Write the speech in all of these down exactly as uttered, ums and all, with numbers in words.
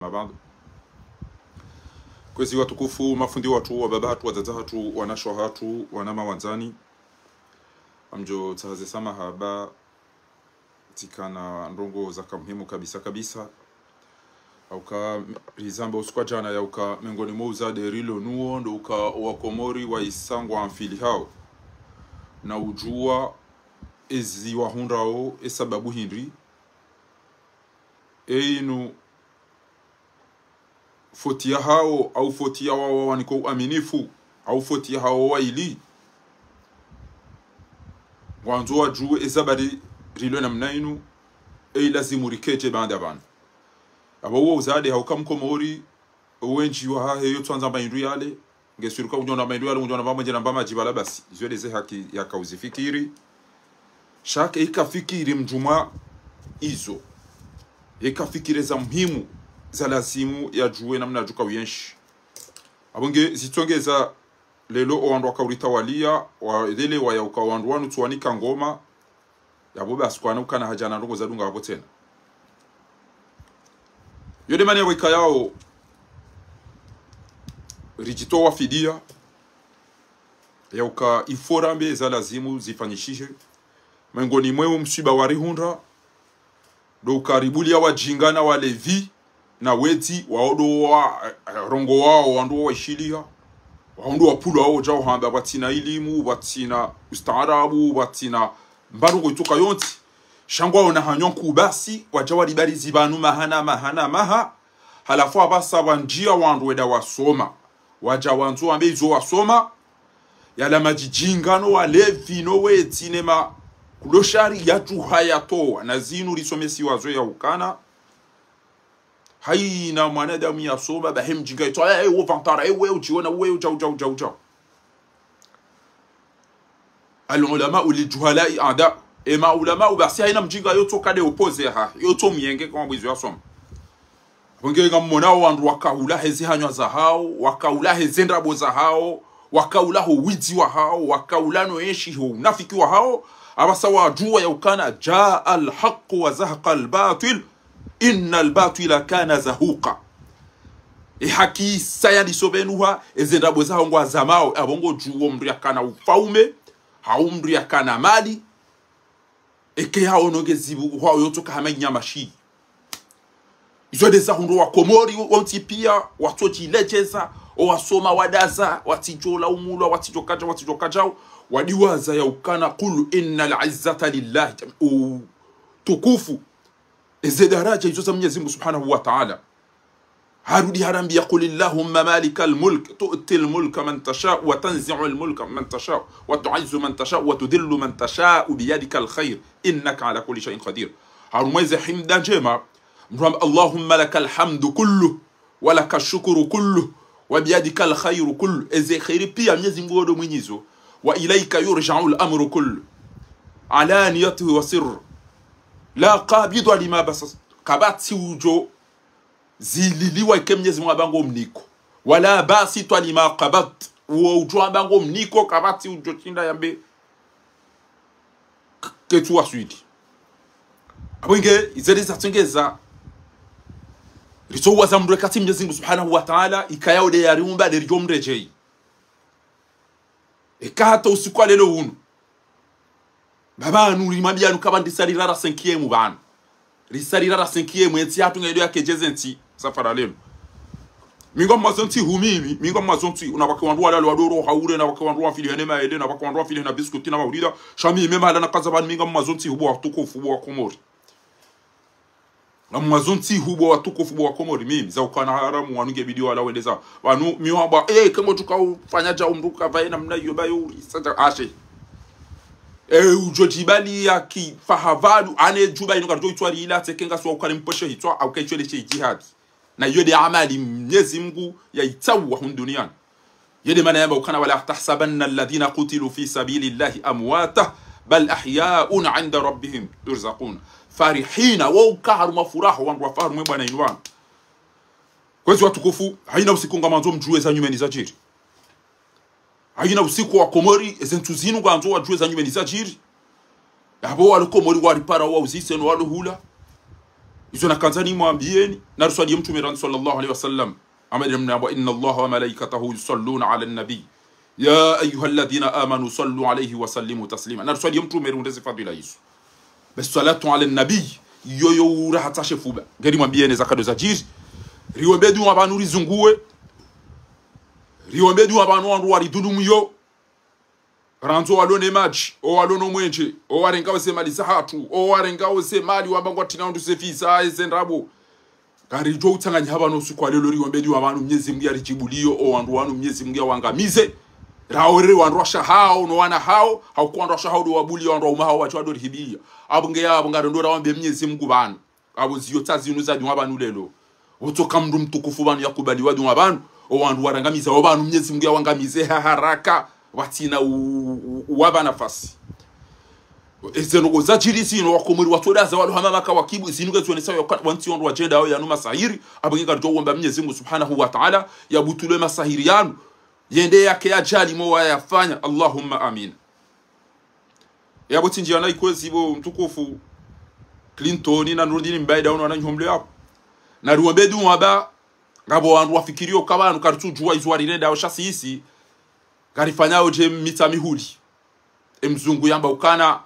Mabando. Kwezi watukufu, mafundi watru, wababa hatru, wadzadze hatru, wanashe hatru, wanama wandzani. Ngamdjo tsaha ze samaha ba tsikana ndrongoo zaka muhimu kabisa kabisa. Hauka rizamba usiku wa djana ya uka mengoni mwa uzade rilo nuwo ndo uka wakomori waisa ngwamfilihao. Na udjuwa ezi wahundrao e sababu hindri. E inu foti yahao, au foti ya wawa waniko uaminifu, au foti yahao waili. Ngwandzo wadjuwe eza bari rilo namna inu, e ilazimu rikeje baanda pvanu. Aba uwo uzade hauka mkomori, wendji wahahe yo tsandza maindru yale, nge swiruka udjo na maindru yale, udjo na mbamwe ndje na mbama djibala basi. Izo ndeze haki yaka uzifikiri. Shake ika fikiri mdjumwa izo. Ika fikiri za muhimu, za lazimu yadjuwe namna yadjuka uyenshi. Abo nge zitsongeza lelo owandru waka uritawalia, wa lele waya uka wandru wanu tsuwanika ngoma, yabo basi kwana ukana haja na ndrongoo zadunga wabo tsena. Yo nde mana yabo ikayao ridjitowa fidia, ya uka ifo rambe za lazimu zifanyishihe. Mengoni mwe omswiba warihundra, ndo uka ribulia wadjinga na walevi, na wedzi, wao ndo wa, eh, eh, rongoao, wandru waishilia, wao ndo wapvulwao djao hamba, pvatsina ilimu, pvatsina ustaarabu, pvatsina mbandrongoo itsoka yontsi. Sha ngwaona hanywa nkuu basi, wadja waribarizi pvanu maha na maha na maha, halafu apvasa pvwandjia wandru wenda wasoma. Wadja wandzo wambe izo wasoma, yala madjidjinga no walevi no wedzi ne ma kuloshari yadjuha yatowa. Na zinu risomesiwa zo ya ukana. Haina mwanadamu yasoma, bahi mdjinga yitso, eh, eh, wo vantara, eh, we udjiona, we udja, udja, udja, udja. العلماء للجهلاء أعداء. E maulamau basi haina mdjinga yotsoka nde opposé yahahe, yotso myenge kwa mwizo yasoma. Abo nge ngammonao wandru wakaula hezi hanywa zahao, wakaula heze ndrabo zahao, wakaula ho widzi wahao, wakaula no enshi ho unafiki wahao, apvasa wadjuwa ya ukana, جاء الحق وزهق الباطل، إن الباطل كان زهوقا. E haki saya ndiso pvenuha, eze ndrabo zahao ngwazamao, abo ngodjuwo mndru yakana ufaume, hau mndru yakana mali, eke yaono nge zibu, hwao yotsoka hama inyama shi. Izo ndeza hundro wakomori wontsi pia, watsodjiledjeza, owasoma wadaza, watsidjo laumulwa, watsidjo kadja, watsidjo kadjao, wadiwaza ya ukana, قل إن العزة لله, utukufu, eze daraja izo za Mwenyezi Mungu Subhanahu wa Ta'ala. Harudi harambia, قل اللهم مالك الملك تؤتي الملك من تشاء وتنزع الملك من تشاء وتعز من تشاء وتذل من تشاء بيدك الخير إنك على كل شيء قدير. Harumwa eze himda ndjema, mndru hamba, اللهم لك الحمد كله ولك الشكر كله وبيدك الخير كله. Eze kheri pia Mwenyezi Mungu wo ndo mwinyi zo. وإليك يرجع الأمر كله علانيته وسره لا قابض لما بسطت. Kapvatsi udjo zililiwa ike Mwenyezi Mungu amba ngomniko. ولا باسط لما قبضت. Uwo udjo amba ngomniko, kapvatsi udjo shinda yambe k-, ketsu waswili. Abo nge, izo ndeza tsongeza, ritsowaza mndru ekatsi Mwenyezi Mungu Subhanahu wa Ta'ala, ikayao nde yariumba, nde ridjo mredjeyi. Eka hata usiku wa lelo unu. Baba anu rimwambia anu kaba ndisa rirara cinquième pvanu. Risa rirara cinquième, entsi hatru ngaido yakedjeze ntsi, safara lelo. Mi ngamwazo ntsihu mimi, mi ngamwazo ntsihu, na pvwake wandru walalo wadoro haure, na pvwake wandru wamfilihane maele, na pvwake wandru wamfilihane biskuti na mahurira, sha mi mema hala nakaza pvanu, mi ngamwazo ntsihu bo watukufu, bo wakomori. Ngamwazo ntsihu bo watukufu bo wakomori, mimi, za ukana haramu, wanu nge bidi wala wendeza. Pvanu, mi wamba, eh, kemo tuka ufanya dja umruka pvaye namna iyo bayo urisa dja, ashe. Eh, udjo djibali ya kifahavadu, ane djuba inu karidjo itwari ila, tseke ngasi wa ukane mposhe hitswa, au kaitwele she jihadi. Na iyo nde amali Mwenyezi Mungu yaitsawa hunu duniani. Iyo nde mana yamba ukana, ولا تحسبن الذين قتلوا في سبيل الله أمواتا بل أحياء عند ربهم يرزقون فرحين. Wo uka harumwa furaha, wandru wafa harumwa e bwana inu pvanu. Kwezi watukufu, haina usiku ngamwandzo mdjuwe za nyumeni zadjiri. Haina usiku wakomori, eze ntsu zinu ngwandzo wadjuwe za nyumeni zadjiri. Abo walo Komori waripara wauzise no walo hula. Izo nakandza nimwambiyeni, nariswaliye Mtrume rangu صلى الله عليه وسلم. Amadi namna yamba, إن الله وملائكته يصلون على النبي يا أيها الذين آمنوا صلوا عليه وسلموا تسليما. Nariswaliye Mtrume rihundre ze fadhila izo. Be الصلاة على النبي, yoyo uraha tsa shefuba. Ngeri mwambiyeni zakado zadjiri. Riwombe dua pvanu rizunguwe. Riwombe dua pvanu wandru waridhulumu yo. Randzo walo ne madji, o walo no mwenje, o warengao ze mali zahatru, o warengao ze mali wamba ngwatsina wandru ze visa, eze ndrabo. Ngaridjo utsanganyiha pvanu usiku wa leo riwombe dua pvanu Mnyezi Mungu yaridjibuliyo, o wandru wanu Mnyezi Mungu yawangamize. Raore wandru washe hawo, no wana hawo, hauka wandru washe hawo ndo wabuliya, wandru waume hawo wadjo wado rihibiya. Apvo nge yapvo ngarendo rawombe Mnyezi Mungu pvanu. Apvo ziyo tsa zinu za dua pvanu leo. Wotsoka mndru mtukufu pvanu yakubaliwa dua pvanu. O wandru warangamiza, o pvanu Mnyezi Mungu yawangamize ha haraka. Watsina u-, u-, uwapva nafasi. Eze ndrongoo zadjiri zinu, wakomori watsodaza walo hama maka wakibu, zinu ngazionesao yaka wantsi wandru wadjenda hawo yanu masahiri, apvo nge ngaridjo womba Mnyezi Mungu Subhanahu wa Ta'ala, yabutule masahiri yanu, yende yake yadjali mo wayafanya. Allahumma amin. Yapvo tsindji yana ikwezi pvo mtukufu Clinton na Nurdin Mbaye dawo no wananyaho mlo yapvo. Nariwombe dua pva, ngapvo wandru wafikiriyo uka pvanu karitsudjuwa izo warirendao sha sisi, ngarifanyao dje mitsa mihuli. E mzungu yamba ukana,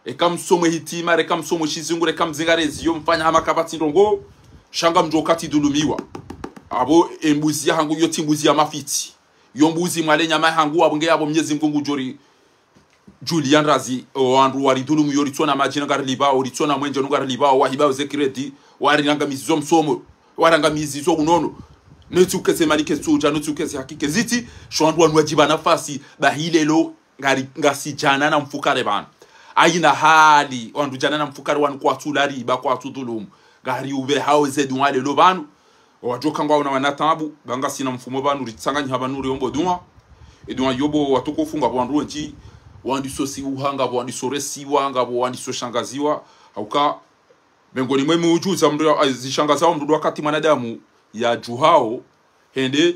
eka msomwe hitima, reka msomwe shizungu, reka mzingare ziyo, mfanya hama kapvatsi ndrongoo, sha ngamdjo katsi dhulumiwa. Apvo e mbuzi yahangu yo tsi mbuzi ya mafitsi. Yo mbuzi mwale nyama yahangu, apvo nge yapvo Mnyezi Mungu ngudjo ri djuliya ndrazi, o wandru waridhulumu yo ritsona madji na ngarilipvao, ritsona mwenje no ngarilipvao, wahibao ze kredi, warangamizizo msomo, warangamizizo unono. Notsi ukese mali ketsudja, notsi ukese haki ketsitsi, sho wandru wanu wadjipva nafasi, bahi leo, ngari, ngasi djana na mfukare pvanu. Haina hali, wandru djana na mfukare wanu kwatsu la riba, kwatsu dhulumu. Ngariupvehao ze dua leo pvanu. Wadjoka ngwaona wana tabu, ba ngasina mfumo pvanu, ritsanganyiha pvanu riombo dua. E dua yo pvo watukufu ngapvo wandru wendji, wandiso siuha, ngapvo wandiso resiwa, ngapvo wandiso shangaziwa. Hauka, mengoni mwe miujiza mndru ya, zishangazao mndru wakati mwanadamu yadjuhao, hende,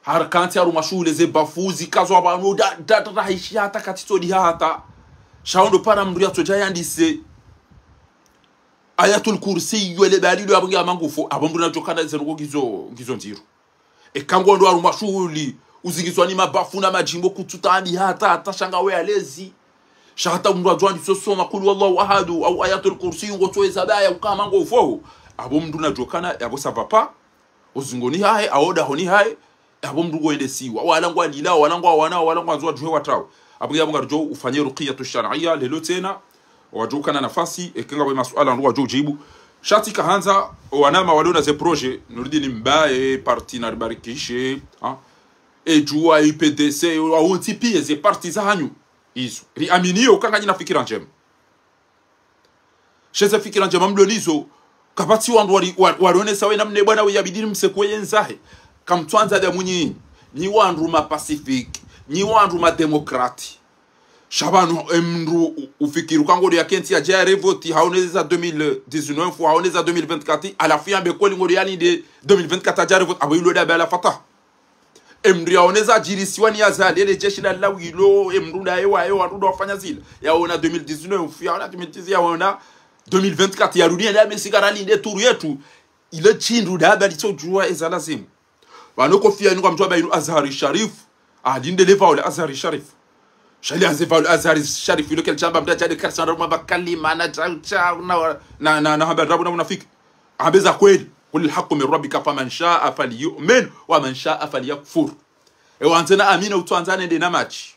harikantsi harumwa shuhuli ze bafu zikazwa pvanu, da, da, da, da, haishi hata katitsodiha hata. Sha wo ndo para mndru yatsodja yandise Ayatul Kursi, yo le balilo yapvo nge hama ngufo, apvo mndru nadjokana ze ndrongoo ngizo, ngizo ndziro. Eka ngo ndo harumwa shuhuli, uzingizwa ni mabafu na madjimbo kutsutadiha hata, hata sha ngawe alezi. Sha hata mndru adjo wandiso soma قل هو الله أحد, au Ayatul Kursi, ngotsoeza baya, uka hama ngufo. Apvo mndru nadjokana, yapvo ça va pas. Uzingoni hahe, au dahoni hahe, apvo mndru ngoendesiwa. Wala ngwalila, wala ngwawana, wala ngwandzo wadjuhe watrawe. Apvo nge yapvo ngaridjo ufanye ruqiyatu shar'iyya, leo tsena, wadjokana nafasi, eka ngapvo masuala ndo wadjo udjibu. Sha tsi kahandza, wanama walio na ze projet, Nurdin Mbaye, parti Naribarikishe, ha? E djuwa, U P D C, wawontsi piya ze parti zahanyu. Izo. Riaminiyo uka nganyina fikira ndjema. Sha ze fikira ndjema mlo nizo, kapvatsi wandru wari, wa-, warionesao ye namna bwana we yabidi msekuwe yendzahe. Kamtswandza damu nyinyi, nyi wandru ma pacifique, nyi wandru ma démocrate. Sha pvanu, e mndru u-, ufikiri uka ngo ndo yakentsi yadja yarevoti, haoneza deux mille dix-neuf, haoneza deux mille vingt-quatre, halafu yambe kweli ngo ndo yalinde deux mille vingt-quatre yadja yarevoti, apvo ilo daba la fata. E mndru yaoneza djirisiwa ni Azali, ele jeshi la lawilo, e mndru ndaye waye, wandru ndo wafanya zila. Yaona deux mille dix-neuf, yaona deux mille dix, yaona deux mille vingt-quatre, yarudi yende amesika ralinde turu yetru. Ile shindru daba litsodjuwa eza lazimu. Pvanu kofia inu kamtswa ba inu Azhari Sharif, alinde le pvawo le Azhari Sharif. Sha le aze pvawo le Azhari Sharif, ilo kele shamba mndru adjade karisandra mwa kalima na cha, cha, na, na, na, na hamba ndrabo na unafiki. Ambe za kweli. قل الحق من ربكم فمن شاء فليؤمن ومن شاء فليكفر. E wandze na amina, utswandza nende na madji.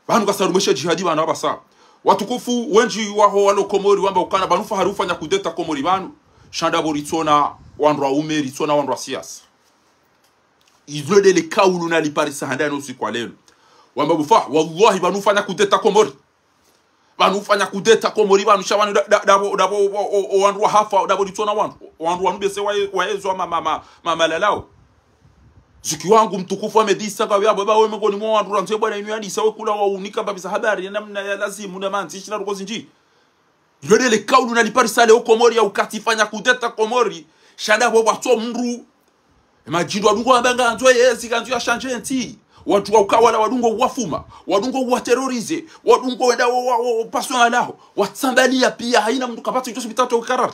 Pvanu kasarumweshe djihadi pvanu apvasa. Watukufu wendji waho walo Komori wamba ukana pvanu fahari ufanya kudeta Komori pvanu. Sha ndapvo ritsona wandru waume, ritsona wandru wa siasa. Izo ndele kaulu naliparisa handani usiku wa leo. Wamba bufa, wallahi pvanu ufanya kudeta Komori. Pvanu ufanya kudeta Komori, pvanu sha pvanu da, da, dapvo, dapvo, o, o, o, wandru wahafa, dapvo litsona wandru. Wandru wanu bese waye-, waezwa ma, ma, ma, ma, malalao. Ziki wangu mtukufu amedisa kawe abo, ba we mengoni mwa wandru randzo bwana inu yandisa we kula wa unika mbapvi za habari, ya namna ya lazimu, na mandzishi na ndrongoo zindji. Ilo ndele kaulu naliparisa leo Komori ya ukati fanya kudeta Komori, sha ndapvo pvwatso mndru. E madjindru adungo wamba ngandzo yezi, ngandzo yashandje ntsi. Wandru wa ukawala wadungo uwafuma, wadungo uwaterroriser, wadungo wenda wa, wa, wa, wa paswa alaho, watsambaliya piya, hayina mndru kapvatsi udjo sipita hata ukarari.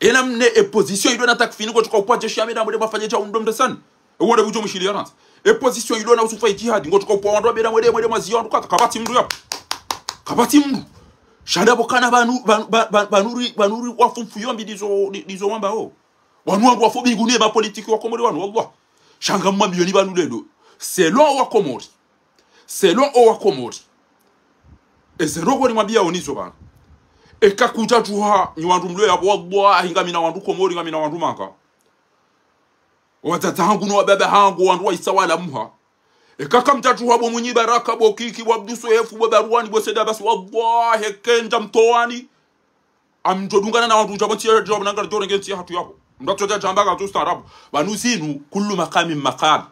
Ena mne e position ido na Takfini, ngotsuka upva jeshi ya meda mwende mwafanye dja undro mresani. Ewo nde udjo mwishiliya randzi. E position ido na Usufa Idjihadi, ngotsuka upva wandru wa meda mwende, mwende mwaziya wandru kata, kapvatsi mndru yapvo. Kapvatsi mndru. Sha ndapvo kana pvanu, pvanu, pvanu, pvanu ri, pvanu ri wafu mfuyo mbi ndizo, ndi, ndizo wamba wo. Wanu wandru wafu mbinguni ema politiki wa Komori wanu, wallah. Sha ngamwambiyoni pvanu lelo. Selon wa Komori. Selon o wa Komori. Eze ndrongoo nimwambiyawo nizo pvanu. Eka kudjadjuha nyi wandru mlo yapvo, wallahi ngamina wandru Komori, ngamina wandru Maka. Wadzadze hangu no wababa hangu, wandru wa Isa wala Muha. Eka kamdjadjuha bo Mwinyi Baraka, bo Kiki, bo Abdu Swefu, bo Barwani, bo Said Abasi, wallahi eka ndja mtowani. Amdjo dungana na wandru udja pvo ntsi ya djabu nanga djo renge ntsi yahatru yapvo. Mndru atsodja djamba ka tsu staarabu. Pvanu zinu, kullu maqamin maqal.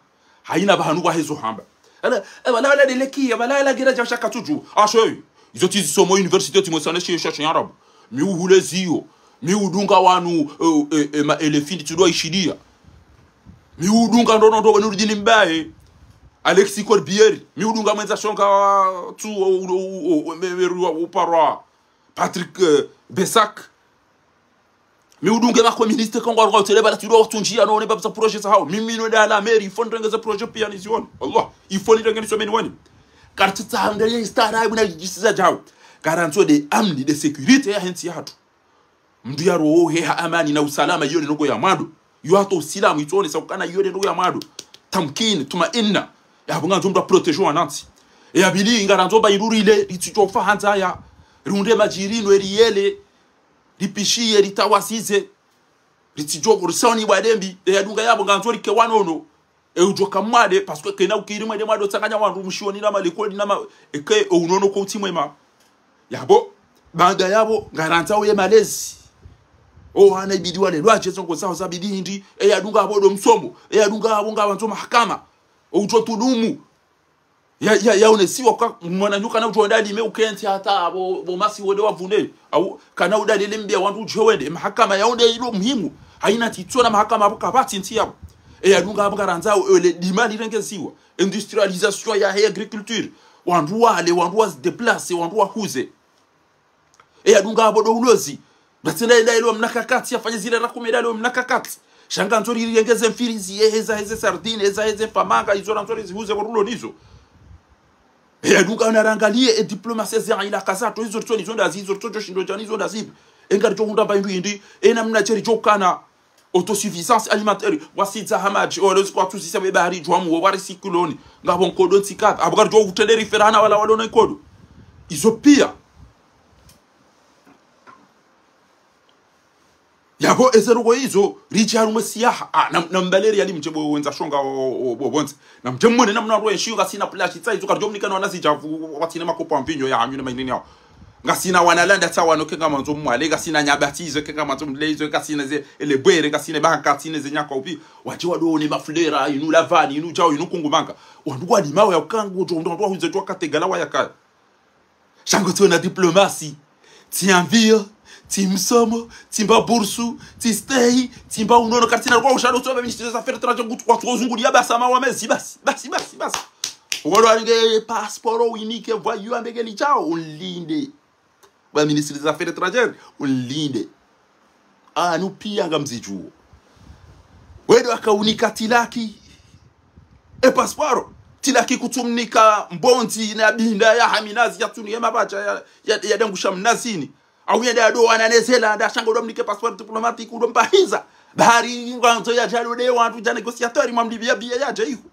Hayina pvahanu pvahezo hamba. Ala, e, wala, wala deleki, wala, wala gira dja shaka tsudju. Ashe, izo tsi zisomo université tsi mwesane shiyo sha shiarabu. Mi uhule ziyo. Mi udunga wanu, e, e, e, ma elefi ndi tsi ndo ishiliya. Mi udunga ndo, ndo, ndo, Nurdin Mbaye. Alexis Corbière. Mi udunga mwendza shonga wa, tsu, o, o, o, o, me, me, ruwa, uparwa. Patrick, eh, Bessac. Mi udunge ma communiste kangwa rwa utele bala tsi ndo watsundjiya no ne babza projet zahawo. Mimi no nda la mairie, il faut nirengeze projet piya nizione. Allah, il faut nirenge nisome niwone. Kartsi tsaha ndele staarabu na djisiza djawo. Garantie de amni, de sécurité yahe ntsi yahatru. Mndru ya roho he ha amani na usalama, iyo nde ndrongoo ya mwando. Iyo hata usilamu, itsonesa ukana iyo nde ndrongoo ya mwando. Tamkin, tumainna. Yapvo ngandzo mndru a protéger wanantsi. E ya pvili, ngarandzo mba irurile, ritsidjo fa handza ya. Riunde madjirino, eriyele. Ripishiye, ritawasize. Ritsidjo, risoni bwa dembi. E ya dunga yapvo, ngandzo rike wanono. E udjo ka mwade, parce que kena ukiri mwende mwado tsanganya wandru mshioni na malikoli na ma, eke, e unono ko utsi mwema. Yapvo, baanda yapvo, ngarandzao ye malezi. O wana ibidi walelwa dje, zo ngo zaho zabidi hindri, e ya dunga yapvo ndo msomo, e ya dunga yapvo ngawandzo mahakama, o udjo tulumu. Ya, ya, ya unesiwa kwa mwananyuka na udjo wenda lime ukentsi hata apvo, pvo masi wende wavune. Au, kana udalile mbiya wandru udje wende. Mahakama ya unde ilo muhimu. Hayina tsi tsona mahakama apvo kapvatsi ntsi yapvo. E ya dunga apvo ngarandzao, e le dima lirengeziwa. Industrialisation yahe agriculture. Wandru wale, wandru wa se déplacer, wandru wahuze. E ya dunga apvo ndo ulozi. Batsenda enda ilo mna kakati, yafanye zile rakume enda ilo mna kakati. Sha ngandzo rirengeze mfirizi, ye heza heze sardine, heza heze famanga, izo randzo rizihuze pvo rulo nizo. E ya dunga na rangaliye, e diplomasi ze ilaka zatru, izo ritsoni izo ndazi, izo ritsodjo shindo djani izo ndazi. E ngaridjo hundra mba hindru hindri, e namna dje ridjo kana autosuffisance alimentaire, wasidza hamadji, o lezi kwa tsusisa be bahari djwamu, o wari sikuloni, ngapvo nkodo ntsi kadha, apvo ngaridjo utrende riferana wala walona nkodo. Izo piya. Yapvo eze ndrongoo izo, ridje harumwa e siyaha. Ah, na, na mbaleri yali mdje bo wendza shonga o, o, bo bonze. Na mdje mwone namna ro enshiyo ngasina plage, tsa izo karidjo mnika no wanazidja pvu, watsine makopo a mvinyo ya hanyu na mainini yawo. Ngasina wana landa tsa wano ke ngamandzo mwale, ngasina nyabati izo ke ngamandzo mle izo, ngasina ze, ele bwere, ngasina banka, tsine ze nyaka upi. Wadje wado one maflera, inu lavani, inu djao, inu kungumanga. Wandru kwa limawo ya ukangu, djo ndo wandru wahuze djo kategala wa yakaya. Sha ngo tsi wona diplomasi. Tsi avion, tsi msomo, tsi mba bursu, tsi stehi, tsi mba unono, kartsina kwa ushado tsoba ministre des affaires étrangères, ngutsu kwa tso zunguliya basi ama wa mezi, basi, basi, basi, basi. Ukolo alinge passeport, winike, voyou, ambege lidjao, unlinde. Ba ministre des affaires étrangères, unlinde. Anu piya ngamzidjuwo. Wendo akaunika tilaki. E passeport, tilaki kutsumnika mbondzi na binda ya haminazi ya tsunu ya mabacha ya, ya, ya dangusha mnazini. Au yende ya dowa na nezela, nda shango do mnike passeport diplomatique, udo mpahiza. Bahari ngwandzo ya djalo de wandru dja négociateur, mwamlibiya biya ya dje ihu.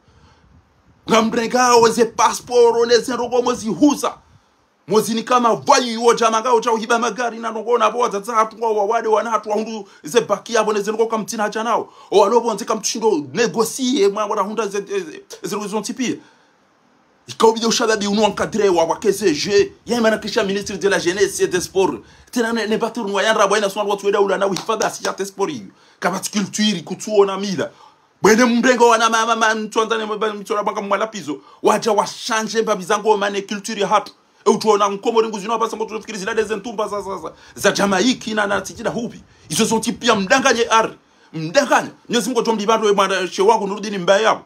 Ngamrenga oze passeport, neze ndrongoo mozihuza. Mozinika ma voyou wo djama nga wo djao hiba magari na ndrongoo na pvo wadzadze hatru ngwao wawade wana hatru wahundru ze bac yapvo neze ndrongoo kamtsina hadja nao. O walo pvondze kamtsushindo négocier mwa wala hundra ze, ze, ze raison ntsi piya. Ikao bidi ushababi unu encadré wa, wa K C G. Ya imana kisha ministre de la jeunesse et des sports. Tsena ne, ne baturu wa yandra bwa ina swan watu weda ula na wifa basi ya te sport iyo. Kapvatsi culture, kutsuona mila. Bwene mrengo wana mama, ma, mtsonda ne mba, mtsonda banga mwala pizo. Wadja washanje mba bizango mane culture ya hatru. E utsuona Mkomori nguzino wapvasa ngotsufikiri zila deze ntumba za, za, za, za Jamaïque na, na tsidjila hubi. Izo zontsi piya mdanganye ari. Mdanganye. Mnyezi Mungu djombi bado e mwana she wangu Nurdin Mbaye yapvo.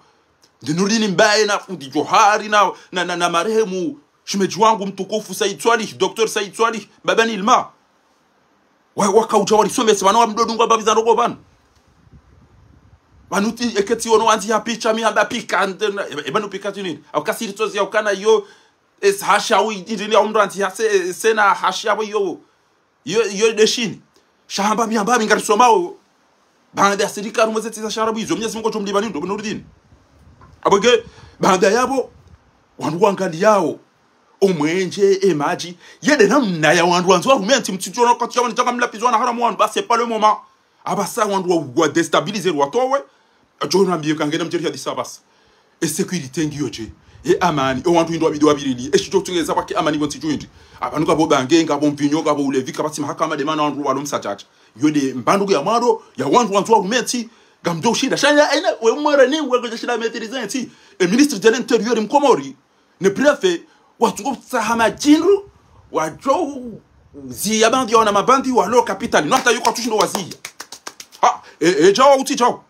Nde Nurdini Mbaye na fundi Johari na, na, na, na marehemu shemedji wangu mtukufu Said Swalih, Docteur Said Swalih, Baba Nilma. Wa, wakaudja warisomesa, pvanu wamdodunga mbapvi za ndroko pvanu. Pvanu tsi, eka tsi ono wandzi ya picha, mi hamba pika, nde, na, e, e pvanu pika tsi nini? Au kasiri tsozi ya ukana yo, es hasha wi, ndini ya umrandzi ya se, sena hasha wi yo. Yo, yo deshini. Sha hamba mi, hamba mi ngarisomao. Baanda ya sirikali mweze tsi za sharabu izo, Mwenyezi Mungu ngudjo mlipvani ndo, Nurdini. Apvo nge, baanda yapvo, wandru wangaliyao omwenje, emadji, yende namna ya wandru wandzo warume ntsi, mtsitsona wakati ya wani taka mlapvizwa na haramu wandru, ba c'est pas le moment. Apvasa wandru wa, wa déstabiliser, watowe, djo nambiye kangena mdjeri hadisa apvasa. E sécurité ngiyo dje? E amani, e wandru hindri wabidi wabirili, e shidjo tsungeza pvwake amani pvontsi dju hindri? Apvanu ngapvo bange, ngapvo mvinyo, ngapvo ulevi, kapvatsi mahakama, nde mana wandru walo msadjadja. Yo nde mbandru ya mwando, ya wandru wandzo warume ntsi, ngamdjo ushinda. Sha ya, ena, we mwere ni, we ngudjo shinda maîtriser ntsi. E ministre de l'intérieur mkomori, ne préfet, watsungo tsaha madjindru, wadjo ziya bandi ya wana mabandi, walo capitale. No hata yuko katsushindo waziya. Ha, e, e, djawo, utsi djawo.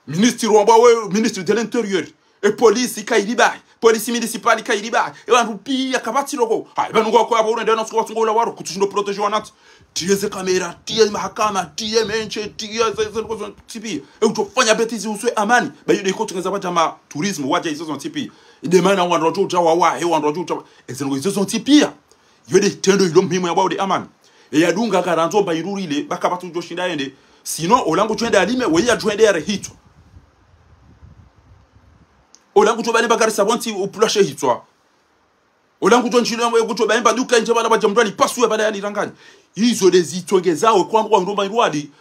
Ministre wamba we, ministre de l'intérieur. E police kayili bahi. Police municipale kayili bahi. E wandru piya kapvatsi loko. Ha, e pvanu ngwako apvo urende na suko watsungo ula waro, kutsushindo protéger wanantsi. Tiye ze caméra, tiye mahakama, tiye menje, tiye ze, ze, ze, ze, tipi. E udjo fanya bêtise uswe amani. Ba yo nde iko tsungeza pvwadja ma tourisme, wadja izo zontsi piya. Nde mana wandru wadjo udja wawahe, wandru wadjo udja wa, e ze ndroko izo zontsi piya. Yo nde tendo ilo muhimu ya bwao nde amani. E yadunga karandzo mba irurile, ba kapvatsi udjo shinda yende. Sinon, ola ngudjo ende alime, weye yadjo ende yare hitswa. Ola ngudjo bane mbagari sa pvontsi upvulwa she hitswa. Ola ngudjo ndjilo, ngudjo baye mba duka ndje pvala pvwadja mndru alipasuwe pvala yaliranganya. Izo nde zitsongezao kwa mndru wa mndru mba iruwali.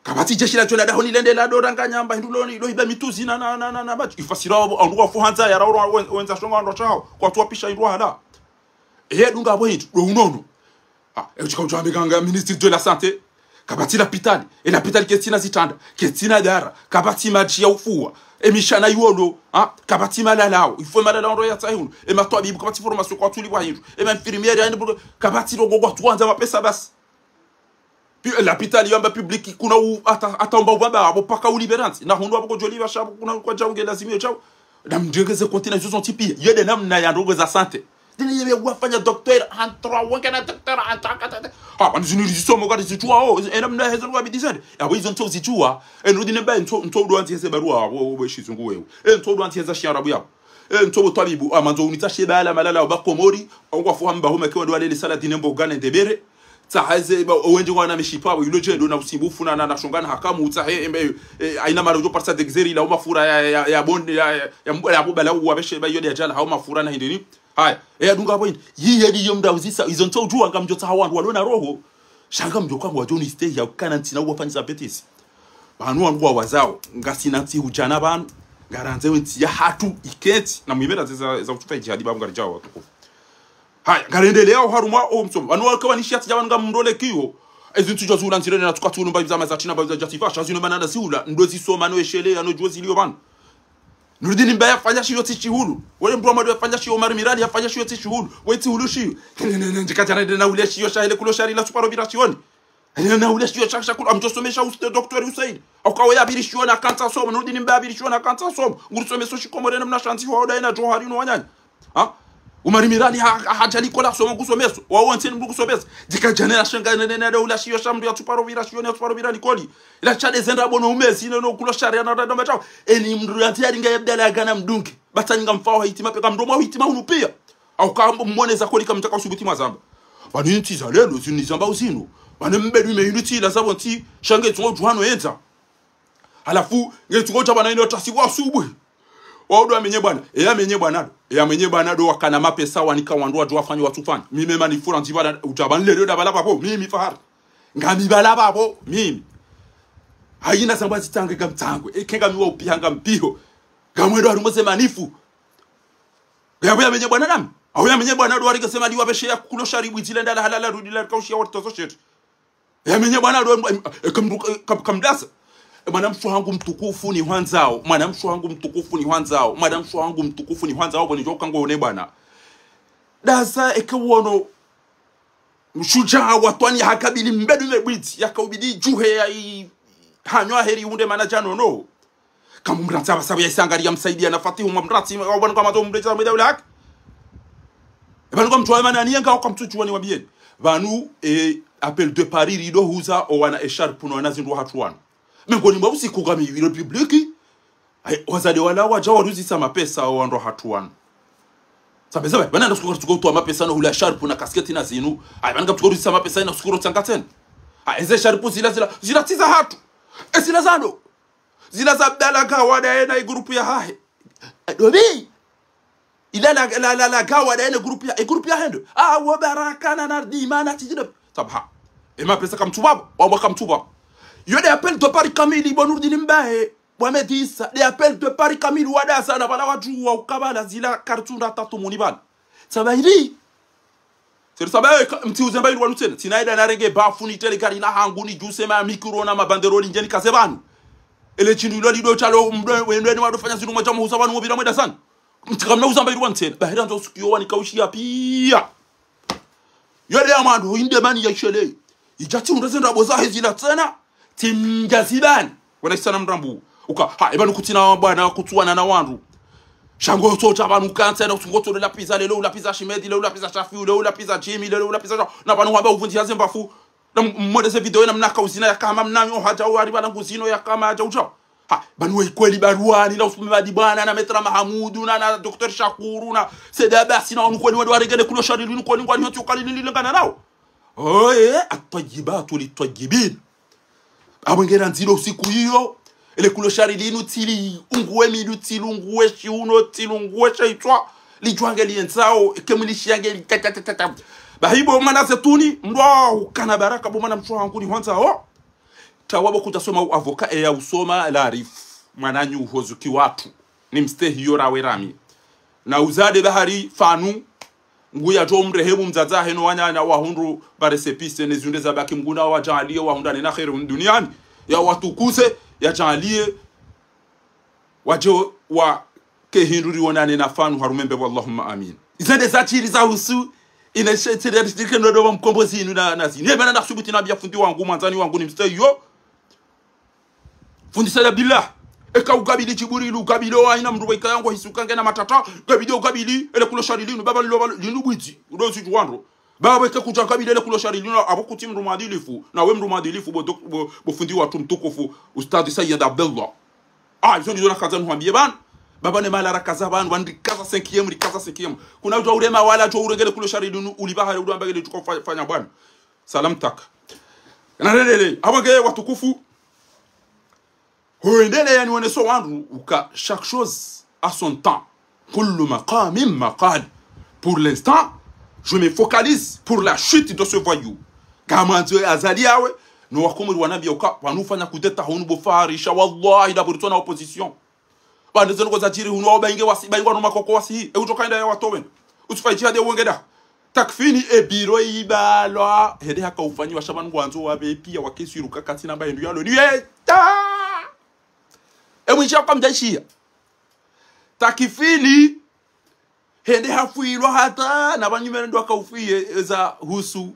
Kapvatsi jeshi la tshona dahoni lende la doranganya mba hindru loni, lo hiba mitsuzi na, na, na, na, na, madji. Ifasira wapvo, wandru wafu handza ya rauro wen-, wendza shonga wandru washawo, kwatsu wapisha hindru wahala. Eye dunga apvo hindru, ndo unono. Ah, e utsika udjo ambe kanga ministre de la santé. Kapvatsi lapitali. E lapitali ketsina zitranda. Ketsina dara. Kapvatsi madji ya ufuwa. E mishana iwolo. Ah, kapvatsi malalao. Ifwe malalao ndo ya tsahi hunu. E matwabibu kapvatsi formation kwatsu lipvwa hindru. E ma infirmière ya hindru. Kapvatsi ndroko kwatsu wandza mapesa basi. Pi-, lapitali yamba public kuna u, ata, ata umba ubaba, apvo paka ulipve rantsi. Na hundru apvo kodjo lipva sha apvo kuna kwadja unge lazimu yo djawo. Na mdjengeze continent izo zontsi piya. Yo nde namna ya ndroko za santé. Ndini yeye wafanya docteur, en trois, wengena docteur, en trois, quatre, quatre. Ha, pvanu zinu rizisomo kari zidjuwao. E namna hezo ndroko abidi zende. Apvo izo ntso zidjuwa. E Nurdini Mbaye ntso, ntso udjo andzi heze barua, wo, wo, wo shizungu wewe. E ntso udjo andzi heze shiarabu yapvo. E ntso bo twabibu, amandzo unitsa she bala malala, oba Komori, au ngwafu hamba homa kiwa ndo walele saladine mboga ne ndebere. Tsaha ze, ba, owenje wana mishipa, bo, ilo djendo na usimbufu na, na, na shonga na hakamu, tsahe, embe, e, haina mara udjo parisa degzeri, la umafura ya, ya, ya bonde, ya, ya, ya mbo-, ya bobala, uwabeshe, ba, iyo nde ya djala, ha umafura na hindrini. Haya, e, yadunga apvo hindri. Yiye ndiyo mdru uzisa, izo ntso udjuwa ngamdjo tsaha wandru walo na roho. Sha ngamdjo kangwa djo ni stay ya ukana ntsina uwafanyisa bêtise. Pvanu wandru wawazao, ngasina ntsi hudjana pvanu, ngarandze we ntsi yahatru, ikentsi, na mwimera ze za, za utufa idjihadi pvapvo ngaridjawo watukufu. Haya, ngarendelea oharumwa omsomo. Pvanu waka wanishiya tsi dja pvanu ngamrole kiyo. Ezi ntsu djo zula ndzirene na tsuka tsunu mba iza mazatina mba iza djatifa. Sha zinu mana na ziula, ndo zisoma no eshele, ya no djuwe ziliyo pvanu. Nurdini Mbaye yafanya shiyo tsi shihulu. Wele mndru wa mwando yafanya shiyo, Omar Mirali yafanya shiyo tsi shihulu. We tsi hulu shiyo. Ne, ne, ne, ndjika djana nde na ule shiyo sha hele kulo shari la tsuparo pvira shiyoni. Ne, na ule shiyo sha, sha kulo, amdjo somesa uste docteur Hussein. Au kawe ya pviri shiyoni akantsa somo, Nurdini Mbaye ya pviri shiyoni akantsa somo. Nguri someso shikomori na mna shansi ho oda ena Johari no wananya. Ha? Omar Mirali ha, ha, hadja likoli asoma ngusomeso. Wawo wontsi ni mndru ngusomesa. Ndjika djana ya shenga ne, ne, ne, ne, ula shiyo sha mndru ya tsuparo pvira shiyoni, ya tsuparo pvira likoli. Ila shade zenda bono umezi, ne, no kulo shari ya na dada machao. Eni mndru ya ntsi ya ringa ya Abdallah ya gana mdunge. Batsa ninga mfao ha hitima peka mndru mwa hitima hunu piya. Au ka mbo mwone za koli kamtaka usubuti mwazamba. Pvanu ntsi za lelo, zinu nizamba uzinu. Pvanu mbedu ime inu tsi ila zapvo ntsi, sha nge tsungo djuhano yendza. Halafu, nge tsungo dja pvanu ino tasi wa asubuhi. Wa udo amenye bwana. E ya menye bwana do. E ya menye bwana do wakana mapesa wanika wandru wadjo wafanya watsufanya. Mimi manifura ndzipvala udja pvanu lelo da pvala pvapvo. Mimi Fahari. Ngami pvala pvapvo. Mimi. Haina zamba zitsange ngamtsangwe. Eke ngami wa upiha ngampiho. Ngamwendo harumwa ze manifu. Yapvo ya menye bwana nami. Au ya menye bwana do warike sema liwa peshe ya kulo shari bwizile ndala halala rudi la kaushi ya watozo sheti. Ya menye bwana do, e, kam-, kam-, kamdasa. E, mwanamshe wangu mtukufu nihwandzao. Mwanamshe wangu mtukufu nihwandzao. Mwanamshe wangu mtukufu nihwandzao. Bo nidjo kango one bwana. Dasa eke wono. Mshudjaa watwani hakabili mbedu ne bwiti. Yakaubidi djuhe ya i-, hanywa heri unde mana djano no. Kamumratsi apvasa pvo ya isa ngari ya msaidia na Fatihu, mamratsi, wabwana kwa mato mrejeza mweda ula haki. E pvanu kwa mtsuwa manani yenga, kwa mtsutsuwa niwambiyeni. Pvanu, e, appel de Paris rido huza owana e sharpu no wana zindru hatru wanu. Mengoni mwa usiku kami wilo public. Ayi, wazade wala wadja waruzisa mapesa owandru hatru wanu. Sabe, sabe, pvanu nda sukuru tsuko utowa mapesa no hula sharpu na kasketi na zinu. Ayi, pvanu nda sukuru ruzisa mapesa na sukuru tsanga tsena. Ayi, eze sharpu zila, zila, zila tsi za hatru. E zila zalo. Zila za Abdala Gawada yena e groupe yahahe. Adobi. Ila la, la, la, la Gawada yena e groupe ya, e groupe yahe ndo. Ah, wo Baraka na Nardima na tijina. Sabha. E mapesa kamtsuwa pvo, wabwa kamtsuwa pvo. Yo nde appel de Paris kamili, bo Nurdini Mbahe, bo Ahmed Issa, nde appel de Paris kamili, wada sana, pvala wadjuwa ukabala zila kartsu ndraru tatu muni pvanu. Sababu hindri. Seri sababu, e, ka-, mtsi uze mba hindru wanu tsena. Tsina eda narenge bafu nitele gari lahangu nidjuse ma micro na mabanderoli ndje nikaze pvanu. Ele shindru ilo lido shalo mdo, wendo eni wado fanya zinu mwadja muhuza pvanu mopvira mweda sana. Mtsi kamna uza mba hindru wanu tsena. Bahira ndzo suku yo wanikaushi ya piya. Yo nde ya mwando, inde mani ya ishele. Idja tsi undra zendra boza hezila tsena. Tsi mdja zibani. Wana isa na mrambu. Uka, ha, e pvanu kutsina bwana, kutsuwana na wandru. Sha ngo tso dja pvanu kantsa na usungo tso ula piza lelo, ula piza Shimedi, lelo ula piza Shafi, lelo ula piza Jimmy, lelo ula piza Sha-, na pvanu wamba uvundzi ya zembafu. Na m-, mwende ze video na mnaka uzina ya kama mnanyo hadja uwari pvana nguzino ya kama hadja udja. Ha, pvanu we kweli Barwani, na Usman Madi bwana, na Maître Mahamudu, na, na Docteur Shakuru, na Said Abasi, na wanu kweli wandru waregele kulo shari linu kweli ngwani hoti ukali linu lingana nao. Oye, at-tayyibatu lit-tayyibin. Apvo ngera ndziro usiku iyo, ele kulo shari linu tsili unguwe midu, tsili unguwe shiuno, tsili unguwe she itswa, lidjwange liendzao, eke mwilishiyange li ta, ta, ta, ta, ta. Bahi bo mwana zetuni, mdru ukana baraka bo mwana mshe wangu ni hwandzao. Tawa bo kudja soma u avocat eya usoma l'ARIF. Mwananyu uhozuki watru. Ni mstehi yo rawe rami. Na uzade bahari fanu. Ngu yadjo mrehemu mdzadze wahe no wananya wahundru ba récépissé ne zunde zabaki Mngu na wadjaaliye wahundrane na kheri duniani. Ya watukuse, yadjaaliye wadje wake hindru rionane na fanu harumwa embe, Allahumma amin. Izo nde zadjiri zahusu, ine she-, she-, she-, she-, ndodo wa mkombozi inu na, na zinu. Ye mana nasubuti nambia fundi wangu, mwandzani wangu ni mstehi yo. Fundi Said Abdallah. Eka ukabili Djibrilu, ukabili o haina mndru waika yangu hisuka ngena matata, ukabili, ukabili, ele kulo shari linu, baba lilo, linu bwidzi, udo zidjuwa ndro. Baba eka kudja ukabili ele kulo shari linu, apvo kutsi mndru mwadilifu, na we mndru mwadilifu, bo dok-, bo, bo fundi watru mtukufu, Ustadhi Said Abdallah. Ah, izo ndizo nakaza nuhwambiye pvanu. Baba ne mahala rakaza pvanu, pvanu rikaza cinquième, rikaza cinquième. Kuna udjo urema wala djo urengele kulo shari linu, ulipva hale udo amba ngele djuko fa-, fanya bwana. Salam taka. Na lelele, apvo nge watukufu. Huendele yani woneso wandru uka chaque chose a son temps. كل مقام مقال. Pour l'instant, je me focalise pour la chute de ce voyou. Ngamwandzo Azali yawe, no wakomori wanambia uka, pvanu ufanya kudeta hunu bo faharisha, wallahi, ndapvo ritsona opposition. Pvanu zenu ko zadjiri hunu, wao bainge wasi, bainge wanu makoko wasi, e udjo kaenda ya watowe. Utsufai djihadi uwengeda. Takfini e biro ibalwa, hende haka ufanyiwa sha pvanu ngwandzo wapve piya wakesiruka kati namba hindru yalo. Ni yeta! E mwisha kwa mdjaishiya. Takfini, hende hafwilwa hata, na pvanu mene ndo haka ufiye, eza husu.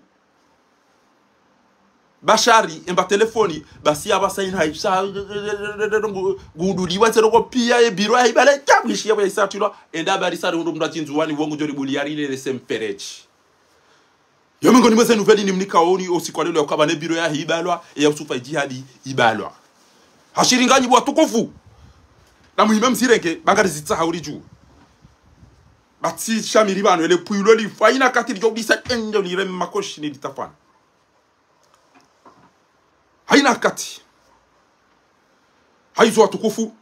Bashari, emba telefoni, basi apvasa inu haisha, ngu-, nguduliwa zero ko piya, e biro ya ibala, tabwishiya pvo ya isatilwa, enda bari sari hundru mndru atsi Ndzuwani, wo ngudjo ribuliya rile le se mfereji. Yo mengoni mwa ze nouvelle nimnikaoni, o usiku wa lelo ya ukaya ne biro ya ibalwa, e ya Yusufa Idjihadi ibalwa. Hashiri nganyi bo watukufu. Na muhime mzirenge, ba ngari zitsaha uridjuwa. Batsi shamiri pvanu, ele pvwilo lifu, haina kati lidjo bisa endo lire makoshi ni litafana. Haina kati. Haizo watukufu.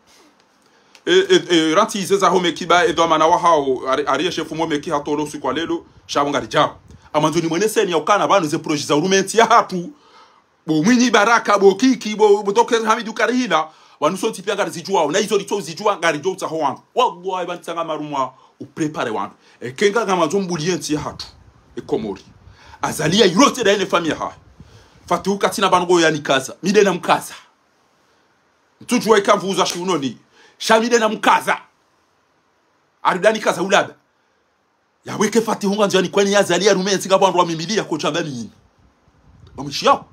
E, e, e, rantsi ize za ho Meki ba, e dhwamana wahao, ari, ari ye shefu mo Meki hatolo usiku wa lelo, sha pvo ngaridjao. Amandzo nimweneseni ya ukana pvanu ze projet za urumenti ya hatru. Bo Mwinyi Baraka, bo Kiki, bo, bo Docteur Hamidu Karihila, wanu sontsi piya ngarizidjuwao, na izo ritso zidjuwa, ngaridjo utsaho wandru. Wallahi, pvanu tsanga marumwa, uprépare wandru. Eke ngamwandzo mbuliye ntsi ya hatru, e Komori. Azali ya irote da ene famiyi yahahe. Fatihu katsina pvanu ngo yanikaza. Mi nde namkaza. Ntsudjuwa ika mvuza shiunoni. Sha mi nde namkaza. Ari nde anikaza ulaba. Yawe ke Fatihu ngandzo yanikweni ya Azali ya rume ntsi ngapvo wandru wa mimili ya kodja mba mini. Wamwishiyao.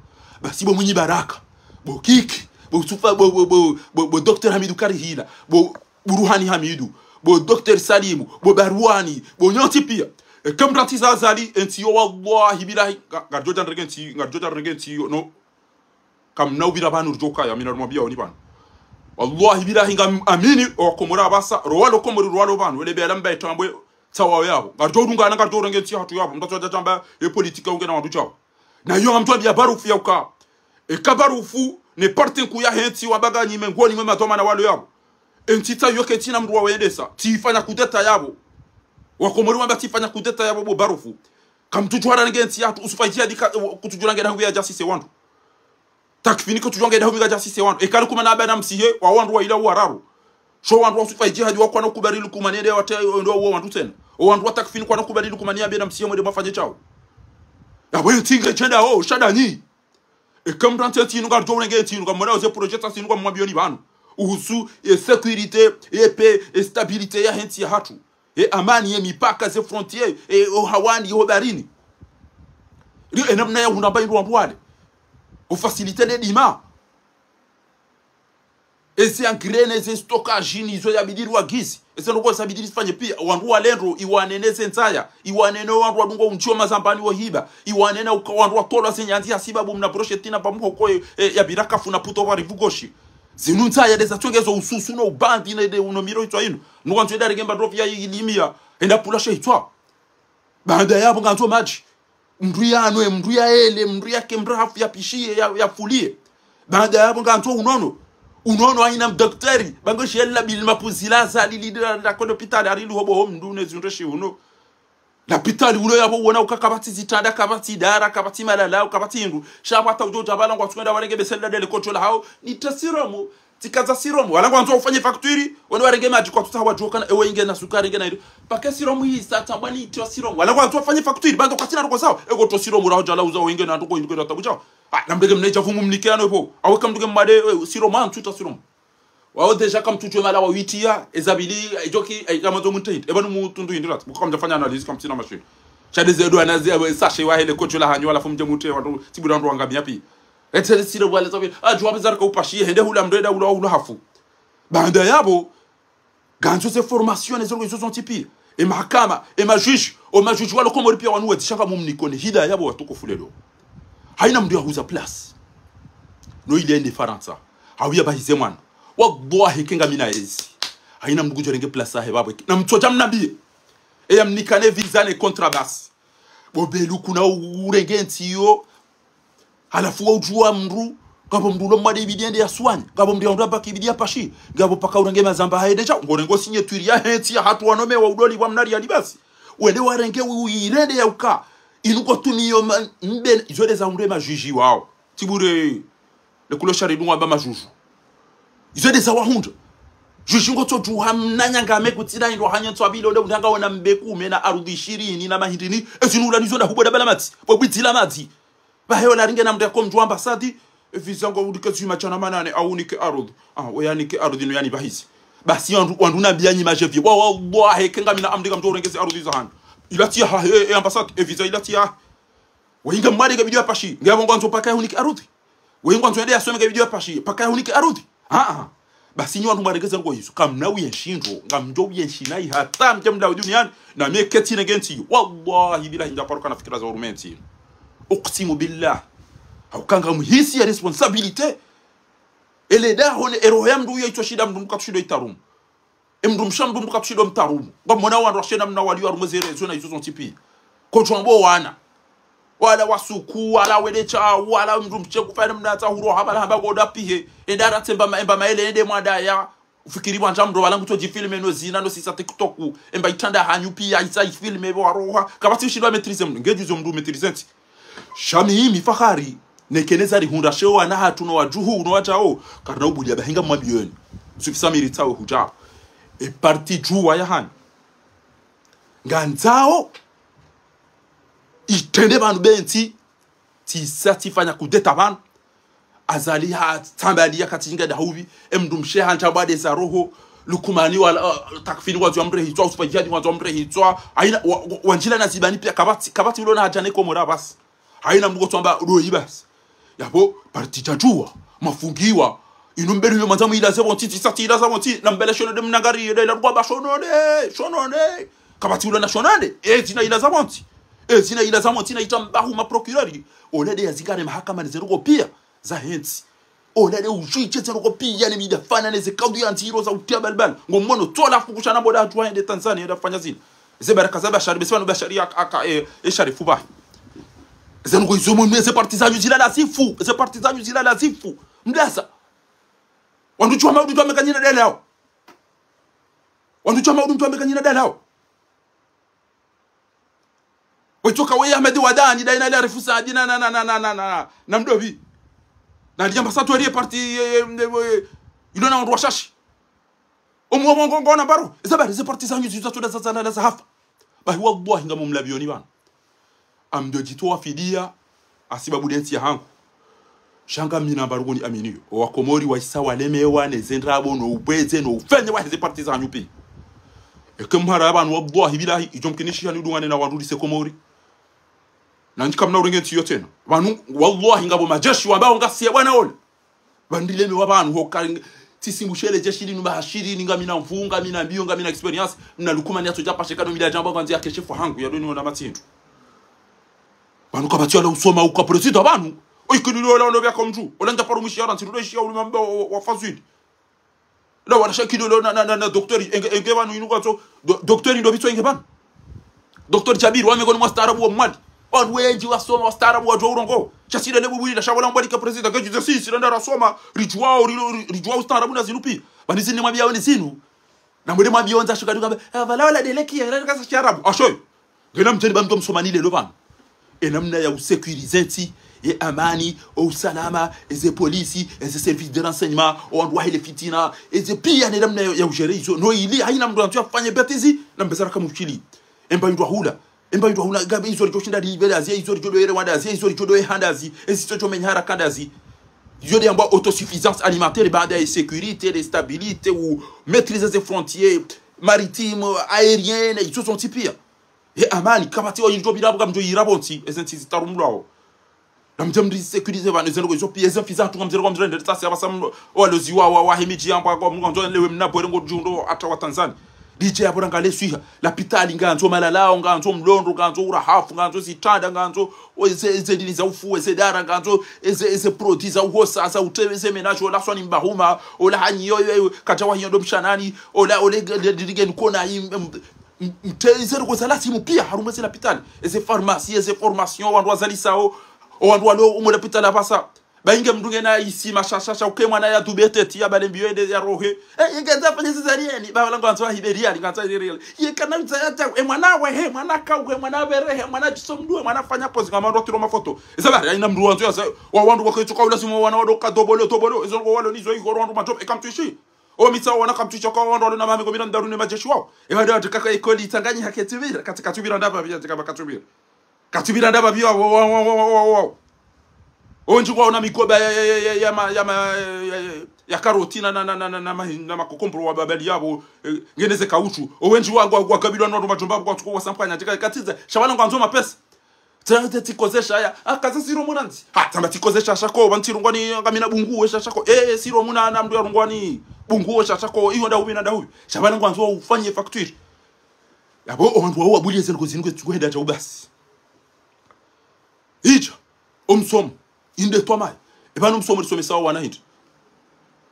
Basi bo Mwinyi Baraka. Bo Kiki. bo Sufa, bo, bo, bo, bo, bo Docteur Hamidu Karihila, bo Buruhani Hamidu, bo Docteur Salimu, bo Barwani, bo nyontsi pia. Eka mrantsi za Azali, entsi yo wallahi billahi, nga-, ngaridjo dja nrenge ntsi, ngaridjo dja nrenge ntsi yo, no. Kamna upvira pvanu ridjo kaya, mi narumwambia oni pvanu. Wallahi billahi ngam amini, owakomori apvasa, rowalo Komori, rowalo pvanu, wele bela mba itambwe, tsawa yapvo. Ngaridjo urungana, ngaridjo urenge ntsi yahatru yapvo, mtatso dja tamba, ye politique ungena wandru djawo. Na yo ngamdjo ambia Barufu ya uka. Eka Barufu, ne parti nkuu yahe ntsi wamba nganyi mengoni mwe madhwamana walo yapvo. Entsi tsa yo ketsina mndru wa wendesa, tsi ifanya kudeta yapvo. Wakomori wamba tsi ifanya kudeta yapvo bo Barufu. Kamtsudjuwa rarenge ntsi yahatru, Usufa Ijihadi ka, kutsudjuwa ngena hubi ya jasise wandru. Takfini kutsudjuwa ngena hubi ya jasise wandru. Eka Lukumani amba na msihe, wa wandru wa ila uwararu. Sho wandru wa Usufa Ijihadi wakwana ukubali Lukumani ende wate, ende wa wandru tsena. O wandru wa Takfini kwana ukubali Lukumani yambe na msihe mwende mwafanye shawo. Yapvo entsi nge shenda, o, shanda nyi. Eka mrantsi ntsi inu ngaridjo urenge ntsi inu, ngamwona oze projet tsa ntsi inu ngamwambioni pvanu. Uhusu, e sécurité, e paix, e stabilité yahe ntsi yahatru. E amani, e mipaka, ze frontières, e o hawani, e ho baharini. Ri, e namna ya hundra mba indru wandru wale. O facilité le dima. Eze engrais, eze stockage, nizo yabidi riwagizi. Eze ndrongoo zabidi zifanye pia. Wandru wale ndro, iwanene ze ndzaya. Iwanene wandru wadungwa undjio mazambani wahiba. Iwanene uka wandru watolwa ze nyandzi hasibabu mna brochette na pva muhoko, e, e, ya birakafu na puto pva rivugoshi. Zinu ndzaya ndeza tsongezo ususu no ubandi na ende uno miro hitswa inu. Nuwandzo enda renge mba ndrovi ya ilimia. Enda pula she hitswa. Baanda yapvo ngandzo madji. Mndru yanwe, mndru yaele, mndru yake mrahafu, yapishiye, ya, yafuliye. Baanda yapvo ngandzo unono. Unono haina mdaktari. Ba ngo shela bili mapuzila Azali lidi la, la ko lopitali, hari luhobo ho mndru ne zindru shi uno. Lapitali ulo yapvo wona uka kapvatsi zitanda, kapvatsi dara, kapvatsi malala, kapvatsi hindru. Sha pvwa hata udjo dja pvala ngwatsukwenda warenge beseli la dele kotsho lahawo. Ni tasiromu. Tsika za siromu, wala ngwandzo ufanye facture, wene warenge madji kwatsutsaha wadjuwa kana, ewe inge na sukari inge na iri. Pake siromu yi sa tsambwa ni itwa siromu. Wala ngwandzo ufanye facture, ba ndo kwatsina roko sawa. Ego to siromu raho djala uza wenge na ndoko indiko ndo tabu djawo. Ah, na mdrege mnedja pvumu mnike ano epvo. Awe kamdruge mmade, eh, siromu, antsu ta siromu. Wawo déjà kamtsudjuwa mala wa witiya, ezabili, ejoki, eh, kama zo mtehid. Eba no mtundu hindri rat. Buka kamdjafanya analyse kamtsina machine. Sha ndeze ndo anazi, eh, sachet wahe le kotsho lahanyu, wala fumdje mute, wandru, tsi budi wandru wangamiya pi. Etsele sire wale zabi, ah, djuwa bizarre ka upashi, hende hula mndru eda hula, hula hafu. Baanda yapvo, ngandzo ze formation, ne zo, zo zontsi pia. E mahakama, e majuge, o majuge walo Komori pia wanu wedzisha ngamumnikone, hida yapvo watukufu lelo. Haina mndru yahuza place. No ile ende Farantsa. Hauya bahize mwana. Wallahi ke ngamina ezi. Haina mndru kudjo renge place yahe pvapvo. Na mtsodja mnambiye. E yamnikane visa ne contrat basi. Bo belu kuna urenge ntsi yo. Halafu wa udjuwa mndru, ngapvo mndru ulo mwade ibidi yende yaswanye, ngapvo mndru ya undra baki ibidi yapashi, ngapvo paka urenge mazamba haye déjà, ngorengo signature yahe ntsi yahatru wanome wa udoli wa mnari ya libasi. Wende warenge u-, irende ya uka, inu kotumiyo ma-, mbe, izo ndeza undre majuge wawo. Tsi bure, le kulo shari dungwa ba majuge. Izo ndeza wahundra. Juge ngotsodjuha mna nyangame kutsina indro hanya ntswa bilo nde undanga wona mbeku mena arudhi ishirini na mahindrini. Ezinu ula nizo nda hubo nda bala madzi. Pwe bwidzi la madzi. Pvahe ola ringe na mndru yako mndru wa ambassade, e visa ngo ulike zima shana manane, au nike arudhi. Ah, we yanike arudhi no yani pvahizi. Basi wandru, wandru nambiya nyi majevi. Wa, wa, wallahi, ke ngamina amri ngamdjo urengeze arudhi zahanyu. Ila tsi yahahe, e ambassade, e visa ila tsi yahahe. Wenge mwade nge bidi yapashi, nge yapvo ngwandzo paka yahunike arudhi. Wenge ngwandzo yende yasome nge bidi yapashi, paka yahunike arudhi. Ah, ah. Basi nyi wandru mwaregeza ngo hizo. Kamna uyenshi ndro, ngamdjo uyenshi nayi hata mdje mlawe duniani, na mie ketsi nenge ntsi. Wallahi billahi ndja paro kana fikira za urume ntsi. Uksimu billah. Hauka ngamhisi ya responsabilité. Ele daho ne eroho ya mndru uyo itso shinda mndru mkatsushindo itarumu. E mndru mshe mndru mbuka tsushindo mtarumu. Ngamwona wandru washe namna wali warume zere, zona izo zontsi pia. Kodjwambo wana. Wala wasuku, wala wele sha, wala mndru mshe kufanya mna tsa huro hamba la hamba ngoda pihe. Enda ratsemba ma-, emba maele ende mwandaya. Ufikiri wandja mndru wala ngutso djifilme no zina no sisa TikTok. Emba itranda hanyu pia, isa ifilme bo waroha. Kapvatsi ushindo wa maîtriser mndru. Nge djuzo mndru maîtriser ntsi. Sha mi, mi Fahari, neke neza rihundra she wana hatru no wadjuhu, no wadjao, karina ubuliya bahi ngamwambiyoni. Sufi Samiri tsawe hudjao. E parti djuwa yahanyu. Ngandzao, itrende pvanu bentsi, tsisa tsifanya kudeta pvanu. Azali hatsambaliya katsinga dahuvi, e mndru mshe handza bwade za roho, Lukumani wala, uh, Takfini ngwandzo wamre hitswa, Usufa Jihadi ngwandzo wamre hitswa, haina, wa, wa, wandjila na zibani pia kapvatsi, kapvatsi ulo na hadja ne Komori basi. Haina mndru ngotso amba udo ibasi. Yapvo, parti djadjuwa, mafungiwa, Inu mbeli yo mwandza mwilaze pvontsi, tsisa tsilaza pvontsi, na mbele shononde mnangari, yede ila rukwa ba shononde, shononde. Kapvatsi ula na shononde, e zina ilaza pvontsi. E zina ilaza pvontsi na itamba huma procureur. Ola nde yazingare mahakama ne ze ndrongoo pia za hentsi. Ola nde ushitshe ze ndrongoo pia ne midafana ne ze kaudi ya ndziro za utia balbal. Ngo mwono tsola fukusha na boda hatu hende Tanzania, yende fanya zina. Ze baraka za Bashari, besi pvanu Bashari aka, aka, e, e Sharifu bahi. Ze ndrongoo izo mwe, ze parti zanyu zila lazifu, ze parti zanyu zila lazifu. Mdasa. Wandru tsuwa maudu tsuwa mekanyina dele hao. Wandru tsuwa maudu tsuwa mekanyina dele hao. Wetsoka weye Ahmed Wadani, daina ile Arifu Saadi na, na, na, na, na, na, na, na Mdovi. Na liyamba sa tweri ye parti, ye, ye, ye, ye, ilo na wandru washashi. Omu wa mongo ngona baro. Eza bari ze parti zanyu zizo za tsoda za zalala za hafa. Bahi wallahi ngamumlabioni pvanu. Amdo djitowa fidia, hasibabu de ntsi ya hangu. Sha ngamina mbarugo ni aminiyo. Owa Komori waisa walemewa, ne ze ndrabo, no upweze, no ufenye, wahe ze parti zanyu pia. Eke mhara ya pvanu, wallahi billahi, idjo mkinishiha nidungane na wandru lise Komori. Na ndjika mna urenge ntsi yo tsena. Pvanu, wallahi ngapvo majeshi, wambao ngasiye bwana ole. Pvanu ndilemewa pvanu, hoka, tsisimbushele jeshi linu mahashiri, ni ngamina mvu, ngamina mbio, ngamina expérience, mna lukumani ya tsodja pashe kado mila djamba kwanzi ya keshefu hangu, ya doni wona matsindru. Pvanu kapvatsi wala usoma uka prezida pvanu. Oyi kiduli ola ono biako mdru. Ola ndja paru mwishi ya rantsi, rudo ishi ya ulima mba wa, wa, wa fazwili. La wala shakiduli ola na, na, na, na doktori, enge, enge pvanu inu kwatso, do, doktori ndo bitso enge pvanu. Doktori Jabir, wa mengoni mwa wastaarabu wa Mwali. Wandru wendji wasoma, wastaarabu wadjuwa urongoa. Sha sile le bubuli la sha wala mbwalika prezida, kedju ze sisi, landa rasoma, ridjuwao, ri, ri, ridjuwao ustaarabu na zinu pia. Pvanu zinu mwambiao ni zinu. Na mwele mwambiao ndza shuka duka, eh, pvala wala deleki, ya, la kasa shiarabu. Ashoyo. Ngena mdjeni ba mdjo msomani lelo pvanu. E namna ya usécuriser ntsi, ye amani, o usalama, eze polisi, eze service de renseignement, o wandru wahe le fitina, eze pia ne namna ya, ya ugérer izo. No ili, haina mndru andzo yafanye bêtise, na mbezara kamushili. Emba indwa hula. Emba indwa hula, ngabe izo ridjo shinda libele azi, izo ridjo doere wanda azi, izo ridjo doe handa azi, ezi tso tso menya haraka nda azi. Izo de yambwa autosuffisance alimentaire, baada ya sécurité, de stabilité, ou maîtriser ses frontières maritimes, aériennes, izo zontsi pia. Ye amani, kapvatsi wa yidjo bila buka mdjo yirapvo ntsi, eze ntsi zitarumlwao. Na mdje mri sécuriser pvanu, eze ndrongoo izo pia, eze mfi za hatunga mzere kwa mzere, ndele tsasi apvasa mlo, walozi wa, wa, wa hemidji yambwa kwa mngu, ndzo lewe mna bwere ngo djundo, hata wa Tanzania. D J ya bora ngale swiha, lapitali ngandzo malalao, ngandzo mlondro, ngandzo urahafu, ngandzo zitranda, ngandzo, o, eze, eze ndini za ufu, eze dara, ngandzo, eze, eze produits za uhosa, za utewe, eze ménage, ola swani mbahuma, ola hanyi yo, yo, yo, kadja wa hiyo ndo mshanani, ola, ole, le, le, le, le, kona, im, im, M-, mte-, eze ndrongoo za lazimu pia, harumwa eze lapitali. Eze pharmacie, eze formation, wandru wazalisao, o wandru walo umwe lapitali apvasa. Ba inge mndru ngena isi mashashasha, uke mwana ya dube teti, ya bale mbio ende ya rohe. Eh, inge nza fanya césarienne, ba wala ngwandzo wa hiberi ya, ngwandzo wa hiberi ya. Ye kana mza ya tau, e mwana we, he, mwana kau, he, mwana bere, he, mwana jiso mdue, mwana fanya pose, ngama ndo tiro mafoto. Eza bari, haina mndru wandzo ya za, wa wandru wake tsuka ulazimu wana wado ka dobolo, dobolo, ezo ndrongoo walo nizo igoro wandru madjob, e kamtwishi. O mitsa wana kamtwishi kwa wandru walo na mami komina ndaru ne majeshi wao. E wandru watu kaka ekoli itsanganyi hake tsubira, kati katsubira ndapva pia, tsika katsubira. Katsubira ndapva pia, wa, wa, wa. Ondji kwa ona mikoba ya, ya, ya, ya, ya, ma, ya, ma, ya, ya, ya karoti na, na, na, na, na, na, ma, na makokombro wa babali yapvo, eh, ngene ze kauchu. O wendji wa, wa, wa kabilwa no madjomba kwa tsuko wa sampanya, tsika, katiza, sha pvala ngwandzo mapesa. Tsa, tsa, tsikoze shaya. Ah, kaza siro muna ndzi. Ha, tsamba tsikoze shasha ko, ba ntsirungwani ngamina bungu we shasha ko. Eh, siro muna na mndru yarungwani bungu we shasha ko. Iyo nda ubi na nda ubi. Sha pvala ngwandzo ufanye facture. Yapvo, o wandru wao wabuli eze ndrongoo zinu kwe tsuko henda dja ubasi. Idja, o msomo, inde twa mayi. E pvanu msomo risomesa wana hindri.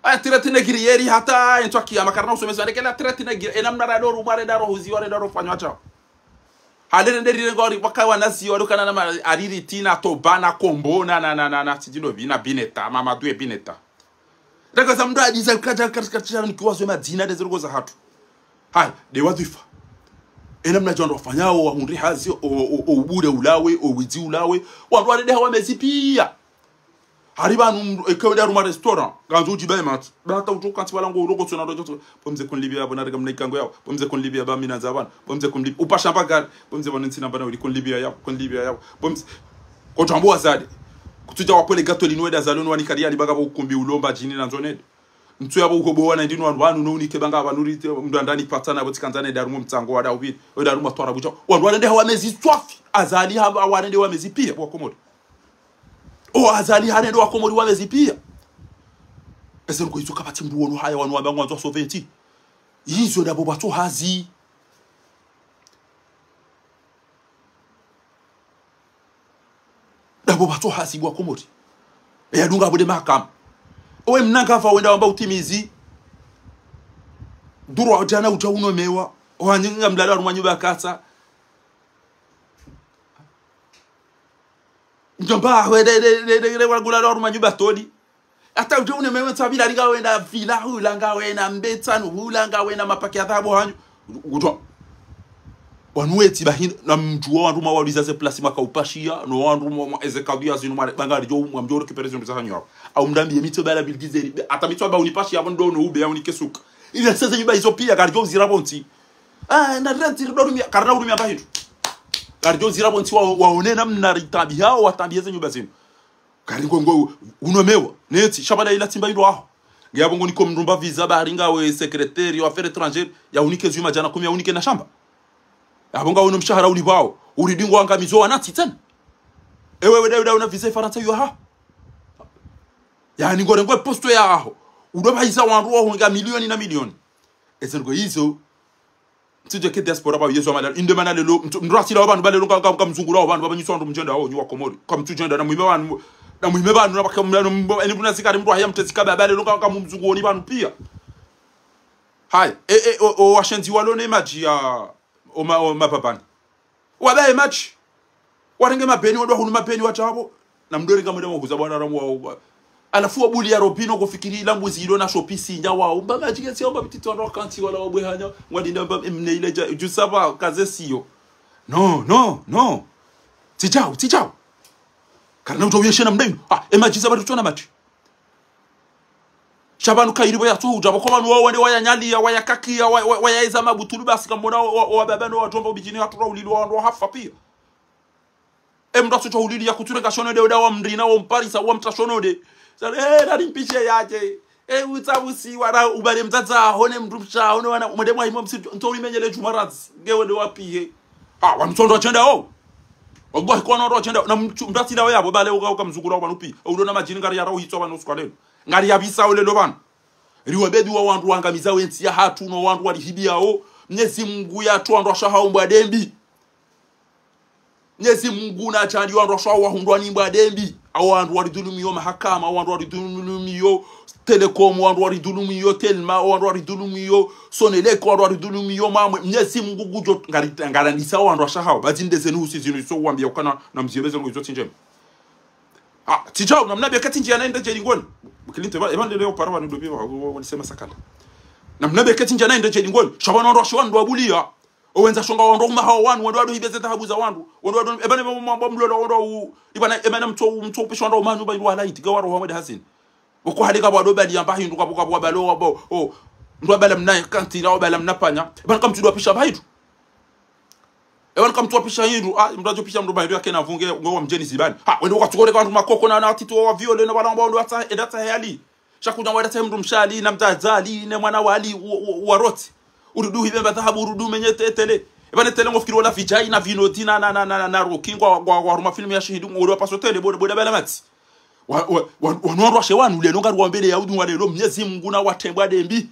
Aya, traite négrière hata entsu wa kiyama, karina usomesa, ndeke la traite négrière, ena mna rado rumwa, reda rohuzi, wa reda rofanywa tao. Halele nde rire ngori, waka wanazi, wadokana na ma, ariri tina, toba, na kombo, na, na, na, na, na, tsidjilo bi, na bineta, Mamadou e bineta. Ndaka za mndru adiza, kadja, kadja, kadja, nikiwa zo madzina, de ze ndrongoo za hatru. Haya, de wadhifa. Ena mna djandro wafanyao, wahundre hazi, o, o, o ubure ulawe, o widzi ulawe, wandru warende hawa mezi pia. Hari pvanu mndru, eke wende harumwa restaurant, ngandzo udjibaye matso. Ba hata utsoka ntsi pvala ngo uloko tsona ndo djoto. Bo mze kunlipvia yapvo, nareka mna ikango yapvo. Bo mze kunlipvia ba mina nza pvanu. Bo mze kunlipvia. Upasha mpaka. Bo mze pvanu ntsina pvanu uli kunlipvia yapvo, kunlipvia yapvo. Bo mze. Kotwambo wazade. Kutsudja wapvole gato linu wenda zalo no wanikali ya libaka pvo ukumbi ulomba djini na ndzonede. Ntsu yapvo uhobo wana ndinu wanu, wanu no unike banga pvanu rite, mndru andani patsa na pvo tsikandza ne darumwa mtsango wa daupvili. Wenda harumwa twara bucha. Wandru warende hawa mezi swafi. Azali ha, warende wa mezi pia, bo wa Komori. O Azali harende wa Komori wa mezi pia. Eze ndrongoo izo kapvatsi mndru wono haya wanu wamba ngwandzo sauver ntsi. Izo ndapvo pvatso hazi. Ndapvo pvatso hazi bo Wakomori. Eya dunga pvo nde mahakama. Owe mna ngapvo wenda wamba utimizi. Ndrongoo djana udja unomewa. Owanyu ngamlala harumwa nyumba katsa. Ndjomba, we, de, de, de, de, de, wagula lo harumwa nyumba toli. Hata udje unemewe ntsa bila ringa wena villa hula nga wena mbetsanu hula nga wena mapaki ya dhahabu hanyu. Kutwa. Wanu wetsi bahi na mdjuwa wandru mwawaluza ze place mwakaupashiya, no wandru mwa, mwa eze kadhiya zinu mwa, ba ngaridjo, mwamdjo récupérer zindru zahanyu hawo. Au mndambiye mitso bala bilgizeri, be, hata mitso ba unipashiya, pvo ndo no ube ya unike suka. Ile seze nyumba izo piya, ngaridjo uzira pvo ntsi. Ah, na renti ridorumia, karina urumia mba hindru. Ngaridjo uzira pvo ntsi wa, waone namna ritabiha, watabihe ze nyumba zinu. Kari ngo, ngo, unomewa, netsi, sha pvala ila tsimba ilo aho. Nge yapvo ngo niko mndru mba visa bahari ngawe secrétaire wa affaires étrangères, ya unike zihwi madjana kumi, ya unike na shamba. Yapvo ngawe no mshahara ulipvwao, uridi ngo angamizo wanatsi tsena. Ewe weda, weda una visa Farantsa yo ha. Yaani ngo rengwe poste ya aho. Udo pvahiza wandru waho nga milioni na milioni. Eze ndrongoo izo. Mtsudje ke diaspora ba yezo amada. Inde mana lelo, mtsu-, mndru asila wa pvanu ba lelo nga, nga, nga mzungula wa pvanu, ba pvanyiswa wandru mdjenda, o, nyi Wakomori. Kamtsudjenda, na mwime pvanu, na mwime pvanu, na pvaka, na mbo, eni pvuna zikari mndru haya mtezika ba, ba lelo nga, nga mumzungu woni pvanu piya. Haya, e, e, o, o, washenzi walo ne madji ya, o ma, o mapapani. Wabaye madji. Warenge mabeni, wandru wahunu mabeni, watsapvo. Na mndru ringa mwende mwahuza bwana ramu wa uba. Halafu wabuliya robinet, kufikiri ila mbuzi ilo na shopisi nya wa uba. Madji ketsi ya uba pititi wandru wakantsi wala wabwe hanya. Ngwadinda mba mne ile dja, dju saba, kaze siyo. No, no, no. Tsidjau, tsidjau. Karina udjo uyeshe namna inu. Ah, e madji saba tutsona madji. Sha pvanu kayiri pvo yatsu udja, pvoko pvanu wao wende wayanyaliya, wayakakiya, wa, wa, wayaeza mabutulu basi kamona wa, wa, wababa no wadjomba ubidjini hatura ulilo wandru wahafa piya. E mndru atsutso uliliya kutsurenga shonode uda wa mrina, wa mparisa, wa mtra shonode. Sale, eh, nari mpishe yadje. Eh, utsabusiwa, na ubale mdzadze aho ne mndru mshe aho ne wana, mwende mwahima msitu, ntso ulimenyele djumwa radzi. Nge wende wapihe. Ha, wanu tsondo watsenda o. Wallahi, kwa wandru watsenda, na mtsu-, mndru atsila we yapvo, bale uka, uka mzukuru wa pvanu piya. Udo na madjini ngari yara uhitswa pvanu usiku wa lelo. Ngari yapvisa ulelo pvanu. Riwe bebi wa wandru wangamiza wentsi yahatru no wandru walihibiya o. Mnyezi Mungu yatru wandru washaha umbwa dembi. Mnyezi Mungu na tsandiya wandru washaha wahundrwa ni mbwa dembi. Awo wandru waridhulumiyo mahakama, awo wandru waridhulumiyo Telecom, awo wandru waridhulumiyo Telma, awo wandru waridhulumiyo Sonelec, awo wandru waridhulumiyo Mamwe. Mnyezi Mungu ngudjo ngari-, ngarandisa awo wandru washaha. Ba zinde zenu husi zinu iso wambiya ukana na mziyo bezenu izo tsi ndjema. Ah, tsidjau, namna beka tindji yana ende djeli ngoni. Kilinte ba, eba ndele opara wanu dobi wa, wa, wa, wanisema sakala. Namna beka tindji yana ende djeli ngoni. Sha pvanu wandru washe wandru wabuliya. Owendza shonga wandru huma hawo wanu, wandru wado hibe ze dhahabu za wandru. Wandru wado, eba ne mwa, mwa, mwa mlola wandru u, eba na, eba na mtso, mtso upesha wandru huma nyumba indru wala itiga wandru hamwe de hazini. Woko hali kapvwa do bali yamba hindru kapvwa, kapvwa balo wabo, o, mndru wabala mna kantila, wabala mna panya. Eba na kamtsu do wapisha mba hindru. Ewa nikamtsu wapisha hindru, ah, mndru adjo pisha mndru mba hindru yake na vunge, ngo wa mdjeni zibani. Ha, wende wakatsukoreka wandru makoko na, na watiti wa, wa viole na wala wamba wandru watsa, enda tsa hali. Sha kudja wenda tsa mndru mshe hali, na mdzadze hali, ne mwana wali, wa, wa, wa roti. Urudu hibe mba dhahabu, urudu menye te-, tele. Eba ne tele ngofikiri wala vijay na vinoti na, na, na, na, na, na roki, ngwa, ngwa, ngwa haruma filmu ya shahidi, ngwa ule wa paso tele, boda, boda bala matsi. Wa, wa, wa, wanu wandru washe wanu, lelo ngari wambele ya udu wa lelo, Mnyezi Mungu na watrembwa dembi.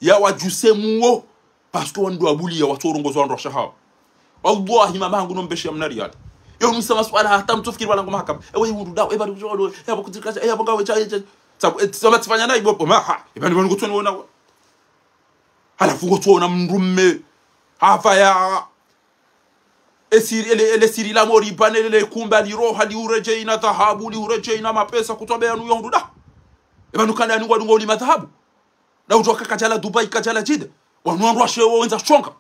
Ya wadjuse muo, parce que wandru wabuliya, watsorongoza wandru washaha. Wallahi, mama hangu no mbeshe ya mna riyali. Yo msa maswala hata mtsofikiri wala ngo mahakama. Ewe, yundu dawo, ewa, ewa, ewa, kutsika, ewa, bonga, we, cha, cha. Tsabu, eh, tsama tsifanya na ibo, ma, ha. Eba ni wanu kutsoni wona. Halafu kutsona mndru mme. Hafa ya. Esiri, ele, ele siri la mori, pane, ele kumba liroha, liuredjei na dhahabu, liuredjei na mapesa, kutwabe yanu yondu da. Eba nukanda yanu ngwadungo uli madhahabu. Na udjuwa ka kadjala Dubai, kadjala Jida. Wanu wandru washe wendza shonga.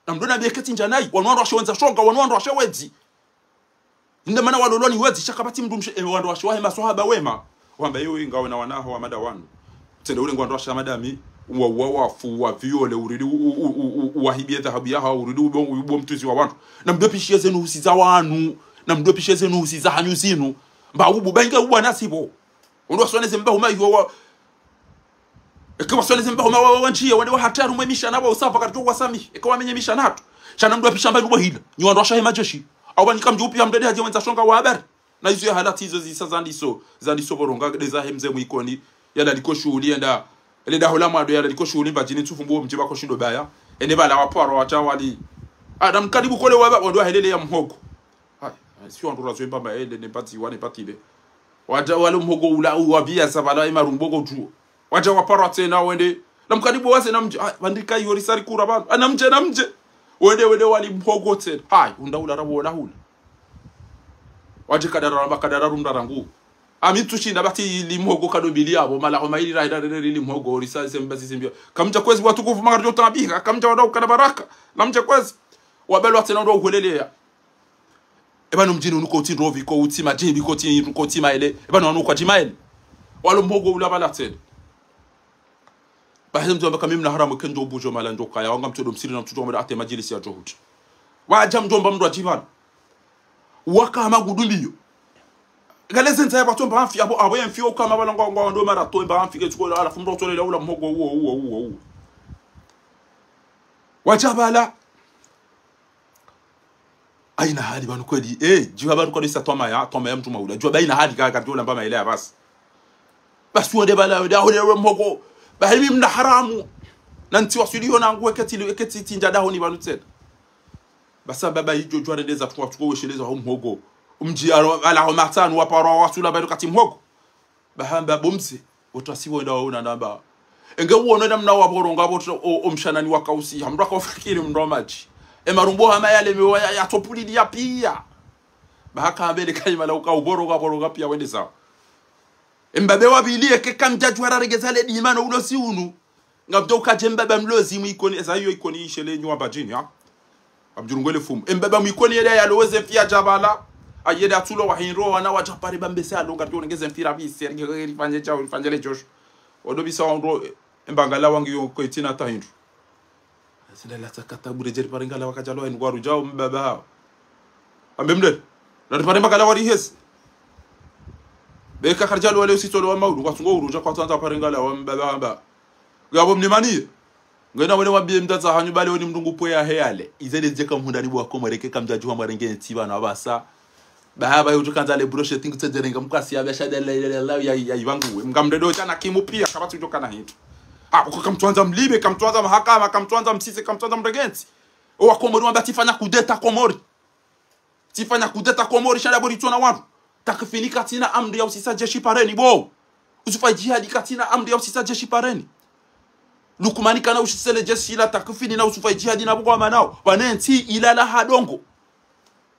Na mndru na beke tindja nayi, wanu wandru washe wendza shonga, wanu wandru washe wedzi. Inde mana walolwa ni wedzi, sha kapvatsi mndru mshe, eh, wandru washe wahe maswahaba wema. Wamba yewe ngawe na wanaho wa mada wanu. Tsende ule ngwandru washe madami, wa, wa, wafu, wa viole, uridi, u, u, u, u, u, wahibiye dhahabu yaha, uridi, ubo, ubo mtwizi wa wandru. Na mdo pishiye zenu husi za wanu, na mdo pishiye zenu husi za hanyu zinu. Mba ubu, ba inge ubu anasibo. Wandru wasoneze mba huma iwo wa, eke wasoneze mba huma wa, wa, wa njiye, wande wa hatari mwe misha na wa usafa karidjo wasami. Eke wamenye misha na hatu. Sha na mdo wapisha mba iwo hila. Nyi wandru washahe majeshi. Awa nyi kamdjo upiya mdede hadje wendza shonga wa habari. Na izo ya halati izo zisa zandiso, zandiso boronga, de zahe mze Mwikoni. Yalaliko shuhuli yenda. Ele daho la mwando yalaliko shuhuli Mbadjini ntsufu mbo mdji pvako shindo baya. Ende pvala wapvaro wadja wali. Ah, namkaribu kole waba, wandru wahelele ya mhogo. Hai, si wandru razwe mbamba ele, ne pati, wane pati le. Wadja wale mhogo ula, uwabia sa pvala, ema rumbo ko dju. Wadja wapvaro tsena wende. Namkaribu waze namdje, ah, pvandrika yori sari kura pvanu. Ah, namdje, namdje. Wende, wende wali mhogo tsena. Hai, unda ula rabo la hula. Wadje kadara, makadara rumda rangu. Ami tsushinda pvatsi ili mhogo kado mbili yapvo, malaho mayili ra, ra, ra, ra, ili mhogo, risa, semba, si, sembia. Kamdja kwezi watukufu, manga ridjo tabika, kamdja wada ukana baraka. Namdje kwezi. Wabelwa tsena ndo uhweleleya. Eba no mdjini unu kotsi ndrovi, kotsi madjimbi, kotsi, kotsi maele. Eba no unu kwadji maele. Walo mhogo ula pvala tsena. Bahi mdru amba ka mi mna haramu ke ndjo budjo mala ndjo kaya, wanga mtsodo msiri na mtsudjo mala ate madjilisi ya djohudi. Wadja mdjomba mdru adjipvana. Waka magudumbiyo. Ngale zenza ya batomba amfi, abo, abo ya mfi, oka mabala ngwa, ngwa, ndo mara tomba amfi, ke tsuko, halafu mdru otole la ula mhogo uwo, uwo, uwo, uwo. Wadja pvala. Haina hali pvanu kweli, eh, djuwa pvanu kweli sa twamaya, twamaya mdru maula. Djuwa ba haina hali ka, ka djuwa lamba maele ya basi. Basi wende pvala, wende, wende, wende mhogo. Bahi mi mna haramu. Na ntsi waswili yo nangu, eke tsi, eke tsi, tsi ndja dahoni pvanu tsena. Basa baba idjo djuwa rendeza tuwa tuko wesheleza ho mhogo. Umdji alo, ala ho matsanu, wapvaro wasula pvanu katsi mhogo. Bahamba bo mze, otasi wenda waona namba. Enge uono namna wapvoronga pvo tro, o, o mshanani wakausi, hamdru akaufikiri mdru wa madji. E marumbo hama yalemewa ya, ya topulili ya piya. Bahaka hambele kalima la uka upvoronga, pvoronga piya wende sawa. E mbabe wa pvili eke kamdja djuwa raregeza le dima no ulozi unu. Ngamdjo ukadje mbaba mlozi mu Ikoni, eza iyo Ikoni ishele nyuwa Mbadjini, ha? Abdjuru ngwele fumu. E mbaba mu Ikoni yele yaloweze mfi ya dja pvala. Ayele atsulo wa hindru, wana wadja pare bambese alonga, tonengeze mfi ra bise, rifanye djao, rifanye le djosho. Wado bisa wandro, e mbangala wangi yo kwetsina ta hindru. Sina la tsakata bure djeri pare ngala wakadjalo wa hindru kwa rudjao mbaba hao. Ambe mdele. Na ripare mbangala wa rihesi. Beka karidjalo wale usitsolo wa maudu, kwa tsungo urudja kwa tsandza pare ngala wa mbaba hamba. Ngapvo mnimaniye. Ngena wene wambiye mdzadze hanyu bale weni mdru ngu pwe ya heyale. Izele zeka mhundani bwa komoreke kamdjadjuwa mwarenge ntsi pvanu apvasa. Bahaba yo djukandza le brochette ngu tsedzerenga mkwasi ya biasha de la, la, la, la, ya, ya ivangu. Mngamdredo djana kimu piya, kapvatsi udjokana hindru. Ah, uko kamtswandza mlibe, kamtswandza mahakama, kamtswandza msise, kamtswandza mrenge ntsi. Owa Komori wamba tsifanya kudeta Komori. Tsifanya kudeta Komori, sha ndapvo ritsona wandru. Takfini katsina amri ya usisa jeshi pareni, bo. Usufa Jihadi katsina amri ya usisa jeshi pareni. Lukumani kana usisele jeshi la Takfini na Usufa Jihadi na buko amanao. Pvane ntsi ilala ha dongo.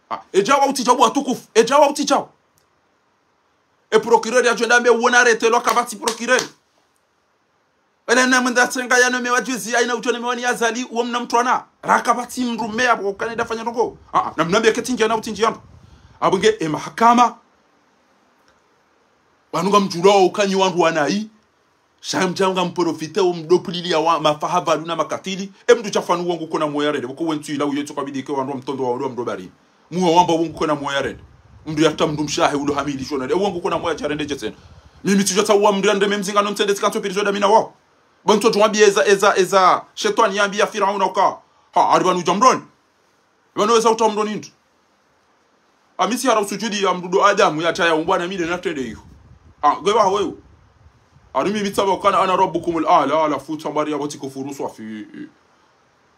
Ah, edjawa utidjao bo watukufu. Edjawa utidjao. E procureur ya djwenda mbe uona arrêté lwa kapvatsi procureur. Ele na mnda tsenga ya nomewa juzi, haina udjo nomewa ni Azali, uwo mna mtrwana. Ra kapvatsi mdru meya, bo kane dafanya ndrongo. Ah, ah, na mnambe ketindji na utindji yandru. Apvo nge, e mahakama. Pvanu ngamdjulao ukanyi wandru wanayi. Sha mdja ngamprofite umdopulili ya wa, mafaha pvalu na makatili. E mdru shafanu wangu kona moya rende. Pvoko wentsu ila uyo tsoka bidike wandru wa mtondo wa wandru wa mdobari. Muwa wamba wangu kona moya rende. Mdru yata mdru mshahe ulo hamili shona. E wangu kona moya djarende djetsena. Mimi tsidjo tsawa mdru yandre me mzinga no ntsende tsikantso piri zoda mina wao. Pvantso djumwambi eza, eza, eza. Shetwani yambiya Firauna uka. Ha, hari pvanu udja mdroni. Pvanu weza uta mdroni ndri. Amisi hara usujudi ya mdru do Adamu ya taya umbwa na mide na trende iyo. Ah, gwe ba wewe. Arimi bitsa ba kana ana rabbukumul a'la, ala futa bari ya bati kufuru swafi.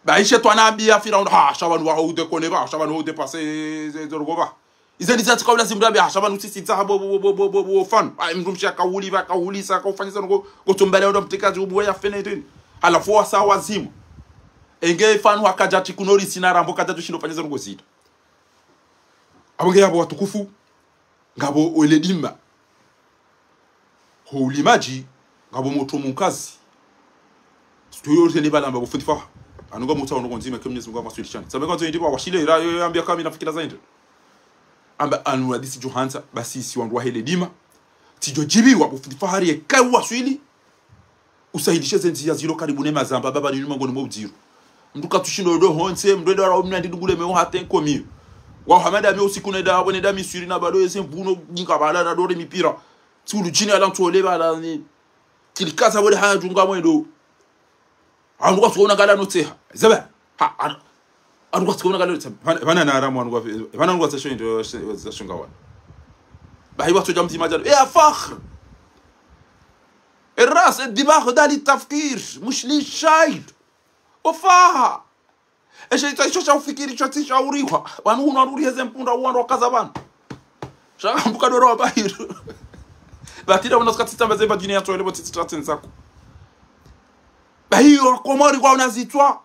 Ba ishe twana ambiya Firauna, ha, sha pvanu wa haude kone ba, sha pvanu haude pase, ze, ze rogo ba. Ize ndiza tsika ula zimdru ambiya, ha, sha pvanu sisi tsaha bo, bo, bo, bo, bo, bo, fan. Ay, mdru mshe akawuli ba, akawuli sa, akawufanyisa rogo, kotombele ula mtikazi ubuwe ya fene ndini. Halafu wasa wazimu. Enge fanu hakadja tsi kuno risina rambo kadja tsushindo fanyisa rogo zita. Apvo nge yapvo watukufu, ngapvo wele dima. Ho ulimadji, ngapvo motro munkazi. Situyo tene pvala amba bo fundi Faha. Anu ngamutsaho ndrongo ndzima ke Mwenyezi Mungu amwaswilishani. Sabe kwandzo yindi pvwa washile, ira yo yambiya kami nafikira za yindi. Amba anu hadisi djo handza, basi si wandru wa hele dima. Tsidjo djibiwa bo fundi Fahari ye kayi waswili. Usahilishe ze ndziya zilo karibu ne mazamba, baba ni nyuma ngoni mwa udziro. Mdru katsushindo ndo hontse, mdru ndo ara omna ndi dungule meo hata nkomi. Wa Hamada meo usiku nenda, wone nda Miswiri na bado yese mvuno, nyinga pvala na dore mipira. Tsulu djini ala ntsole pvala ni. Tilikaza wole haya djunga mwendo. Andru kwatsuka una ngala notseha. Zaba. Ha, andru, andru kwatsuka una ngala notseha. Pvana, pvana na haramu andru kwa, pvana andru kwatsa shonga wana. Bahi watsodja mdzima djalo. Eh, Fakhri. Eras, edimagh dali tafkir, mush li shayil. Ofaha. Eshe ita isho sha ufikiri sho tsi shaurihwa. Pvanu hunu waruri heze mpundra uwandru wakaza pvanu. Sha mbuka doro wa bahiru. Batira wana suka tsitsamba ze badjini ya tswele bo tsitsi tratsen zako. Bahiyo, Komori kwa unazitswa.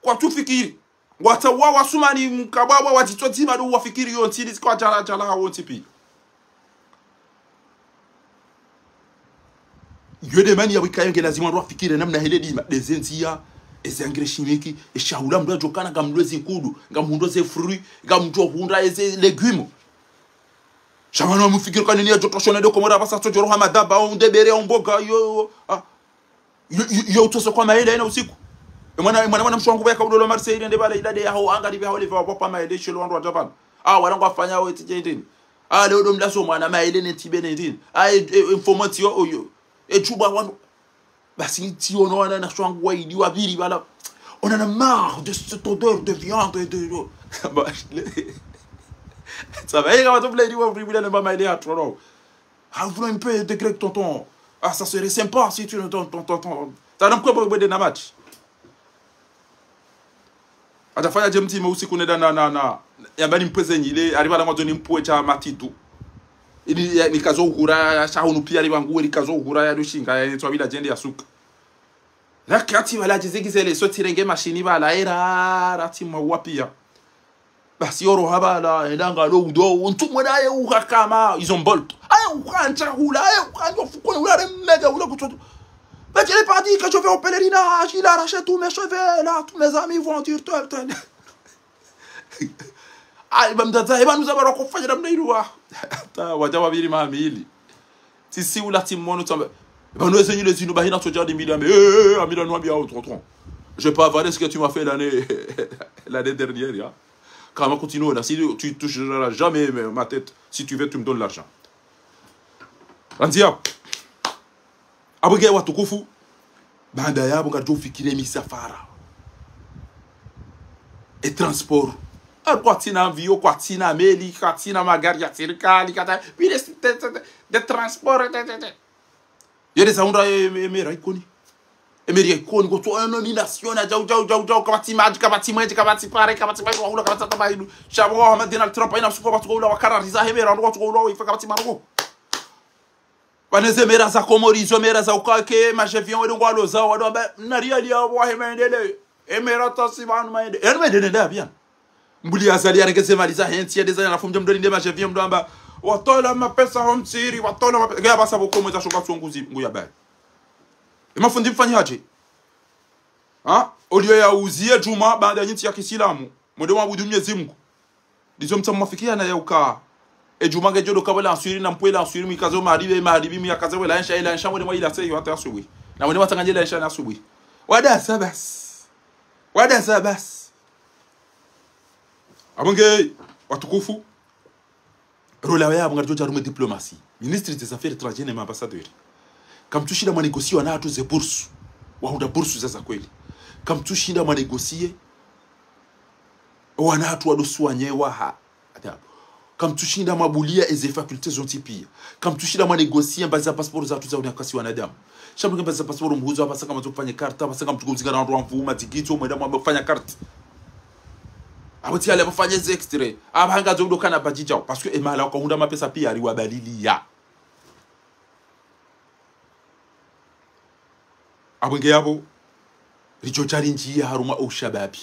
Kwatsu fikiri. Watsa wa wasumani mkabwabwa wadzitso dzima ndo wafikiri yo ntsi, nizikwa djala djala hawo ntsi pi. Yo de mani ya wika yo nge lazima ndo wafikiri namna hele dima. Deze ndziya, eze engrais chimique, eshahula mndru adjokana ngamlwezi nkudu, ngamhundro ze fruits, ngamdjo hundra eze légumes. Sha mwana wa mfikiri kanini ya djotoshona ndo Komori apvasa tsodjoro ha madaba, au ndebere, au mboga, yo, ah. Yo, yo, yo utsose kwa maele ena usiku. E mwana, e mwana, mwana mshe wangu pvaya kaudolo Marseille, nde pvala idade yaho, angari pvaya hole pvaya wapva maele, shelo wandru wadja pvanu. Ah, wala ngwafanya we tije ndini. Ah, leo ndo mlaso mwana maele ne tibe ne ndini. Ah, e, e, information yo, yo. E chuba wanu. Basi tsi ono wana na mshe wangu wa idi wa pvili pvala. On en a marre de cette odeur de viande et de, de. Bah, le- Ça va, eh, kama tu play, wa pvili pvala ne ba maele ya tro. Ah, voulons un peu de grec, tonton. Ah, ça serait sympa si tu nous donnes ton, ton, ton. T'as un peu de match. Atafanya je mtima usiku neda na, na, na. Yamba ni mpweze nyile, ariba la mwadzo ni mpwe cha matitu. Ili ya, nikazo uhura, sha hunu pia ariba nguwe, nikazo uhura, ya dushinga, ya nitwa bila djende ya suka. Rakati wala jizigi zele, so tirenge mashini bala, era, rati mwa pia. Basi oro habala, enda ngalo udo, untu mwana ye uhakama, ils ont bolt. Aye ukancha hula, aye ukancha fukoni hula, remega hula kutoto. Mais je l'ai pas dit que je vais au pèlerinage, il a arraché tous mes cheveux, là, tous mes amis vont dire tel, tel. Ayi, ba mdzadze, eba nuza barwa kufanya namna inu wa. Ta, wadja wabiri mamili. Tsisi ula tsi mono tsamba. Eba nweze nyile zinu bahina tsodja di mili ambe. Eh, eh, eh, amila nwambi au tonton. Je peux avaler ce que tu m'as fait l'année, l'année dernière, ya. Kama continue là, si tu toucheras jamais ma tête, si tu veux, tu me donnes l'argent. Randzia. Apvo nge watukufu, baanda yapvo ngaridjo ufikiri emisafara. E transport. Ah, kwatsina avion, kwatsina meli, kwatsina magari ya sirikali, kata, pile si, de, de, de, de transport, de, de, de. Yele zaundra e, e, e mera Ikoni. E mera Ikoni, kotso, e, nomination, na, djau, djau, djau, djau, kapvatsi madji, kapvatsi mwenje, kapvatsi pare, kapvatsi pare, wahula, kapvatsi hata bahidu. Sha pvo wa Madina Trump, ina suko, pvatsuko ula, wakarariza, he mera, ndo watsuko ula, ifa, kapvatsi maruko. Pvanu ze mera za Komori, zo mera za ukake, ma avion wedo ngwalo zao, wado amba, na riali ya wahe maendele. E mera tasi pvanu maende. E maendele nda pia. Mbuli Azali yarenge ze mali za hentsi, yende za na fumja mdoli nde ma avion mdo amba, watola mapesa ho mtsiri, watola mapesa. Nge apvasa pvo Komori za shoka tsonguzi, ngu ya bayi. E mafundi mfanyi haje. Ha? Oliyo ya uziye djumwa, baanda nyintsi ya kisilamu. Mwende mwabudu Mwenyezi Mungu. Ndizo mtsamu mwafikiana ya uka. E djumwa nge djodo kabla answiri na mpwe la answiri mwikaze o magharibi, e magharibi mwiyakaze wela ensha, ela ensha mwende mwa ila seyo hata asubuhi. Na mwende mwatsanganye ela ensha na asubuhi. Wada sa basi. Wada sa basi. Apvo nge watukufu. Rôle yawo yapvo ngaridjo dja harumwa e diplomatie. Ministre des Affaires étrangères ne ma ambassadeur. Kamtsushinda mwa négocier wana hatru ze bourse. Wahundra bourse za za kweli. Kamtsushinda mwa négocier wana hatru wado soigner waha. Adabu. Kamtsushinda mwabulia eze facultés zontsi pia. Kamtsushinda mwa négocier mbazi za passeport za hatru za unyakasi wanadamu. Sha mbuke mbazi za passeport mhuzo apvasa ngamwandzo mfanye carte, apvasa ngamtsuko uzingara wandru wa mvuma, dzigitso, mwenda mwamba kufanya carte. Apvo tsi hale apvo fanye ze extrait. Apvo hanga zo udo kana badji djao. Parce que e mahala wakahundra mapesa pia ari wabalilia. Apvo nge yapvo, ridjo challenge ya harumwa o ushababi.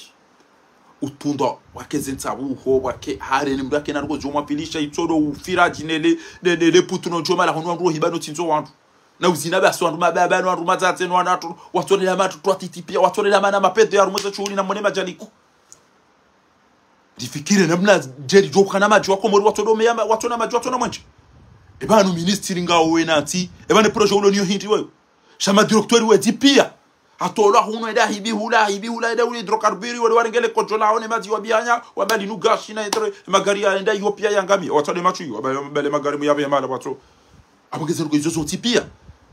Utundwa, wake ze ntsabuho, wake hare ni mdru ake na ruko djo mwapilisha, itsodo ufira djinele, ne, ne, ne putu no djoma la hono wandru hiba no tsindzo wandru. Na uzina basi wandru mababa no wandru madzadze no wandru, watsolela matru, twatiti pia, watsolela mana mapete ya harumwa ze shuhuli na mwone madjaliku. Rifikire namna djeri djo ukana madji wa Komori watsodo meyama, watsona madji, watsona mwenje. Eba nu ministri ngawo wena ntsi, eba ne projet ulo niyo hindri wewe. Sha ma directeur wedzi pia. Hatolwa hunu enda hibi hula, hibi hula, enda ule hydrocarbure, wale warengele kodjola, one madji wa bianya, wabali nu gashi na entre, magari ya enda iyo pia ya ngami, watsode matsu iyo, wabale, wabale magari muyabe ya mala watso. Apvo nge ze ruko izo zontsi pia.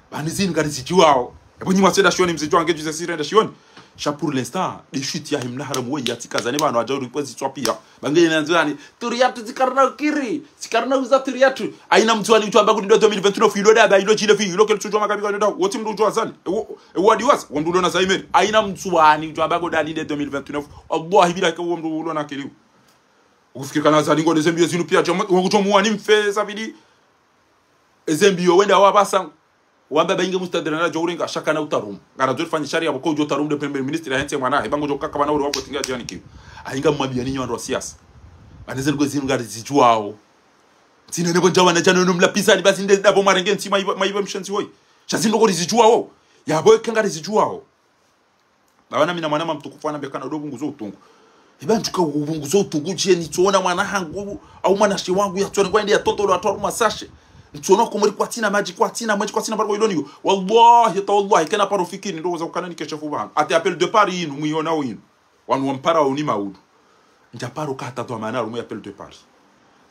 Pvanu zinu ngarizidjuwao. Epvo nyi mwasenda shioni mzidjuwa nge djuze sirenda shioni. Sha pour l'instant, de chute ya himna haramu we ya tikaza ne bano aja uri kwezi tswa pia. Bange yena nzwani, turi yatu zikarna ukiri, zikarna uza turi yatu. Haina mtsuwani utsuwa baku dindo deux mille vingt-neuf, ilo daba, ilo djile fi, ilo kele tsudjuwa makabi kwa nda, woti mdru udjuwa zani. Ewo, ewo adiwas, wa mdru ulona zaimeri. Haina mtsuwani utsuwa baku dali nde deux mille vingt-neuf. Wallahi bila ke wa mdru ulona kiliu. Ukufikiri kana zani ngo de zembi yezinu pia, wa kutsomuwa ni mfe zabidi. Ezembi yo wenda wa basa. Wamba ba inge mustadira na djo urenga, sha kana utarumu. Ngara djo fanya sharia pvoko udjo tarumu de premier ministre ya hentsi mwana, heba ngodjo kaka bana uri wako tinga djani kiyo. Hainga mwambiya ni nyi wandru wa siasa. Baneze ndrongoo zinu ngari zidjuwao. Tsine nebo ndjawa na djana no mlapisa ni basi nde dabo mwarenge ntsi maiba, maiba mshenzi woyi. Sha zindrongoo ri zidjuwao. Yabo eka ngari zidjuwao. Baba na mi na mwanama mtukufu anambia kana udo pvunguzo utungu. Eba ndjuka upvunguzo utungu dje nitsuona mwana hangu, au mwanashe wangu ya tsuona kwa ende ya totolo atwa harumwa sashe. Nitsuona Komori kwatsina madji, kwatsina mwendje, kwatsina bariko iloniyo. Wallahi, ta wallahi, kena paro fikiri, ndo waza ukana ni keshefu bana. Ate appel de Paris inu, mwiyonao inu. Wanu wampara wao ni maudu. Ndja paro kata dhwamana harumwa ye appel de Paris.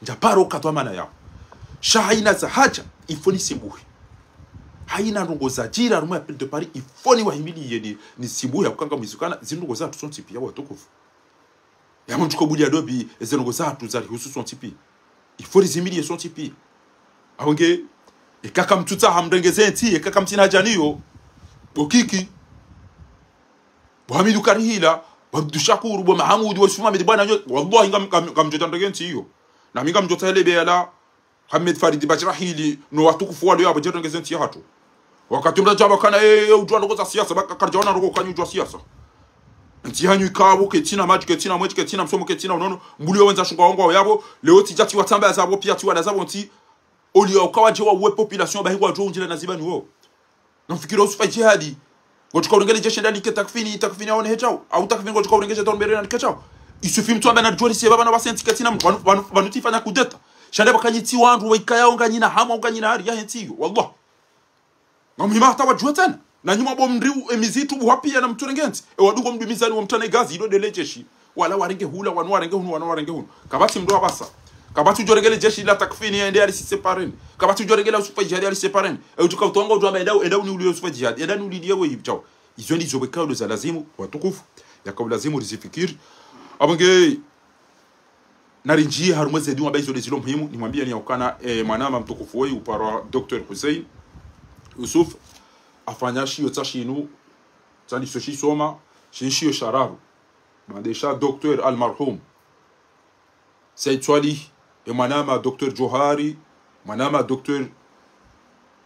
Ndja paro kata dhwamana yao. Sha haina za haja, il faut nisimbuhe. Haina ndrongoo zadjira harumwa ye appel de Paris, il faut niwahimiliye ni, nisimbuhe, ya kukanga mwizukana, zindrongoo zahatru sontsi pia watukufu. Ya mndru ko bulia dobi, eze ndrongoo zahatru zarihusu sontsi pia. Il faut rizimiliye sontsi pia. Awenge, eka kamtsutsaha mrengeze ntsi, eka kamtsina haja niyo, bokiki. Bo Hamidu Karihila, bo Abdu Shakuru, bo Mahamudu, bo Yusuf Mohamed, bwana nyo, wallahi ngam, ngam, ngamdjo tsa ndrenge ntsi iyo. Na mi ngamdjo tsa hele bela, Hamed Farid Bachirahili, no watukufu walo yabo, dje rengeze ntsi yahatru. Wakati mdru djaba kana, eh, eh, udjuwa ndrongoo za siasa, baka karidjaona ndrongoo kanyu udjuwa siasa. Ntsi hanyu ikao, ketsina madji, ketsina mwendje, ketsina msomo, ketsina unono, mbuli yo wendza shunga wongo yabo, leo tsidja tsi watsamba zabo, pia tsi wala zabo ntsi, oli ya ukawa dje wa uwe population, bahi ngwadjo undjila na zibani wo. Namfikiri Yusufa Jihadi. Ngotsuka urengele jeshi ndali ke Takfini, Takfini aone hechao. Au Takfini ngotsuka urengele jeshi ndali ke chao. Isufi mtsu amba na djori sie baba na wasentsi ketsina mndru, wanu, wanu, wanu tsifanya kudeta. Sha nde bakanyi tsi wandru, waikaya unganyina hamu, unganyina hari, ya hentsi iyo. Wallah. Ngamuhima hata wadjuwe tsena. Na nyuma bo mndru, e mizitu, buhapiya na mtsu renge ntsi. E wadungo mndru mizani wa mtsana igazi, ilo dele jeshi. Wala warenge hula, wanu warenge hunu, wanu warenge hunu. Kapvatsi mndru wa basa. Kapvatsi udjo rengele jeshi la Takfini, ende ali sisepareni. Kapvatsi udjo rengele Yusufa Jihadi ali separeni. E udjuka utonga udjo amba enda, enda uniuliye Yusufa Jihadi. Enda niuliye we ibjao. Izo ndizo wekao ndo za lazimu, watukufu. Yakao lazimu rizifikiri. Abonge, narindjiye harumwa ze dua amba izo nde zilo muhimu, nimwambiye ni yaukana, eh, mwanama mtukufu woyi uparwa Docteur Hussein Yusuf, afanya shiyo tsa shinu, tsa ndiso shisoma, shin shiyo shararu. Baanda sha Docteur Almarhum Said Swalih, e mwanama Docteur Johari, mwanama Docteur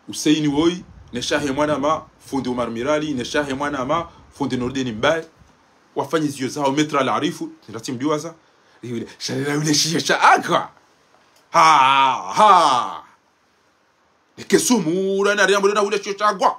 Hussein woyi, ne shahe mwanama Fundi Omar Mirali, ne shahe mwanama Fundi Nordin Mbaye, wafanya ziyo zaho Maître Al Arifu, nirati mdiwaza, yule, shalala yule shiya sha aka. Ha, ha. Neke sumura na riambo na hule shiyo sha agwa.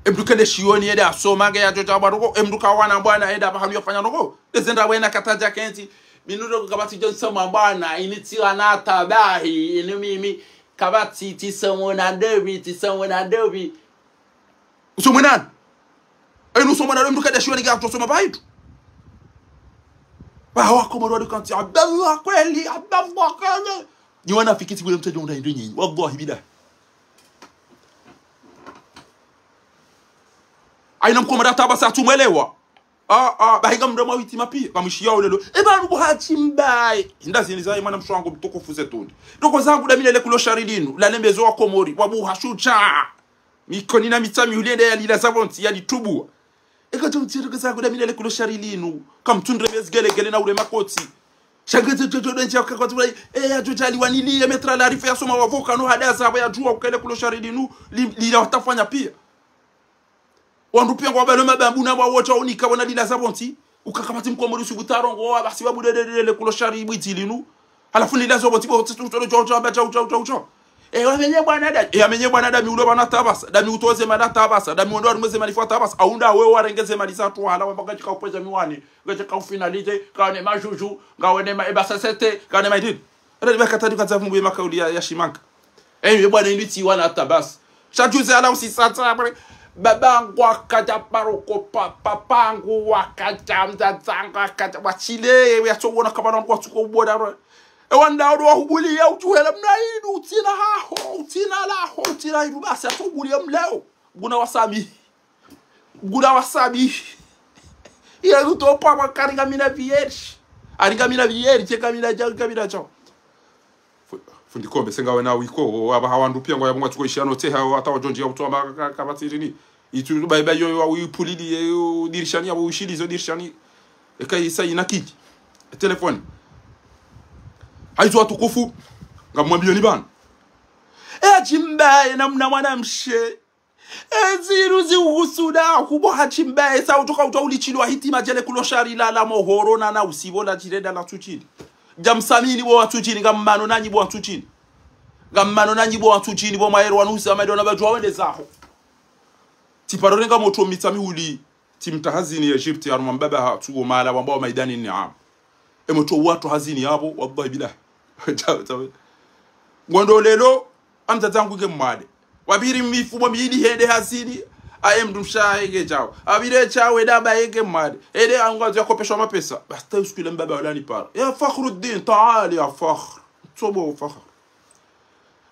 Emndru kende shiyoni ende asoma nge yadjo dja bwa ndrongoo. Emndru kawana bwana ende apvahanu yafanya ndrongoo. Ndeze nda wena katadja kentsi. Mi ndrongoo kapvatsi djo nsoma bwana. Ini tsiwana tabahi. Ini mimi kapvatsi tsisomo na ndevi. Tsisomo na ndevi. Usomwe nani? Enu usomwe nani? Emndru kende shiyoni nge yadjo soma pvahitru. Pvaho wakomori wadi kantsi. Abdallah kweli. Abdallah kweli. Nyi wanafiki tsi kule mtsadjo unda hindru nyinyi. Wallahi billahi. Haina mkomori hata basi atsumwelewa. Ah, ah, bahi ngamndru mwa witima pia, ngamshiya ulelo. E pvanu buhatsi mbaye. Hinda zini zayi mwana mshe wangu mtukufu ze tundi. Ndrongoo zangu dami nele kulo shari linu, lalembezo wakomori, wabuha shudja. Mikoni na Mitsamihuli yende yalila za pvontsi, yalitubuwa. Eka djo mtsi ndrongoo zangu dami nele kulo shari linu. Kamtsundre mezi gelegele na ule makotsi. Sha nge djo djo djo ndje ya kakwa tsi ula, eh, yadjo djali waniliye Maître Al Arifu yasoma wavoka no hada za pvo yadjuwa uka ele kulo shari linu, li, lila watafanya pia. Wandru pia ngwabalo mabambu na wawotsa unika wana lila za pvontsi. Uka kapvatsi mkomori usubutu arongowa basi wabu dede dede le kulo shari bwitsi linu. Halafu lila za pvontsi bo tsi tu tolo djo djo amba djau djau djau djau. E wamenye bwana dami. E wamenye bwana dami ulo bwana tabasa. Dami utoze mala tabasa. Dami wondo warimweze malifu tabasa. Aunda we warengeze mali za tu hala wamba ngadjika upweza miwani. Ngadjika ufinalize. Kaone majuju. Ngaone ma eba sasete. Kaone maidini. Ela liba katadi kadza vumbuye makauli ya, ya shimanka. Ewe bwana inu tsiwana tabas. Sha juzi ala usisatsa, bre. Babangu wakadja paroko pa, papangu wakadja, mdzadzangu wakadja, washile, we atso wona kabana wangu watsuko ubona, bre. Ewa ndao ndo wahubuliya, utsuhela mna inu, utsina haho, utsina laho, utsina inu, basi atso hubuliya mleo. Buna wasami. Gula wasabi. Iya, uto pwa kwa kari ngamina vierge. Ari ngamina vierge, ngamina djau, ngamina djau. Fu-, fundi kombe, senga wena wiko, waba hawa ndu pia ngo ya bunga tuko ishano te hawa, hata wadjondji ya utowa ma ka-, ka-, kabatiri ni. Itu baiba yo, yo, wipulili, yo, dirishani, ya wishili, zo dirishani. Eka isa inakili. Telefoni. Haizo watukufu, ngamwambiyo ni bana. E, achimba, e, namna mwanamshe. Ezinu zihuhusuda, kubo hachimba, esa utoka uta ulichilwa hitima djele kulo shari la, la mohoro na, na usibo la djirenda la tsuchini. Ngamsamini bo wa tsuchini, ngammano nanyi bo wa tsuchini. Ngammano nanyi bo wa tsuchini, bo maero wanu usa maidona badjwa wende zaho. Tsiparo renga motro mitsa mihuli, tsimta hazini Egypte, harumwa mbaba ha, tsugo mala, wamba wa maidani ni amu. E motro watu hazini yabo, wallahi billahi. Tsawe, tsawe. Ngondo lelo, amdzadze wangu nge mwade. Wabiri mifumo mili hende hazini, aye mndru mshahe nge djao. Abire djao, eda ba ye nge mwade. Ede angu azo ya kopeshwa mapesa. Basta usiku ile mbaba wala ni para. Ya Fakhruddin, taali ya Fakhr. Tsobo Fakhr.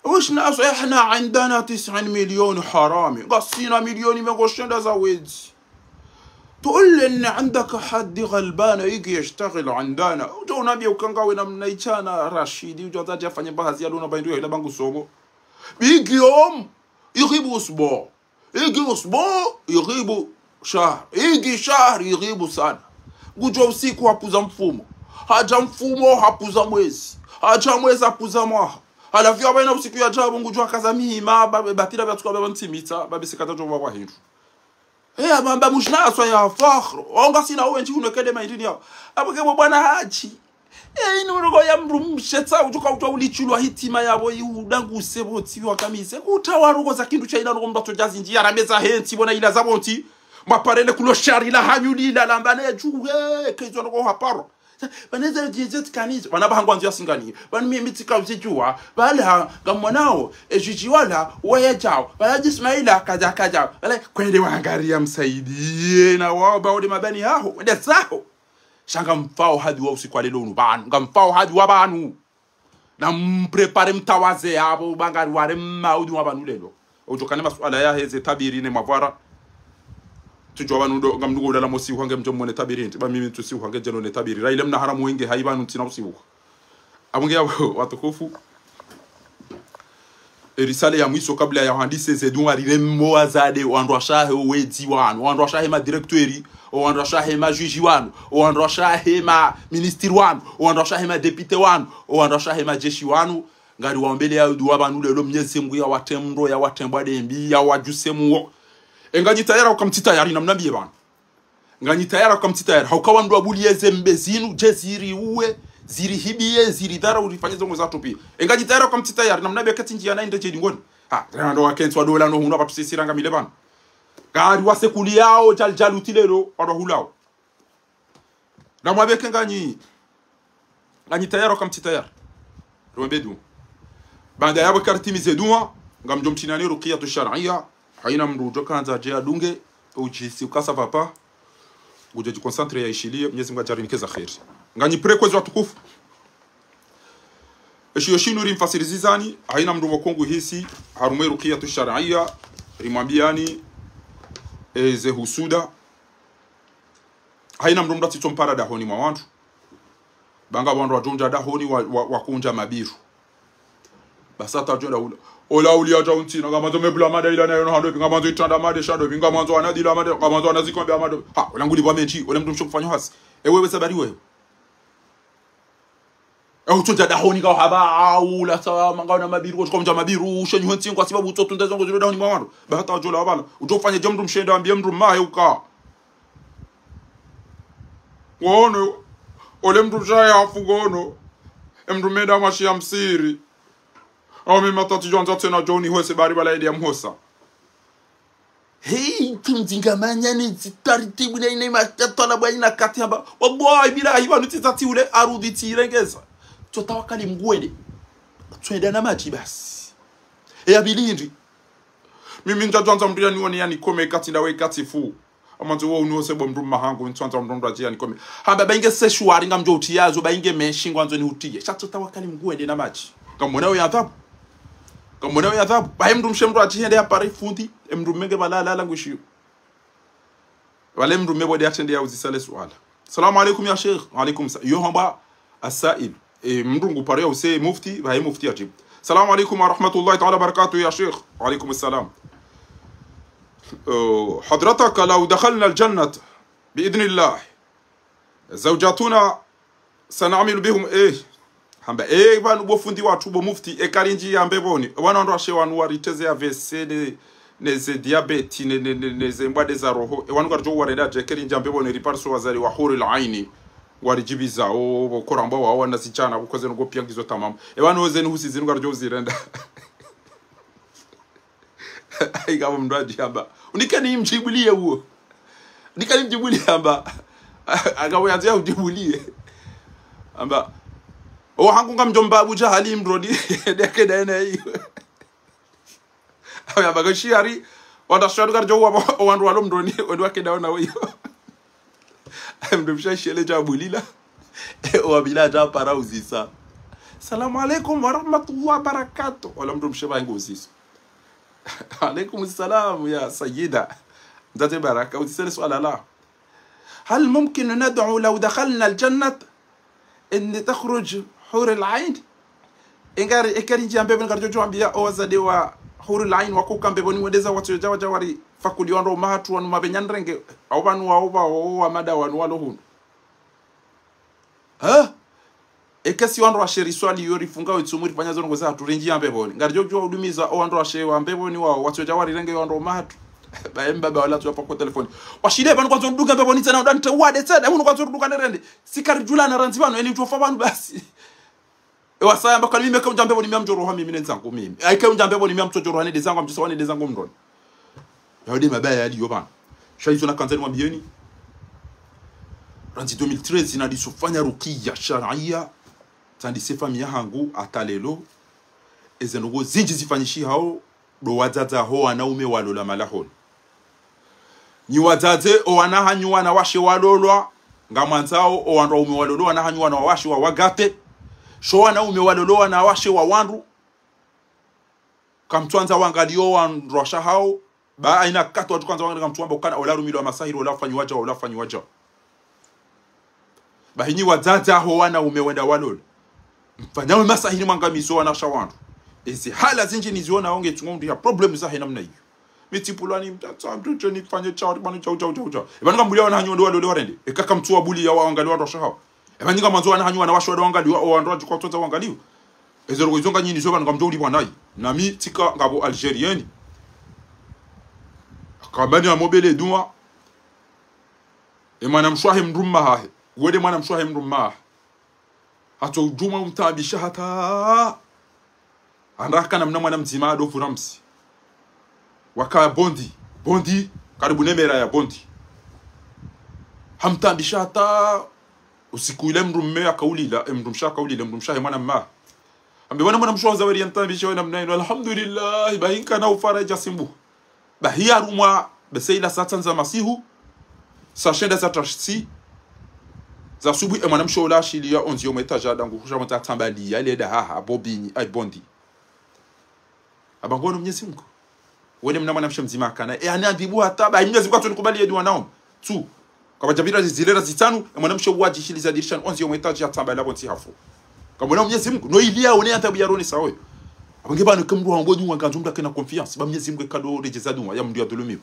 Wish naso, ihna indana tis'in miliyoni harami. Ngasina miliyoni mengo shenda za wedzi. Tqul li anna indaka hadd ghalbana yiji yashtaghil indana. Udjo unambia uka ngawe na mna ichana Rashidi, udjo azaji afanye bahazi ya luna baindu ya hila bangu sobo. Bigi yom, yighibu usbu. Yigi usbu, yighibu shahr. Yigi shahr, yighibu sana. Ngudjo usiku hapvuza mfumo. Hadja mfumo, hapvuza mwezi. Hadja mwezi, hapvuza mwaha. Halafu ya baina usiku ya djabo, ngudjo akaza mihima, ba-, batira bya tsuka bya ntsimitsa, ba bisikata djo bwa hindru. Eh, abamba mujna aswa ya Fakhr. Onga sina uwe ndji unekede maindini yao. Abuke bo bwana haji. Eh, inu rogo ya mdrumshe tsa, udjuka utwa ulichulwa hitima yabo, yi udangu sebo tsi wa kamise. Kutawa rogo za kindru cha ina rogo mbato jazi ndji, ya rameza hentsi, bona ila zabo ntsi. Maparele kulo shari la hanyu lila, lambane dju, eh, kaizo rogo haparo. Baneze djeze tsikanizo. Bana bahangu anzo ya singani. Bana mimi tsika uzijua. Bala, ngamwanao, e jiji wala, waya djao. Bala Ismaila, kaja, kaja. Bala, kwende wangari ya msaidie na wao baode mabani haho. Wende zaho. Sha ngamfao hadhi wa usiku wa lelo unu banu. Ngamfao hadhi wa banu. Na mprepare mtawaze yabo, bangari ware maudhi wa banu lelo. Udjokane masuala ya heze tabiri ne mavwara. Tsudjuwa banu ndo, ngamdungo ulala mosi uhange mdjo mwone tabiri nti. Ba mimi ntsusi uhange djeno ne tabiri. Ra ile mna haramu wenge hai banu ntsina usi uha. Abunge ya watukufu. E risale ya mwiso kabla ya handise ze dunga rire mbo wazade, wandru washahe owedzi wanu, wandru washahe ma directeur, owandru washahe ma juge wanu, owandru washahe ma ministre wanu, owandru washahe ma député wanu, owandru washahe ma jeshi wanu, ngari waombele ya dua banu lelo Mnyezi Mngu ya watemro, ya watrembwa dembi, ya wajuse muo. Enganyi tayari au kamtsi tayari namnambie banu. Nganyi tayari au kamtsi tayari. Hauka wandru wabulie ze mbe zinu, dje ziri uwe, ziri hibiye, ziri dhara, urifanye zongo za tupi. Enganyi tayari au kamtsi tayari namnambie kati ndjia na inde dje dingoni. Ha, rando wakentsi wa dola no hunu apvatusisira ngamile banu. Ngari wasekuli yao, jal jal uti lelo, wandru hulao. Namwabeke nganyi, nganyi tayari au kamtsi tayari. Rombe dua. Baanda yabo karitimize dua, ngamdjo mtsinani ruqiyatu shar'iyya, haina mndru udjo kandza dje adunge, udjisi ukasa pvapva, ngudjo djiconcentré ya ishiliye, Mnyezi Mngu adjarinike za kheri. Nganyi prêt kwezi watukufu. Eshiyo shinu rimfasiri zizani, haina mndru pvoko ngu hisi, harumwa e ruqiyatu shar'iyya, rimwambiani, eze husuda, haina mndru mndru atsitso mpara dahoni mwa wandru. Banga wandru wadjondja dahoni wa, wa, wakundja mabiru. Basi hata djonda ula. Ola uli adja untsina, ngamandzo mebula mada ila nayo no hando pvi, ngamandzo itranda made shando pvi, ngamandzo anadila made, ngamandzo anazikombe amado. Ha, ola nguli bwa mendji, ole mndru msho kufanya hasi. Ewe we sabari wewe. E utsodja dahoni ka uhaba, aula sawa, manga una mabiru, koshika undja mabiru, ushenyu hentsi, kwa sababu utsotunda zongo zilo dahoni mwa wandru. Ba hata wadjola wabala. Utsofanya dje mndru mshe enda ambie mndru mahe uka. Ngono, ole mndru mshaye hafu ngono. E mndru meda mwashi ya msiri. Au mimi matati djo andza tsena djo unihose bari bala edi ya mhosa. Hei, tundzinga manya ni zitaritibu na ina imatala bwa ina kati hamba. Wallahi billahi, pvanu tsi tsatsi ule arudhi tsirengeza. Tsotawakali Mngu wende. Tswenda na madji basi. E ya bilindri. Mimi ndjadjwandza mndru yanione yanikome kati ndawe kati fu. Amandzo wo unihose bo mndru mmahangu, ntswandza mndru mndru adje yanikome. Hamba bainge seshuari ngamdjo uti yazo, bainge menshi ngwandzo nihutiye. Sha tsotawakali Mngu wende na madji. Ngamwona we adhabu. Ngamwona we adhabu. Bahe mndru mshe mndru adjihende ya pare fundi, e mndru menge balala la ngwishiyo. Pvale mndru mme pvo nde yatrende yauzisa le suala. Salamu alaikum ya Sheikh. Wa alaikum sa-, yo hamba asail. E, mndru ngu paro yauzise mufti, pvahe mufti yajibu. Salamu alaikum wa rahmatullahi ta'ala wa barakatuh ya Sheikh. Wa alaikum salam. Eh, حضرتك لو دخلنا الجنة بإذن الله زوجاتنا سنعمل بهم إيه؟ Hamba, eh, pvanu bo fundi watru bo mufti, eka rinjiya mbepvoni, e wanu wandru washe wanu wariteze ya A V C ne, ne ze diabète, ne, ne, ne, ne ze mbwade za roho, e wanu ngaridjo uwarenda dje, eka rinjiya mbepvoni ripariso wazali wa huril aini, ngwaridjibizao, pvo korambwa wao wana zidjana, pvo kweze nungo pia ngizo tamamu. E wanu ozeni husi zinu ngaridjo uzirenda. Hayi, kapvo mndru adji hamba, unikeni mdjibuliye uwo. Unikeni mdjibuliye hamba. Akapvo yandzo ya udjibuliye. Hamba, o hangu ngamdjo mba Abu Jahali mdroni, ndeke daye na iyo. Hamba, hamba, kashiyari, wandru washe wanu ngaridjo uwa, o wandru walo mdroni, wandru wake dawo na weyo. Mndru mshe shele dja bulila. Wabila dja para uzisa. Salamu alaikum wa rahmatullahi wa barakatuh. Wala mndru mshe pvahe ngu uzisa. Alaikum salam ya sayyida. Mdzadze baraka, uzise le suala la. هل ممكن ندعو لو دخلنا الجنة أن تخرج حور العين؟ Engari, eka rinjiya mbepvoni ngaridjo djo wambiya o wazade wa hurul ain wako uka mbepvoni wendeza watso dja wadja warifakuliye wandru wa umahatru wanu mapvenya ndrenge, au pvanu wao pvao wa mada wanu walo hunu. Ha? Eka si wandru washe riswali yo rifunga wetsumu rifanya zo ndrongo zahatru rinjiya mbepvoni. Ngaridjo djo udumiza o wandru washe wa mbepvoni wao, watso dja warirenge wandru wa umahatru. Baye mbaba wala tsu wapako telefoni. Washile pvanu kwandzo ndunga mbepvoni tsena, udanite wade tsena, hunu kwandzo ndunga nerende. Si karidjulana randzi pvanu, eni tsofa pvanu basi. E wasaya mba kani mimi eka unjiya mbepvoni mi ngamdjo roha mimi ne ndzangu mimi. Ayi eka unjiya mbepvoni mi ngamtsodjo roha ne ndezangu, ngamdjo sawa ne ndezangu mdroni. Yawo nde mabaya yaliyo pvanu. Sha izo nakandza nimwambiyeni. Randzi deux mille treize nandisa ufanya rukiya shariya. Tsandise famiyi yahangu hata leo. Eze ndrongo zindji zifanyishihao, ndo wadzadze ho wanaume walola malahoni. Nyi wadzadze, o wana hanyu wanawashe walolwa, ngamwandzao o wandru waume walolwa wana hanyu wanawashe wawagate. Sho wanaume walolwa wanawashe wa wandru, kamtsuandza wangaliye o wandru washe hao, ba haina wakati watsu kandza wangaliye kamtsuamba ukana ola rumilwa masahiri, ola fanyiwa dja, ola fanyiwa dja. Bahi nyi wadzadze ho wanaume wenda walola, mfanyao masahiri mwangamizo wanawashe wandru. Ezi hala zindji niziono hao ngetsungo mndru ya problème zahe namna iyo. Mi tsipvulwa ni mtsatsa mtsotso nifanye shauri pvanu shau shau shau shau. Eba ngambuliya wana hanyu wende walole warende. Eka kamtsuwabuliya wawangaliye wandru washe hao. Eba nyi ngamwandzo wana hanyu wanawashe wende wangaliye, o wandru wadji kwatsuandza wangaliye. Eze ndrongo izo nganyinizo pvanu ngamdjo ulipvwa nayi. Nami tsika ngapvo Algérienne. Akamba ni amobele dua. E mwana mshe wahe mdrume hahe. Wende mwana mshe wahe mdrume hahe. Hatso udjuma umtaabisha hata. Handra kana mna mwana mdzima ado furamsi. Waka Bondy. Bondy. Karibu ne mera ya Bondy. Hamtaabisha hata usiku ile mdrume akaulila, e mdrumshe akaulila, mdrumshe wahe mwana mma. Hambe wana mwana mshe wahe zawadi ya mtaabisha wena mna inu. Alhamdulillah, bahi nkana ufaraja simbu. Bahi harumwa, bese ila saa tsanu za masihu, saa shenda za tasi, za subuhi, e mwana mshe ola ashiliya ondzi yo mwetaji adangu, husha mweta atambaliya, ile dahaha, bobini, ayi Bondy. Aba ngono Mnyezi Mungu. Wene mna mwana mshe mdzima akana, e, ani adhibu hata, bahi Mnyezi Mungu hatso nikubaliye dua nao. Tsu. Kapvadja pvira zizilera zitsanu, e mwana mshe wadjishiliza dirishani, ondzi yo mwetaji atambaliya pvontsi hafu. Kamwona Mnyezi Mungu, no iliya one adhabu yaronesa oyo. Aba nge pvanu eka mndru wambo dua ngandzo mndru akena confiance, ba Mnyezi Mungu eka ndo redjeza dua ya mndru yadhulumiwa.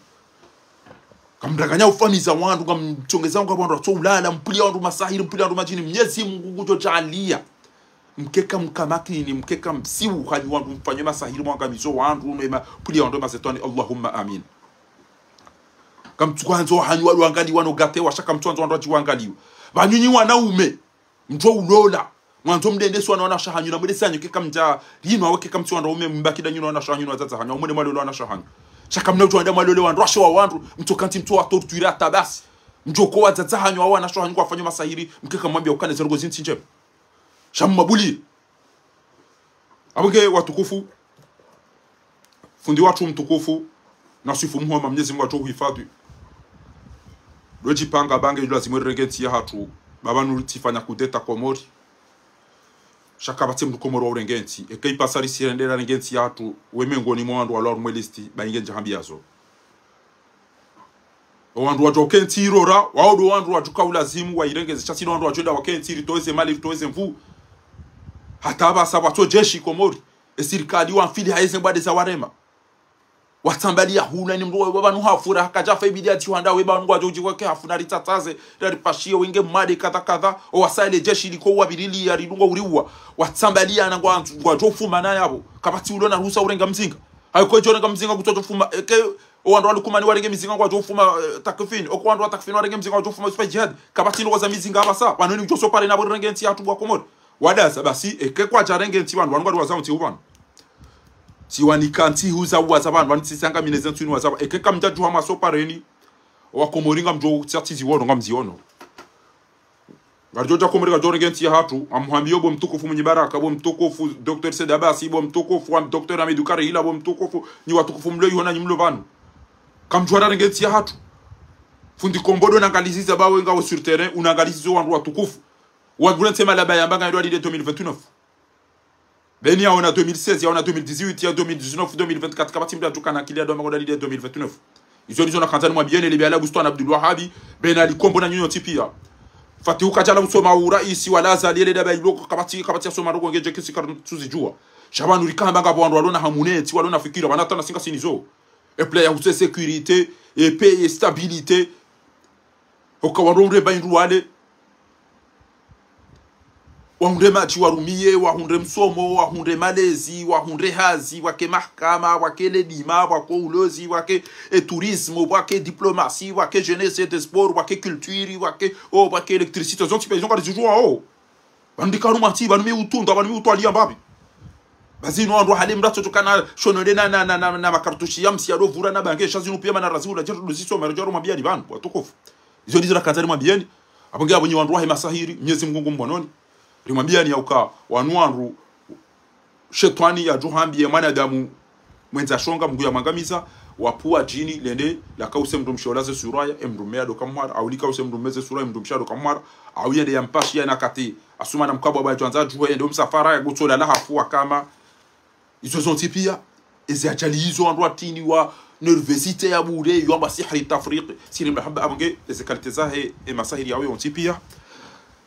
Kamdanganya ufamiyi za wandru, ngamtsongeza wandru wandru watso ulala, mpuliya wandru masahiri, mpuliya wandru madjini, Mnyezi Mungu ngudjo djaliya. Mkeka mkamakini, mkeka msiwu hanyu wandru mfanye masahiri mwangamizo wandru, no ema, mpuliya wandru mashetwani, Allahumma amin. Kamtsuandza hanyu walo wangaliwa no gate, washa kamtsuandza wandru wadji wangaliwa. Pvanu nyi wanaume, mdjo ulola. Mwandzo mdende swa na wanawashe hanyu, na mwende sanyu keka mdja, lino awe keka mtsi wandru waume, mbaki danyu na wanawashe hanyu, na wadzadze hanyu, mwende mwalole wanawashe hanyu. Sha kamna udjo wenda mwalole wandru washe wa wandru, mtsoka ntsi mtso watorture hata basi. Mdjo ko wadzadze hanyu, hau wanawashe hanyu, kwafanya masahiri, mkeka mwambiya ukana ze ndrongo zinu tsi ndjema. Sha mmabuliye. Aba nge watukufu, fundi watru mtukufu, na swifu muhoma Mnyezi Mungu atso uhifadhwi. Lodjipanga ba nge lazimu rirenge ntsi yahatru, ba pvanu tsifanya kudeta Komori. Sha kapvatsi mndru Komori wa urenge ntsi, eka ipasa risirende rirenge ntsi yahatru, we mengoni mwa wandru walo harumwa e liste, ba inge ndjahambiyazo. Owandru wadjo kentsi irora, wao ndo wandru wadjo ka ulazimu wairengeze, sha si ndo wandru wadjo enda wakentsi ritowe ze mali, ritowe ze nvu. Hata apvasa pvatso jeshi Komori. E sirikali wamfili ha eze mbwade za warema. Watsambaliya hula ni mndru wa pvanu hafura, haka djafa ibidi ati hwanda we pvanu ngwadjo udjiwa ke hafuna ritsatsaze, raripashiye wenge made kadha kadha, owasaya le jeshi liko wapvirili ya ridunga uriwa. Watsambaliya na ngwa-, ngwadjo fuma na yapvo. Kapvatsi ulo na ruhusa urenga mzinga. Hayi kwe djo renga mzinga kutsodjo fuma, eke, owandru wa Lukumani warenge mizinga ngwadjo fuma, eh, Takfin. Oko wandru wa Takfin warenge mizinga ngwadjo fuma Super Jihad. Kapvatsi ndo waza mizinga apvasa. Pvanu ni udjo sopare na pvo rirenge ntsi yahatru bwa Komori. Wadaza, basi, eke kwadjarenge ntsi pvanu, wanu ngwari waza ntsi upvanu. Tsi wanika ntsi huza uwaza pvanu, pvanu tsi sanga mine ze ntsi ni waza pvanu. Eke kamdjadjuha mwasopareni, owakomori ngamdjo tsatsi ziwono, ngamziono. Ngaridjo dja Komori, ngaridjo renge ntsi yahatru, amuhambiyo bo mtukufu Mwinyi Baraka, bo mtukufu Docteur Said Abasi, bo mtukufu wa Docteur Hamidou Karihila, bo mtukufu, nyi watukufu mlo ihona nyi mlo pvanu. Kamdjuwa rarenge ntsi yahatru. Fundi Kombodo nangaliziza bawe ngawe sur terrain, unangalizizo wandru watukufu. Wandru ntse malaba yamba nga edwali de deux mille vingt-neuf. Beni yaona deux mille seize, yaona deux mille dix-huit, ya deux mille dix-neuf, deux mille vingt-quatre, kapvatsi mndru adjuka na akili ya doma kodali de deux mille vingt-neuf. Izo ndizo nakandza nimwambiyeni, le biala Bustwan Abdul Wahabi, Bena Ali Kombo na nyinyi ntsi piya. Fatihu kadjala usoma uraisi wala Azali ele daba iloko, kapvatsi, kapvatsi yasoma ndrongo nge dje kesi karitsuzidjuwa. Sha pvanu rikamba ngapvo wandru walona hamu ne ntsi, walona fikira, pvanu hata na singa sinizo. E plan ya huse sécurité, e paix, e stabilité. Oka wandru wahundre mba indru wale. Wahundre madji warumiye, wahundre msomo, wahundre malezi, wahundre hazi, wake mahakama, wake ledima, wake ulozi, wake, eh, tourisme, wake diplomatie, wake jeunesse et des sports, wake culture, wake, oh, wake électricité. Zontsi piya izo ngarizidjuwao. Pvanu ndika harumwa ntsi, pvanu mi utunda, pvanu mi utwaliya mbapvi. Basi inu wandru hale mndru atsotsoka na shonole na, na, na, na, na makartushi ya msi ya dovura na bange, sha zinu piya mana razi ula djeru duzisoma, djeru mwambiyani pvanu, watukufu. Izo ndizo nakandza nimwambiyeni. Apvo nge apvo nyi wandru wahe masahiri, Mnyezi Mngu ngu mwononi. Rimwambiyani ya uka, wanu wandru, shetwani yadjo hambiye mwanadamu mwendza shonga, Mngu yamwangamiza, wapvuwa djini, lende, lakause mndru mshe olaze suraya, e mndru mme ado kamwara, au likause mndru mme ze suraya, e mndru mshe ado kamwara, au yende yampashiya na kati, asuma na mkabwa bwa djwandza djuhe, yende omsafara, yagotsola la hafu wakama. Izo zontsi piya, eze ajali izo wandru watriniwa, nervosité ya bure, yo amba sihri tafriqi, sihri mahaba, apvo nge, eze qualité zahe, e masahiri yawo yontsi piya.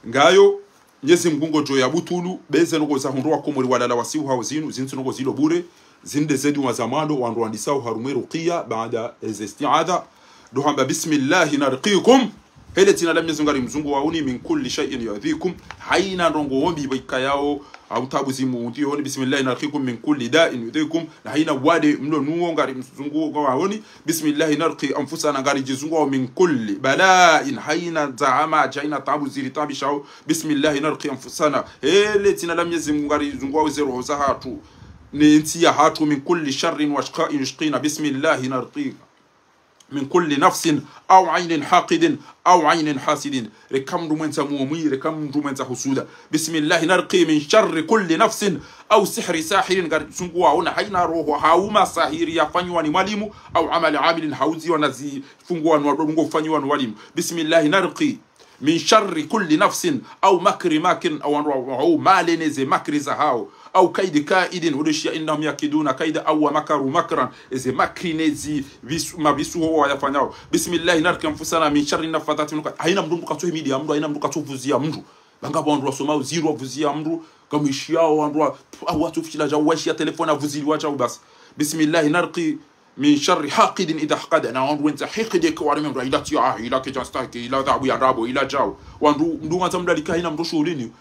Ngayo, Mnyezi Mngu ngodjo ya butulu, be ze ndrongo zahundru wakomori walala wasihu hao zinu, zinu tsi ndrongo zilo bure, zinu nde ze duwa za mwando, wandru wandisao harumwa e ruqiya, baada eze isti'adha. Ndo hamba, بسم الله نرقيكم. Hele dzina la Mnyezi Mngu ngarimzunguwaoni, من كل شيء يؤذيكم. Haina ndrongo mbi pvo ikayao, au tabu zimuhundriyoni, بسم الله نرقيكم من كل داء يؤذيكم. Na haina wade mlo nuwo ngarimzunguwaoni, بسم الله نرقي أنفسنا, ngaridjizunguwao من كل بلاء, haina zahama, haina tabu ziritaabishao, بسم الله نرقي أنفسنا. Hele dzina la Mnyezi Mngu ngarizunguwao ze roho zahatru, ne ntsi yahatru, من كل شر وشقاء يشقينا، بسم الله نرقي من كل نفس أو عين حاقد أو عين حاسد. Reka mndru mwendza muomwi, reka mndru mwendza husuda. بسم الله نرقي من شر كل نفس أو سحر ساحر, ngarizunguwaona haina roho, hau masahiri yafanyiwa ni mwalimu, أو عمل عامل, hau ziwana zifunguwa ni wadungo ufanyiwa ni walimu. بسم الله نرقي من شر كل نفس أو مكر ماكر, au wandru wa, wa, wa, male neze makri zahao. أو كيد كائد, hudeshiya إنهم يكيدون كيدا أو ومكروا مكرا, eze makri nezi visu, mavisu ho wayafanyao. بسم الله نرقي أنفسنا من شر النفاثات في العقد. Haina mndru mndru katso himidiya mndru, haina mndru katso vuziya mndru. Pvanga pvo wandru wasoma uzirwa vuziya mndru, kamwishiyao wandru wa, au watsu fishila djau, waishiya telefoni avuziliwa djau basi. بسم الله نرقي من شر حاقد إذا حقد. Na wandru wendza hikidi eke wareme mndru, ila tiya, ah, ila kedjanstaki, ila dhahabu ya ndrabo, ila djau. Wandru, mndru ngandza mndru alika haina mndru shuhulini.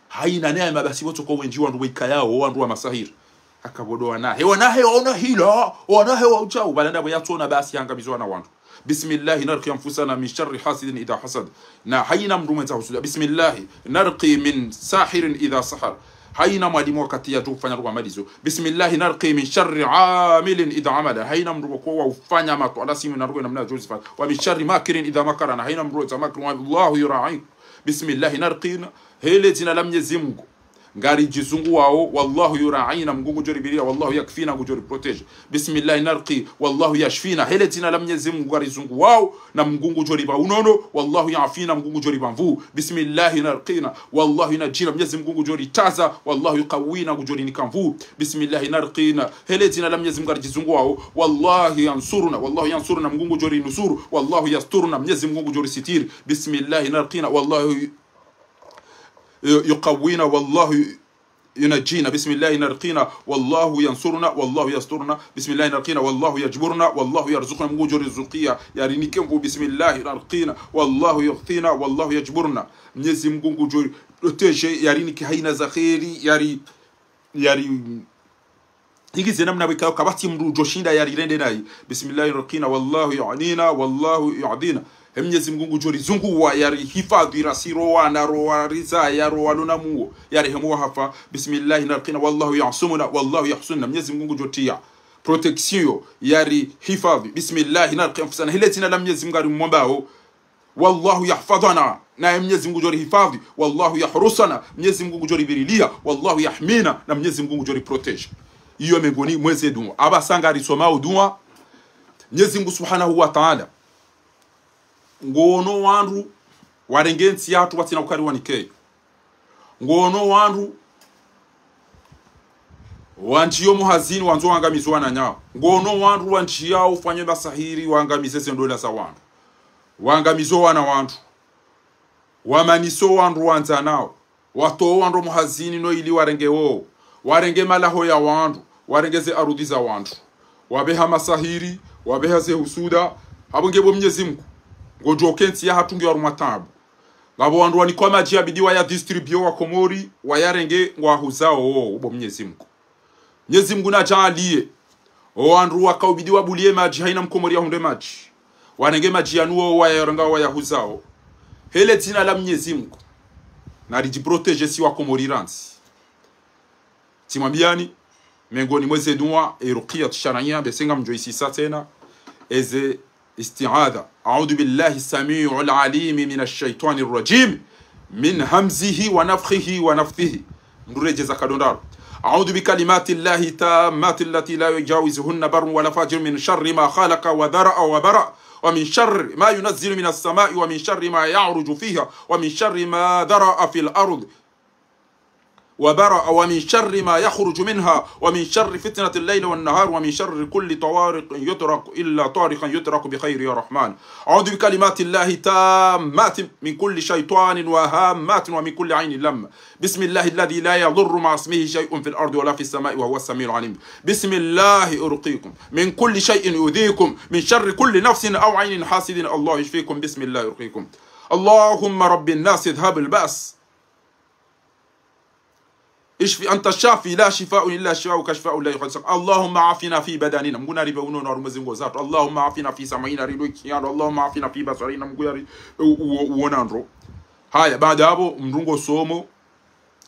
Haina neema basi pvo tsoko wendji wandru waikayao, wandru wa masahiri. Haka pvo ndo wanahe, wanahe, wana hila, wanahe wa udjau. Pvala ndapvo yatsona basi hangamizwa na wandru. بسم الله نرقي أنفسنا من شر حاسد إذا حسد. Na haina mndru mwendza husuda. بسم الله نرقي من ساحر إذا سحر. Haina mwalimu wakati yatso ufanya ndrongo amalizo. بسم الله نرقي من شر عامل إذا عمل. Haina mndru pvoko wa ufanya matwalasimu na ndrongo namna yadjo zifanya. ومن شر ماكر إذا مكر. Na haina mndru mwendza makri, والله يراعيك. بسم الله نرقي, hele dzina la Mnyezi Mngu. Ngaridjizunguwao, والله يراعينا, Mngu ngudjo ribiriya, والله يكفينا, ngudjo riprotéger. بسم الله نرقي, والله يشفينا. Hele dzina la Mnyezi Mngu ngarizunguwao, na Mngu ngudjo ripva unono, والله يعافينا, Mngu ngudjo ripva nvuu. بسم الله نرقينا, والله ينجينا, Mnyezi Mngu ngudjo ritaza, والله يقوينا, ngudjo rinika nvuu. بسم الله نرقينا. Hele dzina la Mnyezi Mngu ngaridjizunguwao, والله ينصرنا, والله ينصرنا, Mngu ngudjo rinusuru, والله يسترنا, Mnyezi Mngu ngudjo risitiri. بسم الله نرقينا, والله ي-، يقوينا, والله ينجينا. بسم الله نرقينا, والله ينصرنا, والله يسترنا. بسم الله نرقينا, والله يجبرنا, والله يرزقنا, Mngu ngudjo rizukiya, yarinike nvuu. بسم الله نرقينا, والله يغثينا, والله يجبرنا. Mnyezi Mngu ngudjo protéger, yarinike haina za kheri, yari-, yari-, ingize namna pvwekao kapvatsi mndru udjo shinda yarirende nayi. بسم الله نرقينا, والله يعنينا, والله يعدينا. He Mnyezi Mngu ngudjo rizunguwa, yarihifadhwi, rasi, ro wana, ro warizaya, ro walo na muo, yarehemu wahafa. بسم الله نرقينا, والله يعصمنا, والله يحصننا. Mnyezi Mngu ngudjo tiya protection, yarihifadhwi. بسم الله نرقي أنفسنا. Hele dzina la Mnyezi Mngu ngarimwombao, والله يحفظنا, naye Mnyezi Mngu ngudjo rihifadhwi. والله يحرسنا, Mnyezi Mngu ngudjo ribirilia. والله يحمينا, na Mnyezi Mngu ngudjo riprotéger. Iyo mengoni mwa ze dua. Apvasa ngarisomao dua. Mnyezi Mngu Subhanahu wa Ta'ala ngoono wandru warenge ntsi yahatru watsina ukari wanikeyo. Ngoono wandru wandjiyo mahazini wandzo wangamize wananyawo. Ngoono wandru wandjiyao ufanye masahiri wangamize ze ndola za wandru. Wangamize wana wandru. Wamanise wandru wandzanao. Watowe wandru mahazini no ili warenge wowo. Warenge malaho ya wandru. Warenge ze arudhi za wandru. Wapveha masahiri, wapveha ze husuda. Hapvo nge bo Mnyezi Mngu, ngodjo ke ntsi yahatru ngiyo harumwa taabu. Ngapvo wandru wanikwa madji yabidi wayadistribue wa Komori, wayarenge ngwahuzao wowo, bo Mnyezi Mngu. Mnyezi Mngu nadjaaliye o wandru wakaubidi wabuliye madji, haina Mkomori yahundre madji. Warenge madji yanu wowo wayarenga wayahuzao. Hele dzina la Mnyezi Mngu, naridjiprotéger si wa Komori randzi. Tsimwambiyani, mengoni mwa ze dua, e ruqiyatu shar'iyya, bese ngamdjo isisa tsena, eze isti'adha. أعوذ بالله السميع العليم من الشيطان الرجيم، من همزه ونفخه ونفثه. Mndru redjeza nkado ndraru. أعوذ بكلمات الله التامات التي لا يجاوزهن بر ولا فاجر من شر ما خلق وذرأ وبرأ، ومن شر ما ينزل من السماء، ومن شر ما يعرج فيها، ومن شر ما ذرأ في الأرض وبرأ، ومن شر ما يخرج منها، ومن شر فتنة الليل والنهار، ومن شر كل طارق يطرق إلا طارقا يطرق بخير يا رحمن. أعوذ بكلمات الله التامات من كل شيطان وهامة ومن كل عين لامة. بسم الله الذي لا يضر مع اسمه شيء في الأرض ولا في السماء وهو السميع العليم. بسم الله أرقيكم من كل شيء يؤذيكم، من شر كل نفس أو عين حاسد الله يشفيكم. بسم الله أرقيكم. اللهم رب الناس اذهب البأس. اشف أنت الشافي لا شفاء إلا شفاؤك شفاء لا يغادر سقما. اللهم عافنا في بدننا. Mngu naripve unono harumwa ze ngo zahatru. اللهم عافنا في سمعنا, ridwe kiyando. اللهم عافنا في بصرنا, Mngu yari, u-, u-, uonandro. Haya, baada hapvo, mndru ngosomo,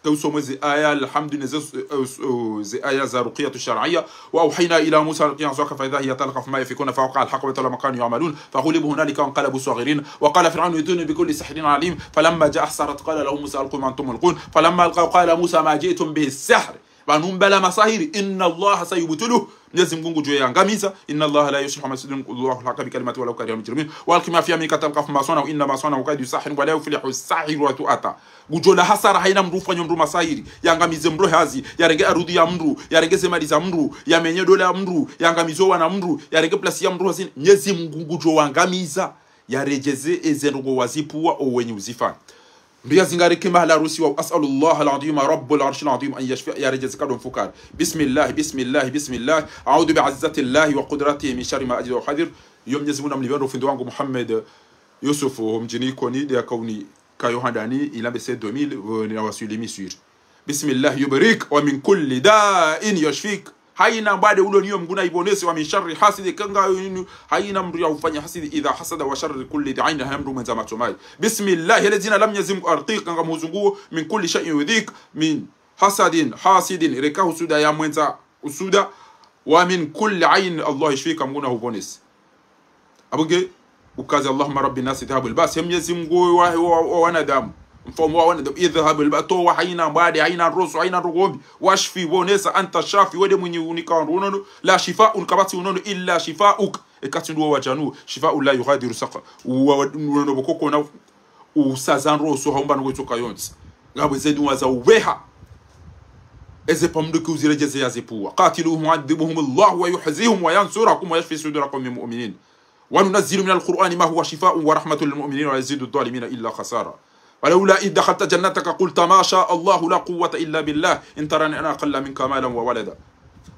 ke usome ze aya, alhamdu, ne ze, eh, eh, ze aya za ruqiyatu shar'iyya. وأوحينا إلى موسى أن ألق عصاك فإذا هي تلقف ما يأفكون فوقع الحق وبطل ما كانوا يعملون فغلبوا هنالك وانقلبوا صاغرين وقال فرعون ائتوني بكل سحر عليم فلما جاء السحرة قال لهم موسى ألقوا ما أنتم ملقون فلما ألقوا قال موسى ما جئتم به السحر. Pvanu mbala masahiri, إن الله سيبطله. Mnyezi Mngu ngudjo yangamiza. إن الله لا يصلح ما يفسدون. الله الحق بكلماته ولو كره المجرمون. وألق ما في يمينك تلقف ما صنعوا إنما صنعوا كيد ساحر ولا يفلح الساحر حيث أتى. Ngudjo la hasara haina mndru ufanya mndru masahiri, yangamize mndru hazi, yarenge arudhi ya mndru, yarenge ze mali za mndru, yamenye ndola ya mndru, yangamize wana mndru, yarenge plasi ya mndru hazini. Mnyezi Mngu ngudjo wangamiza, yaredjeze eze ndrongo wazipvuwa o wenyi uzifanya. Mndru yazingarike mahala harusiwa, أسأل الله العظيم رب العرش العظيم أن يشفي, yaredjeze nkado mfukare. بسم الله، بسم الله، بسم الله. أعوذ بعزة الله وقدرته من شر ما أجد وأحذر. Iyo Mnyezi Mngu namlipve ndro fundi wangu Muhammad Yusuf, mdjini Ikoni, de akauni kayo handani, il a baissé deux mille, euh, na waswili Miswiri. بسم الله يبريك ومن كل داء يشفيك. Haina mbade ulo niyo Mngu naipvonese, ومن شر حاسد, kanga yinu, haina mndru ya ufanya hasidi, إذا حسد وشر كل ذي عين, haina mndru mwendza matso mayi. بسم الله, hele dzina la Mnyezi Mngu, أرقيك, ngamhuzunguo, من كل شيء يؤذيك، من حسد حاسد, reka husuda ya mwendza husuda, ومن كل عين الله يشفيك, Mngu nahupvonese. Apvo nge ukaze اللهم رب الناس اذهب البأس. He Mnyezi Mngu wa, wa, wa wanadamu, Mfaume wa wanadamu, idhhab, ba towa, haina mbwade, haina ndroso, haina ndrongombi. Washfi, wonesa, anta shafi, we nde mwinyi unika wandru unono. La shifaa, kapvatsi unono, illa shifauka. Eka tsi ndo wa djanu, shifaa la yughadiru saqama. Uwa, unono pvoko kona, usaza ndroso, haumba ndrongo itsoka yontsi. Ngapvo ze duwa za uweha. Eze pvamdru ki uziredjeze ya zepvuwa. قاتلوهم يعذبهم الله ويخزهم وينصركم ويشف صدور قوم مؤمنين. وننزل من القرآن ما هو شفاء ورحمة للمؤمنين ولا يزيد الظالمين إلا خسارا. ولولا إذ دخلت جنتك قلت ما شاء الله لا قوة إلا بالله إن تراني أنا أقل منك مالا وولدا.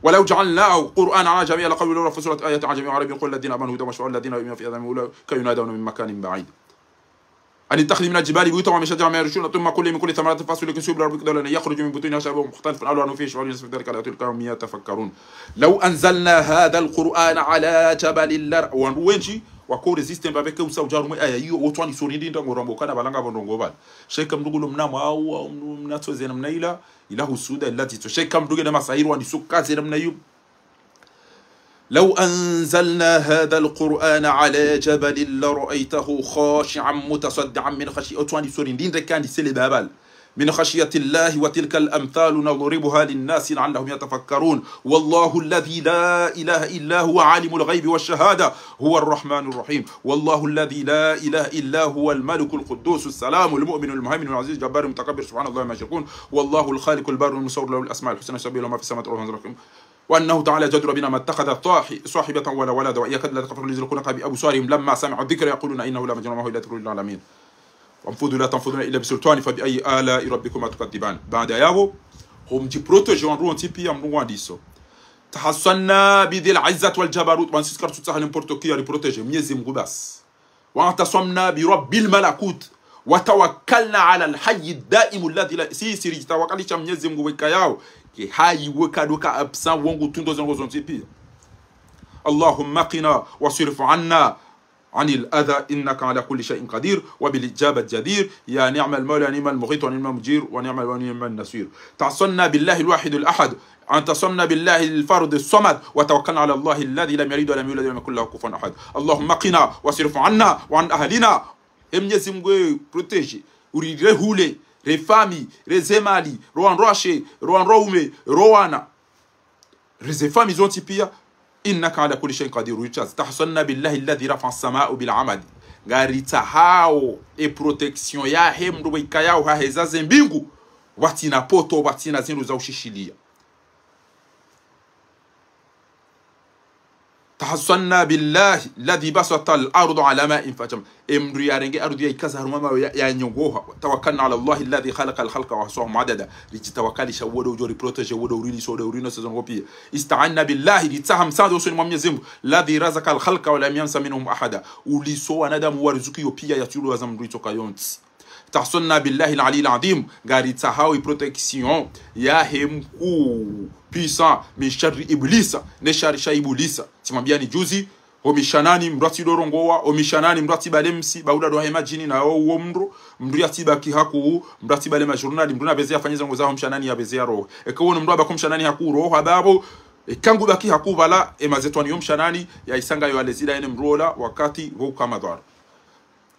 ولو جعلناه قرآنا عجميا لقالوا لولا فصلت آياته أعجمي وعربي قل للذين آمنوا هدى وشفاء للذين لا يؤمنون في آذانهم أولئك ينادون من مكان بعيد. أن اتخذ من الجبال بيوتا ومن الشجر ما يعرشون ثم كلي من كل الثمرات فاسلكي سبل ربك ذللا يخرج من بطونها شراب مختلف ألوانه فيه شفاء للناس إن في ذلك لآيات لقوم يتفكرون. لو أنزلنا هذا القرآن على جبل لرأ-، wandru wendji wako résister mbapveke usa udjaru mwe aya iyo, wotswani sori ndinda ngoramba ukana pvala ngapvo ndrongo pvala. Sha eka mndru ngulo mna mwawu, au mndru mna tso ze namna ila, ila husuda, ila dzitso. Sha eka mndru ngena masahiri wandisa uka ze namna iyo. لو أنزلنا هذا القرآن على جبل لرأيته خاشعا متصدعا من خشية، wotswani sori ndinda kandi sele babal. من خشية الله وتلك الأمثال نضربها للناس لعلهم يتفكرون. والله الذي لا إله إلا هو عالم الغيب والشهادة هو الرحمن الرحيم. والله الذي لا إله إلا هو الملك القدوس السلام المؤمن المهيمن العزيز الجبار المتكبر سبحان الله عما يشركون. والله الخالق البارئ المصور له الأسماء الحسنى يسبح له ما في السماوات والأرض. وأنه تعالى جد ربنا ما اتخذ طاح-، صاحبة ولا ولدا وإن يكاد ليتفرق الذين يلقون بأبصارهم لما سمعوا الذكر يقولون إنه لمجنون وما هو إلا ذكر للعالمين. وانفذوا لا تنفذون إلا بسلطان فبأي آلاء ربكما تكذبان. Baada yapvo, ho mdji protéger wandru wontsi piya Mngu ngwandiso. تحصنا بذي العزة والجبروت. Pvanu sisi karitsutsaha n'importe qui ya ri protéger, Mnyezi Mngu basi. واعتصمنا برب الملكوت وتوكلنا على الحي الدائم الذي لا، sisi ridjitawakalisha Mnyezi Mngu wekayao, ke hayi weka doka absent, wo ngu tundo ze ndrongo zontsi piya. اللهم قنا واصرف عنا عن الأذى إنك على كل شيء قدير وبالإجابة جدير. يا نعم المولى ونعم المغيث ونعم المجير ونعم الولي ونعم النصير. تعصنا بالله الواحد الأحد. اعتصمنا بالله الفرد الصمد وتوكلنا على الله الذي لم يلد ولم يولد ولم يكن له كفوا أحد. اللهم قنا واصرف عنا وعن أهلنا. E Mnyezi Mngu, protéger, uri rehule, re famille, re zemali, ro wandru washe, ro wandru waume, ro wana. Re ze famille zontsi piya, إنك على كل شيء قدير, uri tsazi. تحصنا بالله الذي رفع السماء بالعمد. Ngaritsahao e protection yahe mndru wekayao haheza ze mbingu, pvatsina poto, pvatsina zindru za ushishiliya. تحصنا بالله الذي بسط الأرض على ماء فجمع. E mndru yarenge ardhwi yaikaza harumwa mawe ya, yanyongoha. توكلنا على الله الذي خلق الخلق وأحصاهم عددا. Ridjitawakalisha wo ndo udjo ri protéger, wo ndo urilisa, wo ndo urinusuru, ze ndrongo piya. استعنا بالله, ritsaha msaada usoni mwa Mnyezi Mngu. الذي رزق الخلق ولم ينس منهم أحدا. Uliso wanadamu, warizukiyo piya, yatsulo waza mndru itsoka yontsi. تحصنا بالله العلي العظيم, ngaritsahao i protection yahe mkuu puissant, من شر إبليس, ne shari sha Ibulisa. Tsimwambiyani juzi, ho mishanani mndru yatsi dorongowa, ho mishanani mndru yatsi bale msi, ba uda ndo wahe madjini na wo, wo mndru, mndru yatsi baki hakuu, mndru yatsi bale majournal, mndru na beze yafanye ze ndrongo zaho mshanani ya beze yarohe. Eka wono mndru yabaki ho mshanani hakuu roha babo, eka ngu baki hakuu pvala, e mazetwani yo mshanani, ya isanga yo alezida yene mndru ola, wakati, wo uka madhwara.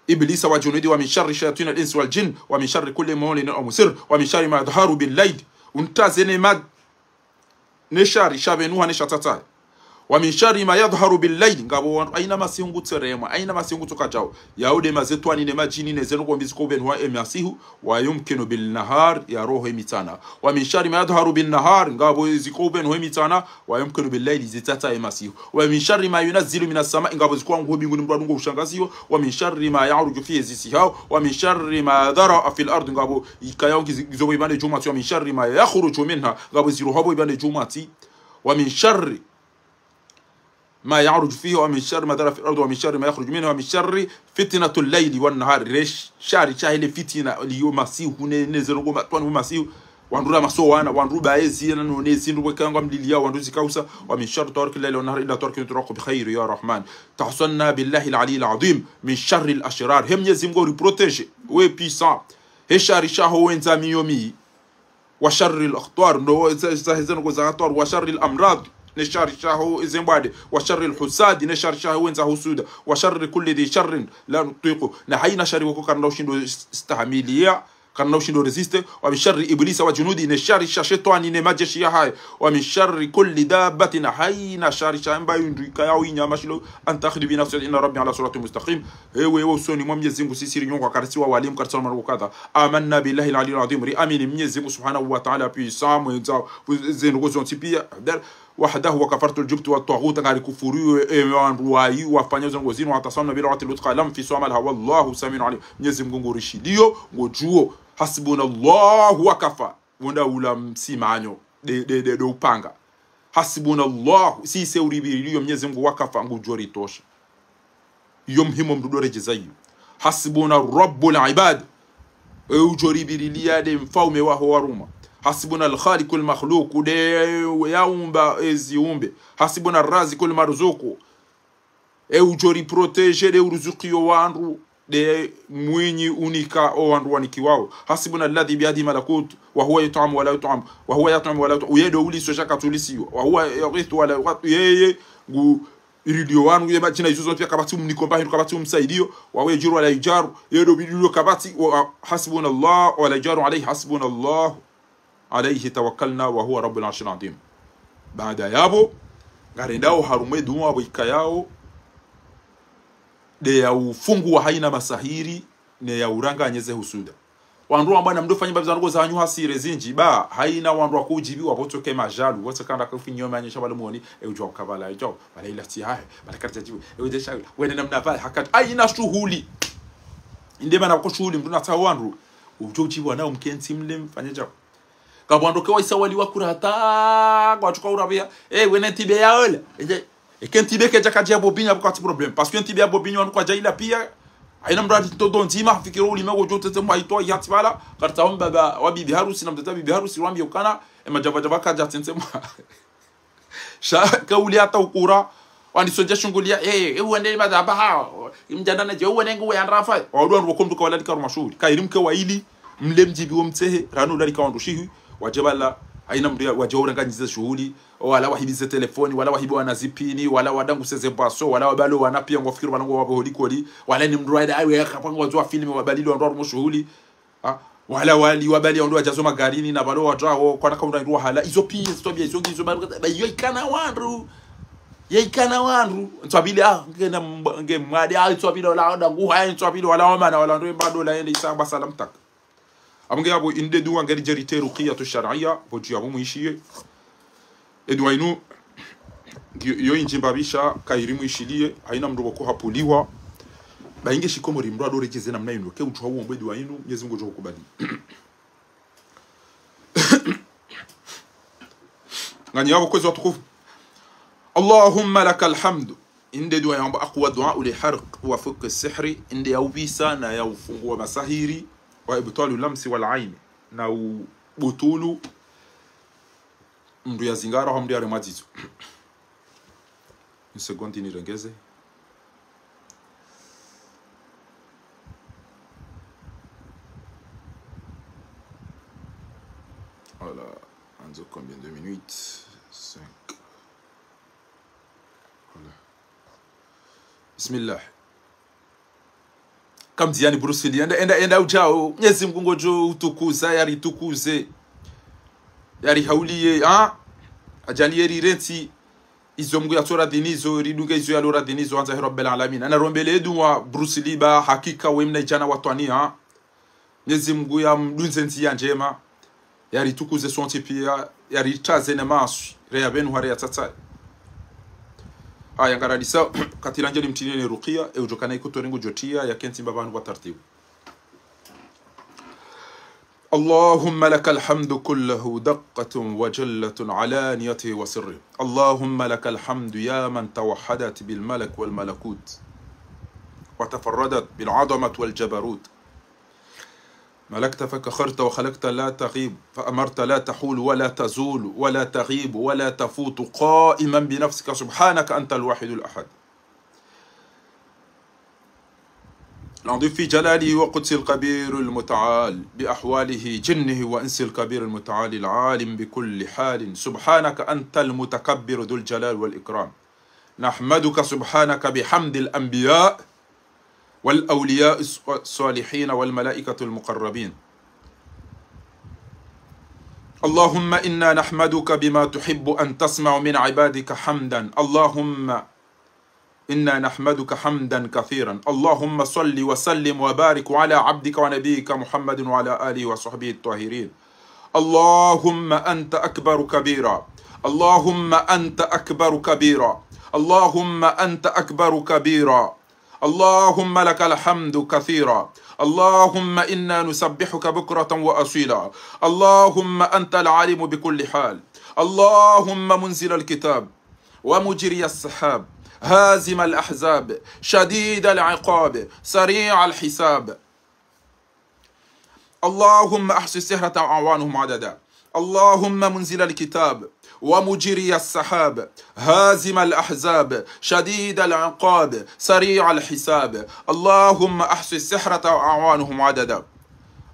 إبليس وجنوده ومن شر شياطين الإنس والجن ومن شر كل مولد أو مسر ومن شر ما يظهر بالليل. Untaze ne ma-, ne shari sha pvenuha ne sha tsatsaye. ومن شر ما يظهر بالليل. Ngapvo wandru, haina masihu ngutseremwa, haina masihu ngutsoka djao. Yao nde mazetwani ne madjini ne ze ndrongo mbi ziko pvenuha e masihu. ويمكن بالنهار, yarohe mitsana. ومن شر ما يظهر بالنهار. Ngapvo ziko pvenuha e mitsana. ويمكن بالليل, zitsatsaye masihu. ومن شر ما ينزل من السماء, ngapvo zikao ngu mbinguni mndru adungo ushangaziyo. ومن شر ما يعرج فيه, zisihao. ومن شر ما ذرأ في الأرض, ngapvo ikayao ngizi-, ngizo pvo ipvandre djumwatsi. ومن شر ما يخرج منها, ngapvo zirohao pvo ipvandre djumwatsi. ومن شر ما يعرج فيه ومن شر ما ذرأ في الأرض ومن شر ما يخرج منها ومن شر فتنة الليل والنهار. Re sh-, shari shahe le fitina liyo masihu ne, ne ze ndrongo matwani masihu. Wandru ra masowana, wandru baezi, na no ne zindru wekayao ngwa mliliya, wandru zikausa. ومن شر طارق الليل والنهار إلا طارق يطرق بخير يا رحمن. تحصنا بالله العلي العظيم من شر الأشرار. He Mnyezi Mngu uri protéger, we puissant, he shari shaho wendza miyo mi. وشر الأخطار, ndo za, za, za, ndrongo za khatwar. وشر الأمراض, ne shari shaho ze mbwade. وشر الحساد, ne shari shaho wendza husuda. وشر كل ذي شر لا نطيق, na haina shari woko karina ushindo s-, stahamiliya. Karina ushindo résister. ومن شر إبليس وجنوده, ne shari sha shetwani ne majeshi yahahe. ومن شر كل دابة, na haina shari sha mba yindru ikayao inyama shilo. أن تأخذ بناصيتها إن ربي على صراط مستقيم. Ewe, ewe usoni mwa Mnyezi Mungu, sisi rinyongwa, karisi wa walimu, karisi wa marongo kadha. آمنا بالله العلي العظيم, riamini Mnyezi Mungu subhanahu wa ta'ala puissant, mwendza zendrongo zontsi pia. وحده وكفرنا الجبت والطاغوت, ngarikufuriyo e wandru wayi wafanya zendrongo zinu. واعتصمنا بالعروة الوثقى لا انفصام لها والله سميع عليم. Mnyezi Mungu ngurishiliyo, ngojuo. حسبنا الله وكفى. Wonda ula msimanyo, de, de, de, de upanga. حسبنا الله, sisi uribiriliyo Mnyezi Mungu, وكفى, ngujo ritosha. Iyo muhimu mndru do rejeza iyo. حسبنا رب العباد. E ujo ribirilia de mfaume waho warumwa. حسبنا الخالق المخلوق, de yaumba eziumbe. حسبنا الرازق المرزوق. E ujo riprotéger de uruzukiyo wandru, de mwinyi unika o wandru wanikiwao. حسبنا الذي بيده ملكوت وهو يطعم ولا يطعم، وهو يطعم ولا يطعم. Uye do uliso sha katsulisiwa. وهو يغيث ولا يغاث. Yeye ngu iriliyo wanu, ye majina izo zontsi pia kapvatsi umniko mba hindru, kapvatsi umsaidiyo. وهو يجير ولا يجار. Ye do bidiliyo kapvatsi, wa, حسبنا الله ولا يجار عليه، حسبنا الله عليه توكلنا وهو رب العرش العظيم. Baada yapvo, ngarendao harumwa e dua pvo ikayao, de ya ufunguwa haina masahiri, ne ya uranganyeze husuda. Wandru wamba namdo fanya mbapvi zandrongo zanyu hasiri zindji, ba, haina wandru wakujibiwa, pvo tsoke majalu, pvo tsoka ndaka ufi nyoma yanyesha pvale mwoni, e ujua ukabala, e ujua, pvala ila tsi hahe, pvala karita jibu, e ujesha, wene namna pvale, hakati, haina shuhuli. Inde mana ko shuhuli, mndru natsaha wandru, ujo ujibiwa na umkentsi mle mfanye djao. Kapvwandro ke waisa wali wakura hata, ngwatsuka urapvia, e, wene ntibe ya ola. Eke, eke ntibe keja kaja ya bobinya, pvwakatsi problème. Parce que ntibe ya bobinya, wanu kwaja ila pia, haina mndru ali todo ndzima, fikiro ulime wojo tete mwa ito, yatsi pvala, karita wamba ba, wa bibi harusi, na mtata bibi harusi, wambi ukana, e majava java kaja tete mwa. Sha, ke uli hata ukura, wani soja shungulia, e, e, uwende ni madhaba ha, mjanda na je, uwende ngu ya ndrafa. Wadu wandru wako mndru kawala lika harumwa shuhuli. Kairi mke wa ili, mle mjibiwo mtsehe, ranu ula lika wandru shihi, waje pvala, haina mndru ya, waje uranganyize shuhuli, wala wahibize telefoni, wala wahibi wana zipini, wala wadanguse ze bwaso, wala wabalo wana pia ngwafikiri pvala ngwapvo holi koli, wala ni mndru waida, awe, kapvwa ngwazo wa filme, wabalilo wandru harumwa shuhuli. Ah, wala wali wabali wandru wajazo magarini na pvalo watrawo, kwana kaunda ndru wahala. Izo pia, izo pia, izo ngizo ba, ba, iyo ikana wandru. Iyo ikana wandru. Ntswapvile, ah, nge na mb-, nge mwade, ah, ntswapvile wala wanda nguha, ah, ntswapvile wala wamana, wala wandru mbado la yende isa ba salam tak. Apvo nge apvo inde dua ngeri jerite ruqiyatu shar'iyya, pvo dju yapvo mwishiye. E dua inu, ngi-, yo indji mbapvi sha, kairi mwishiliye, haina mndru pvoko hapvuliwa. Ba inge shikomori mndru ado rejeze namna inu, ke utsuha uombe dua inu, Mnyezi Mungu ujo hukubali. Nganyi yapvo kwezi watukufu. اللهم لك الحمد. Inde dua yamba أقوى دعاء لحرق وفك السحر. Inde ya upvisa na ya ufunguwa masahiri. وإبطال اللمس والعين. Na ubutulu mndru ya zingara, hau mndru ya remwa dzidzo. Une seconde, nirengeze. Voilà. Anzo combien de minutes? Cinq. Voilà. Bismillah. Kamdziyani Bruce Lee, enda, enda, enda ujao. Mnyezi Mungu ngojo utukuza, yaritukuze. Yarihauliye, ha? Ajaliye rirentsi izo Mungu yatso radhi nizo, ridunge izo yalo radhi nizo, handza he Rabbel Alamin. Ana rombele dua Bruce Lee ba, hakika we mna ijana watwani, ha? Mnyezi Mungu yamdunze ndziya ndjema. Yaritukuze sontsi pia, yaritsaze ne maswi, reya pvenu hare ya tsatsaye. Aya ngaradisa, katila ndjeni mtrini ne ruqiyya, e ujo kana ikutorengu jotia, ya kentsi mbapvanu pvwa tartibu. اللهم لك الحمد كله دقة وجلة علانيته وسره. اللهم لك الحمد يا من توحدت بالملك والملكوت وتفردت بالعظمة والجبروت. ملكت فكخرت وخلقت لا تغيب، فأمرت لا تحول ولا تزول ولا تغيب ولا تفوت، قائما بنفسك سبحانك أنت الواحد الأحد. العظيم في جلاله وقدسه الكبير المتعال بأحواله جنه وإنسه الكبير المتعال العالم بكل حال. سبحانك أنت المتكبر ذو الجلال والإكرام. نحمدك سبحانك بحمد الأنبياء والأولياء الصالحين والملائكة المقربين. اللهم إنا نحمدك بما تحب أن تسمع من عبادك حمدا. اللهم إنا نحمدك حمدا كثيرا. اللهم صل وسلم وبارك على عبدك ونبيك محمد وعلى آله وصحبه الطاهرين. اللهم أنت أكبر كبيرا. اللهم أنت أكبر كبيرا. اللهم أنت أكبر كبيرا. اللهم لك الحمد كثيرا. اللهم إنا نسبحك بكرة وأصيلا. اللهم أنت العالم بكل حال. اللهم منزل الكتاب ومجري السحاب، هازم الأحزاب، شديد العقاب، سريع الحساب. اللهم أحص السحرة وأعوانهم عددا. اللهم منزل الكتاب ومجري السحاب، هازم الأحزاب، شديد العقاب، سريع الحساب. اللهم أحص السحرة وأعوانهم عددا.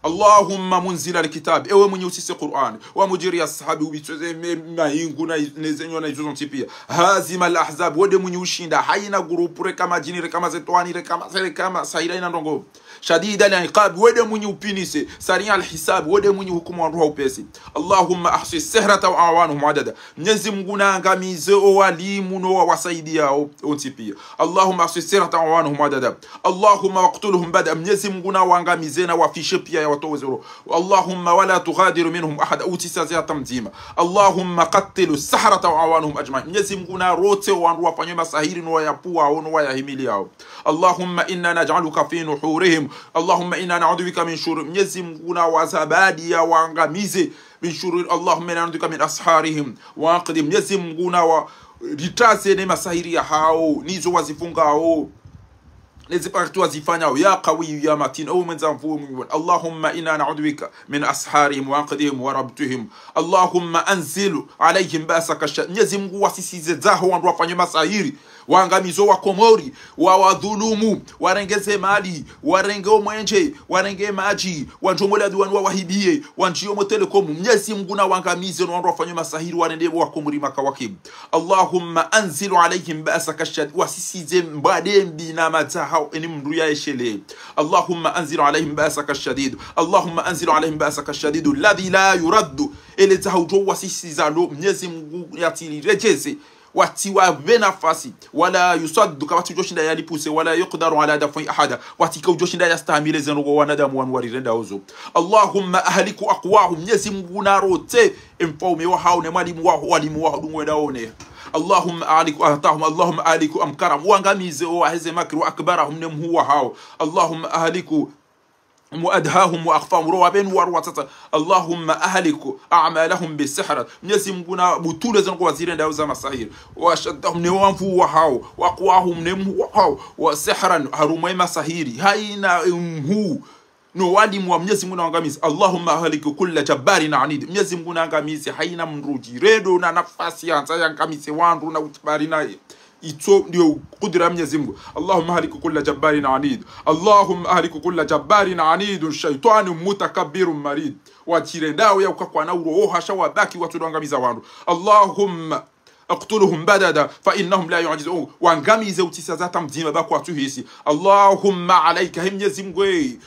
اللهم منزل الكتاب، ewe mwenye usise Qur'an, ومجري السحاب, ubitsweze me-, mayingu na, ne zenywa na izo zontsi pia. هازم الأحزاب, wende mwenye ushinda, haina gurupu, reka madjini, reka mazetwani, reka ma-, reka masahiri, haina ndrongo. شديد العقاب, wende mwenye upinise. سريع الحساب, wende mwenye hukumu wandru ha upesi. اللهم أحص السحرة وأعوانهم عددا. Mnyezi Mungu naangamize o walimu no wawasaidiao wontsi pia. اللهم أحص السحرة وأعوانهم عددا. اللهم واقتلهم بددا. Mnyezi Mungu nawaangamize na wafishe pia ya watowe zero. اللهم ولا تغادر منهم أحدا, utsisaze hata mdzima. اللهم قتل السحرة وأعوانهم أجمعين. Mnyezi Mungu narotse wandru wafanyao masahiri no wayapvuao no wayahimiliao. اللهم إنا نجعلك في نحورهم. اللهم إنا نعوذ بك من شرور. Mnyezi Mungu nawazabadi ya waangamize. من شرور. اللهم إنا نعوذ بك من أسحارهم وعقدهم. Mnyezi Mungu nawaritsaze ne masahiri yahao, nizo wazifungao, ne zipakati wazifanyao, يا قوي يا متين, ewe mwendza nvuu mwenye. اللهم إنا نعوذ بك من أسحارهم وعقدهم وربطهم. اللهم أنزل عليهم بأسك الشديد. Mnyezi Mungu wasisize zaho wandru wafanyao masahiri, waangamize wa Komori, wawadhulumu, warenge ze mali, warenge o mwenje, warenge madji, wandjie omo ladhiwani wawahibie, wandjie omo Telecom. Mnyezi Mungu nawaangamize no wandru wafanyao masahiri, warende wa Komori makawakibu. اللهم أنزل عليهم بأسك الشديد. Wasisize mbade mbi na madzaha, eni mndru yaeshelee. اللهم أنزل عليهم بأسك الشديد. اللهم أنزل عليهم بأسك الشديد الذي لا يرد. Ele dzaha udjo wasisiza lo, Mnyezi Mungu yatsiliredjeze. Watsi wapve nafasi. ولا يصد, kapvatsi udjo shinda yalipuse. ولا يقدر على دفعه أحدا, watsi ka udjo shinda yastahamili ze ndrongo wanadamu wanu warirendao zo. اللهم أهلك أقواهم. Mnyezi Mungu narotse emfaume wahao ne mwalimu wahao, walimu wahao dungo wenda one. اللهم أهلك أهتهم. اللهم أهلك أمكرهم. Waangamize o waheze makri, وأكبرهم, ne mhuu wahao. اللهم أهلك مؤدهاهم وأخفاهم. Ro wapvenu waru watsatsa. اللهم أهلك أعمالهم بالسحرة. Mnyezi Mungu nabutule ze ndrongo wazirendao za masahiri. وأشدهم, ne wanvuu wahao. وأقواهم, ne mhuu wahao. وسحرا, harumwa e masahiri. Haina mhuu. No walimu wa Mnyezi Mungu nawaangamize. اللهم أهلك كل جبار عنيد. Mnyezi Mungu naangamize haina mndru djiredo na nafasi yandza yaangamize wandru na utibari naye. Itso ndiyo kudira ya Mnyezi Mungu. اللهم أهلك كل جبار عنيد. اللهم أهلك كل جبار عنيد شيطان متكبر مريد. Wadjirendao ya ukakwana uroho hasha wabaki watsu waangamiza wandru. اللهم اقتلهم بددا فإنهم لا يعجزون. Waangamize utsisaze hata mdzima ba kwatsuhisi. اللهم عليك, he Mnyezi Mungu,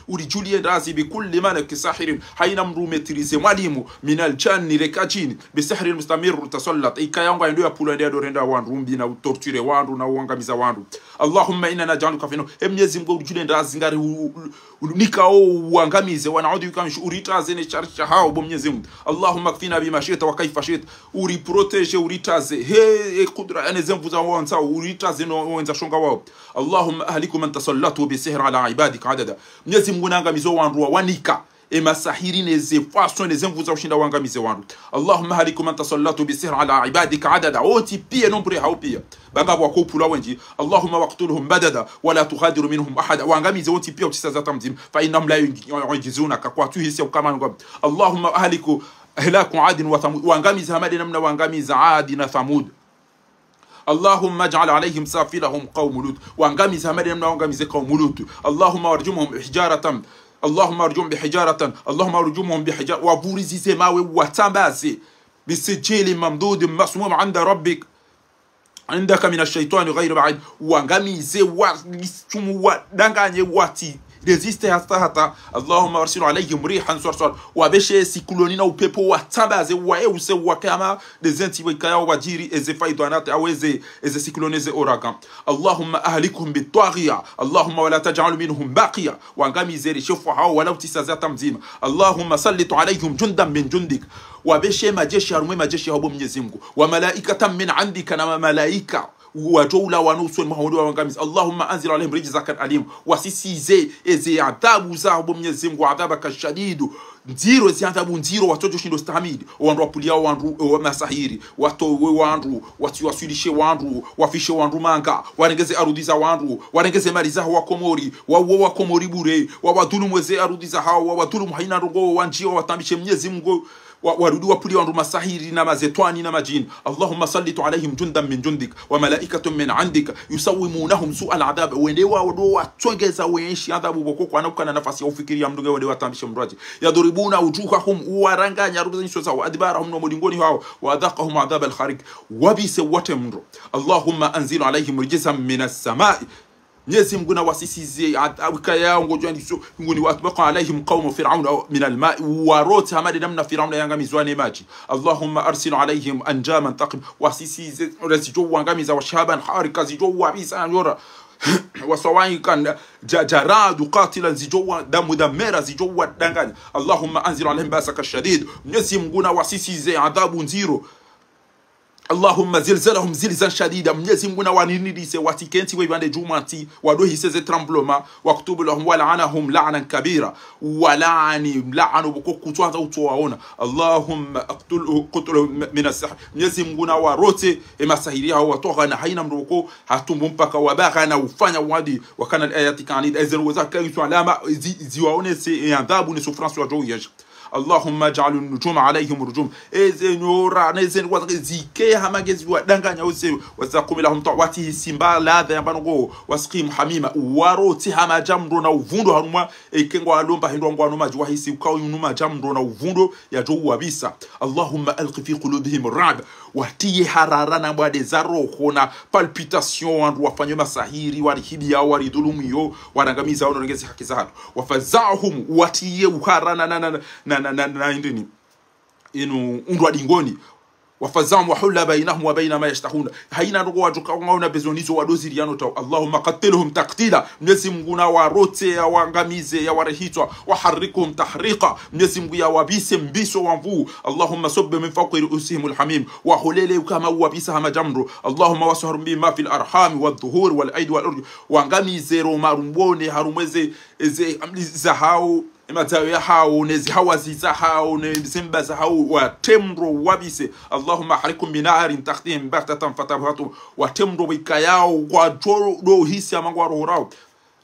uridjulie ndazi, بكل ملك ساحر, haina mndru maîtrisé mwalimu, من الجن, reka djini, بسحر مستمر تسلط, ikaya ngwendo yapvulwa nde yadorenda wandru mbi na utorture wandru na uangamiza wandru. اللهم إنا نجعلك في نحورهم. He Mnyezi Mungu, uridjulie ndazi ngari u-, u-, u-, nikao uangamize, ونعوذ بك من شرورهم, uritsaze ne shari shahao bo Mnyezi Mungu. اللهم اكفنا بما شئت وكيف شئت. Uriprotégé, uritsaze. He, he kudra, ene ze nvu za wandza, uritsaze no wandza shonga wao. اللهم أهلك من تسلطوا بالسحر على عبادك عددا. Mnyezi Mungu naangamize wandru wawanika e masahiri ne ze façon ne ze nvu za ushinda waangamize wandru. اللهم أهلك من تسلطوا بالسحر على عبادك عددا. Wontsi pia nombre hao pia. Ba ngapvo wakopvulwa wendji. اللهم واقتلهم بددا ولا تغادر منهم أحدا. Waangamize wontsi pia utsisaze hata mdzima. فإنهم لا يعجزونك. Kwatsuhisi ya ukamanu ngapvo. اللهم أهلك إهلاك عاد وثمود. Waangamize hama de namna waangamiza Adi na Thamud. اللهم اجعل عليهم سافلهم قوم لوط. Waangamize hama de namna waangamiza kaumu Lutu. اللهم ارجمهم بحجارة. اللهم ارجمهم بحجارة. اللهم ارجمهم بحجارة. Wapvurizize mawe, watsambaze. بسجيل منضود مسموم عند ربك. عندك من الشيطان غير بعيد. Waangamize, walisumu, wadanganye, watsi Désisté hata hata. اللهم أرسل عليهم ريحا صرصرا. Wabeshe sikloni na upepvo watsambaze, wayeuse, wake hama dezentsi wekaya wadjiri eze faidhwanati, au eze, eze sikloni, eze ouragan. اللهم أهلكهم بالطاغية. اللهم ولا تجعل منهم باقية. Wangamize rishefu hao, wala utsisaze hata mdzima. اللهم سلط عليهم جندا من جندك. Wabeshe majeshi harumwa emajeshi yahao bo Mnyezi Mngu. وملائكة من عندك, na mamalaika wadjo ulawana usoni mwaho wende wawangamize. اللهم أنزل عليهم رجزا أليما. Wasisize eze adhabu zaho bo Mnyezi Mngu, عذابك الشديد. Ndziro, eze adhabu ndziro, watsodjo shindo stahamili. Owandru wapvuliao wandru, ewa masahiri, watowe wandru, watsiwaswilishe wandru, wafishe wandru manga, warenge ze arudhi za wandru, warenge ze mali zaho Wakomori, wauwe Wakomori bure, wawadhulumu eze arudhi zahao, wawadhulumu haina ndrongoo, wandjie wawatambishe Mnyezi Mngu, wa-, warudi wapvulie wandru masahiri na mashetwani na madjini. اللهم سلط عليهم جندا من جندك وملائكة من عندك يسومونهم سوء العذاب. Wende wao ndo watsongeza wenshi adhabu bo ko kwana ukana nafasi ya ufikiri ya mndru nge wende watambishe mndru adje. يضربون وجوههم, uwaranganya harumwa ze nyuso zao, وأدبارهم, no mlingoni hao, وأذاقهم عذاب الحريق, wabise watre mndro. اللهم أنزل عليهم رجزا من السماء. Mnyezi Mngu na wasisize adhabu ikayao ngodjo andiso, nguni, وأطبق عليهم قوم فرعون من الماء, uwarotse hama de namna Firauna yangamizwa ne madji. اللهم أرسل عليهم أنجاما ثاقبا, wasisize, zidjo wangamiza, وشهابا ثاقبا, zidjo wabisa nyora, وصواعق ج-, جرادا قاتلا, zidjo wa damu da mera, zidjo wadanganya. اللهم أنزل عليهم بأسك الشديد, Mnyezi Mngu na wasisize adhabu ndziro. اللهم زلزلهم زلزالا شديدا, Mnyezi Mngu na waninilise, watsike ntsi we ipvande djumwa ntsi, wadohise ze tremblement, واكتب لهم ولعنهم لعنا كبيرا, walaani laana bo ko kutswandza utsowaona. اللهم اقتل، اقتلهم من السحر, Mnyezi Mngu na warotse emasahiri hao, وطغيانا, haina mndru bo ko hatumbu mpaka, وبغيانا, ufanya wadi, وكان لآياتك عنيدا, eze ndrongoo zake iso alama, zi-, ziwaonese e adhabu ne souffrance wadjo uyesha. اللهم اجعل النجوم عليهم رجوما. Eze nyora, neze ndrongoo zake zike hama nge ziwadanganya ose, وسقهم لهم طعاما, watsihisi mba ladha ya mba ndrongoo, وسقهم حميما, uwarotse hama dja mndro na uvundo harumwa, eke ngwalomba hindru ngwano madji, wahisi ukao unu madja mndro na uvundo yadjo uwabisa. اللهم ألق في قلوبهم الرعب. Watriye harara na mbwade za roho na palpitation wandru wafanyao masahiri, warihibiyao, waridhulumuyao, warangamizao, no rengeze haki zahatru. وفزعهم, watriye uharara na, na, na, na, na, na, na, indrini, inu undrwa dingoni. وفزعهم وحول بينهم وبين ما يشتهون. Haina ndrongoo wadjo ka ngwao na besoin nizo wadoziriano tao. اللهم قتلهم تقتيلا. Mnyezi Mngu na warotse, yawangamize, yawarehitswa. وحرقهم تحريقا. Mnyezi Mngu yawabise mbiso wa nvuu. اللهم صب من فوق رؤوسهم الحميم. Waholele ukama uwabisa hama dja mndro. اللهم واسلخ بهم ما في الأرحام والظهور والأيدي والأرجل. Wangamize ro marumboni, harumwa eze, eze amli zahao, emadzayo yahao, ne zihawazi zahao, ne zimba zahao, watre mndro wabise. اللهم أحرقهم بنار تأتيهم بغتة فتبهتهم. Watre mndro bo ikayao, kwadjo do hisi hama ngwarohorao.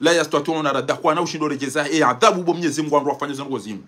لا يستطيعون ردها, kwana ushindo redjeza e adhabu bo Mnyezi Mngu wandru wafanyao ze ndrongoo zinu.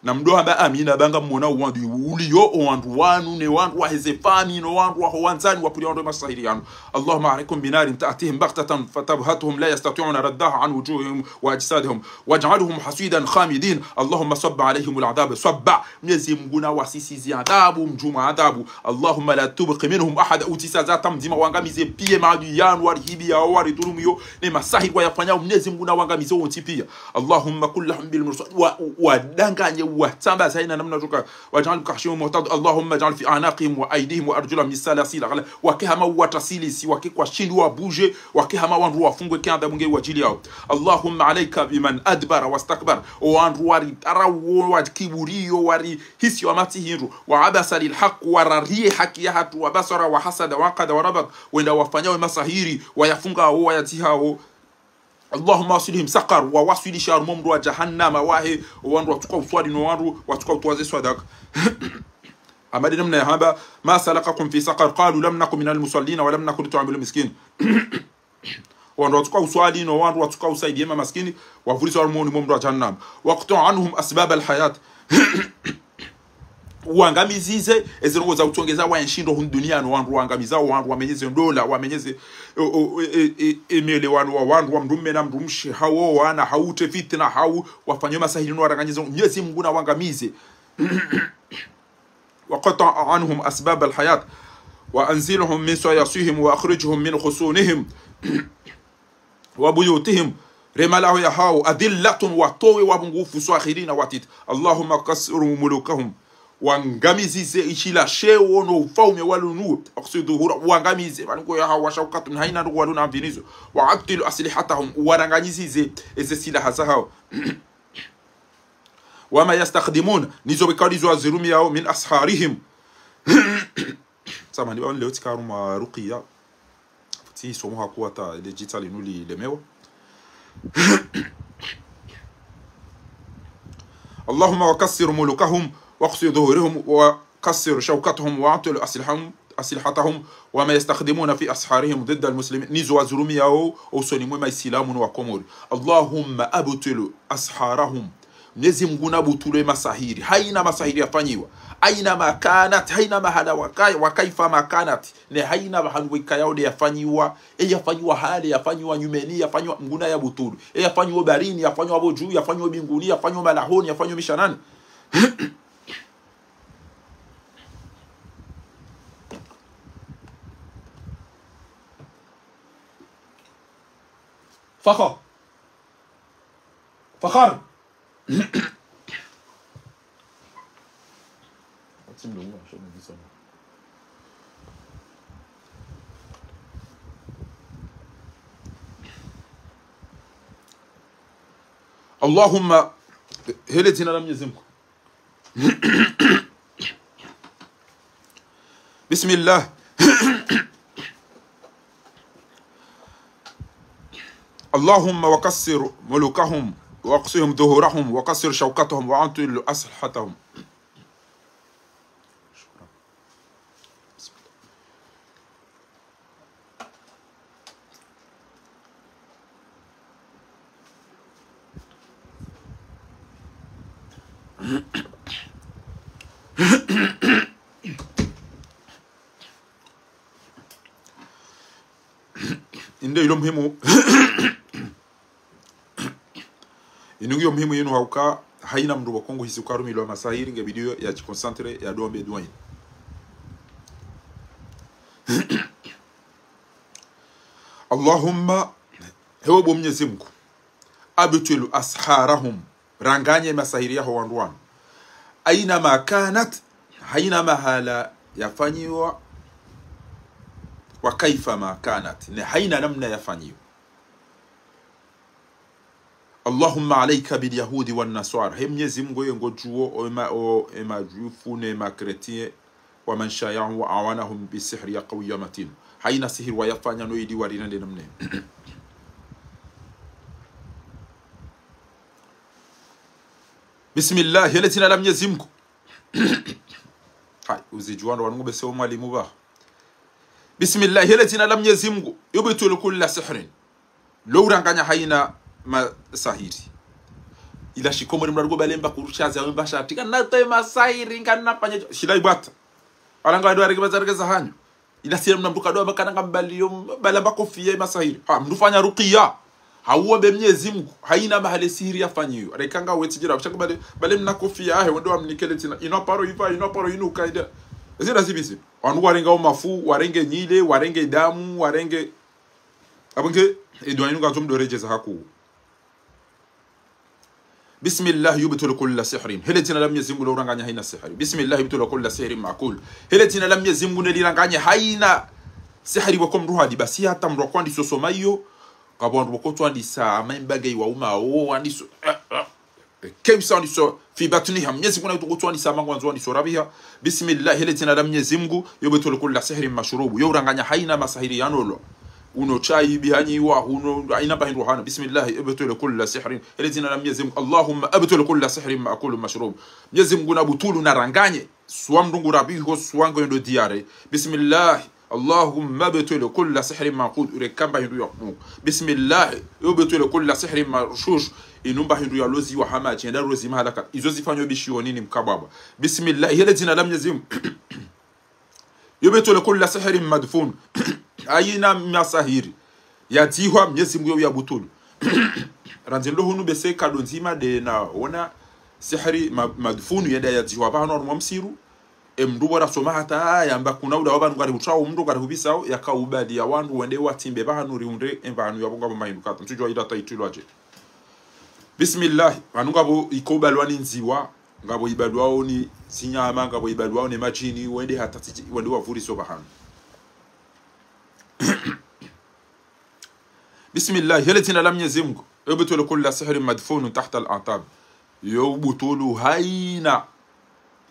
Na mdo hamba amina, ba ngamwonao wandru uliyo, owandru wanu, ne wandru waheze fami, no wandru waho wandzani, wapvulia wandru masahiri yanu. اللهم أحرقهم بنار تأتيهم بغتة فتبهتهم لا يستطيعون ردها عن وجوههم وأجسادهم واجعلهم حصيدا خامدين. اللهم صب عليهم العذاب صبا. Mnyezi Mngu na wasisize adhabu, mdjumwa adhabu. اللهم لا تبق منهم أحدا. Utsisaze hata mdzima, wangamize piya maadui yanu, warihibiyao, waridhulumuyao, ne masahiri wayafanyao, Mnyezi Mngu na wangamize wontsi piya. اللهم كن لهم بالمرصاد. Wa, wadanganye, watsambaze haina namna djoka. واجعل بكهشهم مهتد. اللهم اجعل في أعناقهم وأيديهم وأرجلهم من سلاسل أغلال. Wake hama uwatsasilisi, wake kwashindi wabuje, wake hama wandru wafungwe ke adhabu nge wadjiliyao. اللهم عليك بمن أدبر واستكبر. Owandru wari tara wo, wari kiburiyo, wari hisi wa matsi hindru. وعبس للحق, warariye haki yahatru, وبسر وحسد وحقد وربط. Wenda wafanyao masahiri, wayafungao, wayatsihao. اللهم أوصلهم سقر, wawaswilishe harumwa mndro wa jahannama wahe, owandru watsuka uswali no wandru watsuka utowa ze swadaka. Hama de namna yahamba, ما سلككم في سقر؟ قالوا لم نك من المصلين ولم نك نطعم المسكين. Wandru watsuka uswali no wandru watsuka usaidia mamaskini, wavulisa harumwa mndro wa jahannama. واقطع عنهم أسباب الحياة. Wangamizize eze ndrongoo za utsongeza waenshi ndro hunu duniani, wandru wangamizao wandru, wamenyeze ndola, wamenyeze, o, o, e, e, e, emelewano wa wandru, wa mndru mme na mndru mshe, hau wana, hau utre fitna, hau wafanyao masahiri no waranganyize, Mnyezi Mngu na wangamize. واقطع عنهم أسباب الحياة وأنزلهم من صياصيهم وأخرجهم من حصونهم وبيوتهم Remalaho yahawo, أذلة, watowe wapvungufu, صاغرين, watiti. اللهم كسر ملوكهم. Wangamizize ishila sheo no ufaume walo nuwo. واكسر ظهورهم, wangamize, pvanu ko yahawo, وشوكتهم, hayina ndrongoo walo na mvi nizo. وعطل أسلحتهم, waranganyizize eze silaha zahawo. وما يستخدمون, nizo wikao ndizo wazirumiyao, من أسحارهم. Samahani, ba leo tsika harumwa rukiya. Tsi somo hakuwa ta, ile djitsa linu lilemewa. اللهم وكسر ملوكهم واكسر ظهورهم وكسر شوكتهم وعطل أسلحهم، أسلحتهم وما يستخدمون في أسحارهم ضد المسلمين. Nizo wazirumiyao usoni mwe maisilamu no wakomori. اللهم أبطل أسحارهم. Mnyezi Mngu nabutulwe masahiri. Hayina masahiri yafanyiwa. أينما كانت, hayina mahala waka-, وكيفما كانت. Ne hayina pvahanu wekayao nde yafanyiwa, e yafanyiwa hale, yafanyiwa nyumeni, yafanyiwa, Mngu nayabutulu. E yafanyiwa baharini, yafanyiwa pvo dju, yafanyiwa mbinguni, yafanyiwa malahoni, yafanyiwa mishanani. Fakhar. Fakhar. اللهم, hele dzina la Mnyezi Mngu. بسم الله. اللهم وكسر ملوكهم واكسهم ظهورهم وكسر شوكتهم وعطل أسلحتهم. Inde ilo muhimu. Inu ngiyo muhimu yinu hauka, hayina mndru wa Kongo hisi uka harumilwa masahiri nge bidi ya djiconcentré ya dombe dua yinu. اللهم, hewe bo Mnyezi Mngu, أبطل أسحارهم, ranganye masahiri yaho wandru wanu. أينما كانت, hayina mahala yafanyiwa, وكيفما كانت, ne hayina namna yafanyiwa. اللهم عليك باليهود والنصارى. He Mnyezi Mngu, ye ngodjuwo, o ema, o ema juifu ne ma chrétien, ومن شايعهم وأعوانهم بالسحر القوي المتين. Hayina sihiri wayafanya no ili warirende namna. بسم الله, hele dzina la Mnyezi Mngu. Hayi, uzidjuwa ndo wanu ngu bese o mwalimu ba. بسم الله, hele dzina la Mnyezi Mngu. يبطل كل سحر. Lo uranganya hayina masahiri. Ila shikomori mndru aliko balemba kurushazi, awe mba shati. Kana te masahiri, kana fanya. Shila ibwata. Alanga wadu wareke bazareke za hanyu. Ila siye mna mndru kadwa bakana ngambali yo, balamba kofiya masahiri. Ha, mndru fanya rukiya. Hauombe Mnyezi Mngu. Hayina mahala sihiri yafanyiwa. Rekanga wetsi djira. Kushaka bale, bale mna kofiya, ahe, wendo wamnikele tsina. Ino paro iva, ino paro inu kaida. Ezira zibisi. Wanu warenga umafu, warenge nyile, warenge damu, warenge Apvo nge, edua inu ngandzo mdo redjeza haku. بسم الله يبطل كل سحر. Hele dzina la Mnyezi Mngu lo uranganya hayina sihiri. بسم الله يبطل كل سحر مأكول. Hele dzina la Mnyezi Mngu ne liranganye hayina sihiri wako mndru hali. Basi hata mndru akwandisa soma iyo. Kapvo wandru wako twandisa, maimba nge iwa uma, o, wandiso. Kemsa wandiso في بطنها. Mnyezi Mngu na yutungu twandisa, mangu wandzo wandiso rabiha. بسم الله, hele dzina la Mnyezi Mngu, يبطل كل سحر مشروب. Yo uranganya hayina masahiri yanolwa. Uno chai bihanyiwa, uno hayina pvahindru hana. بسم الله, يبطل كل سحر. Hele dzina la Mnyezi Mngu, اللهم أبطل كل سحر مأكول مشروب. Mnyezi Mngu na butulu na ranganye. Swa mndru ngu rabiho, swa ngu yendo diare. بسم الله. اللهم ابطل كل سحر منقود. Ure kamba hindru ya Mungu. بسم الله. ابطل كل سحر مرشوش. Inumba hindru ya lozi wa hama, chenda lozi mahalaka. Izo zifanyo bishioni ni mkababa. بسم الله. Hele dzina la Mnyezi Mngu. ابطل كل سحر مدفون. Hayina masahiri yadzihwa, Mnyezi Mngu yo uyabutulu. Randzi ndo hunu bese kado ndzima de na ona sihiri ma-, madfunu yenda yadzihwa pvahanu harumwa msiru. Emndru pvo rasoma hata yamba kuna ula wa pvanu ngari hutrao mndru ngari hupvisao, yakaubali ya wandru wende watsimbe pvahanu rihundre, e pvahanu yapvo ngapvo mahindru kadha. Ntsudjuwa ila taitilwa dje. Bismillah, pvanu ngapvo ikoubalwa ni ndziwa, ngapvo ibalwao ni zinyama, ngapvo ibalwao ni madjini, wende hata tsi-, wende wavuriso pvahanu. Bismillah, hele dzina la Mnyezi Mungu. ابطل كل سحر مدفون تحت الأعتاب. Yo ubutulu haina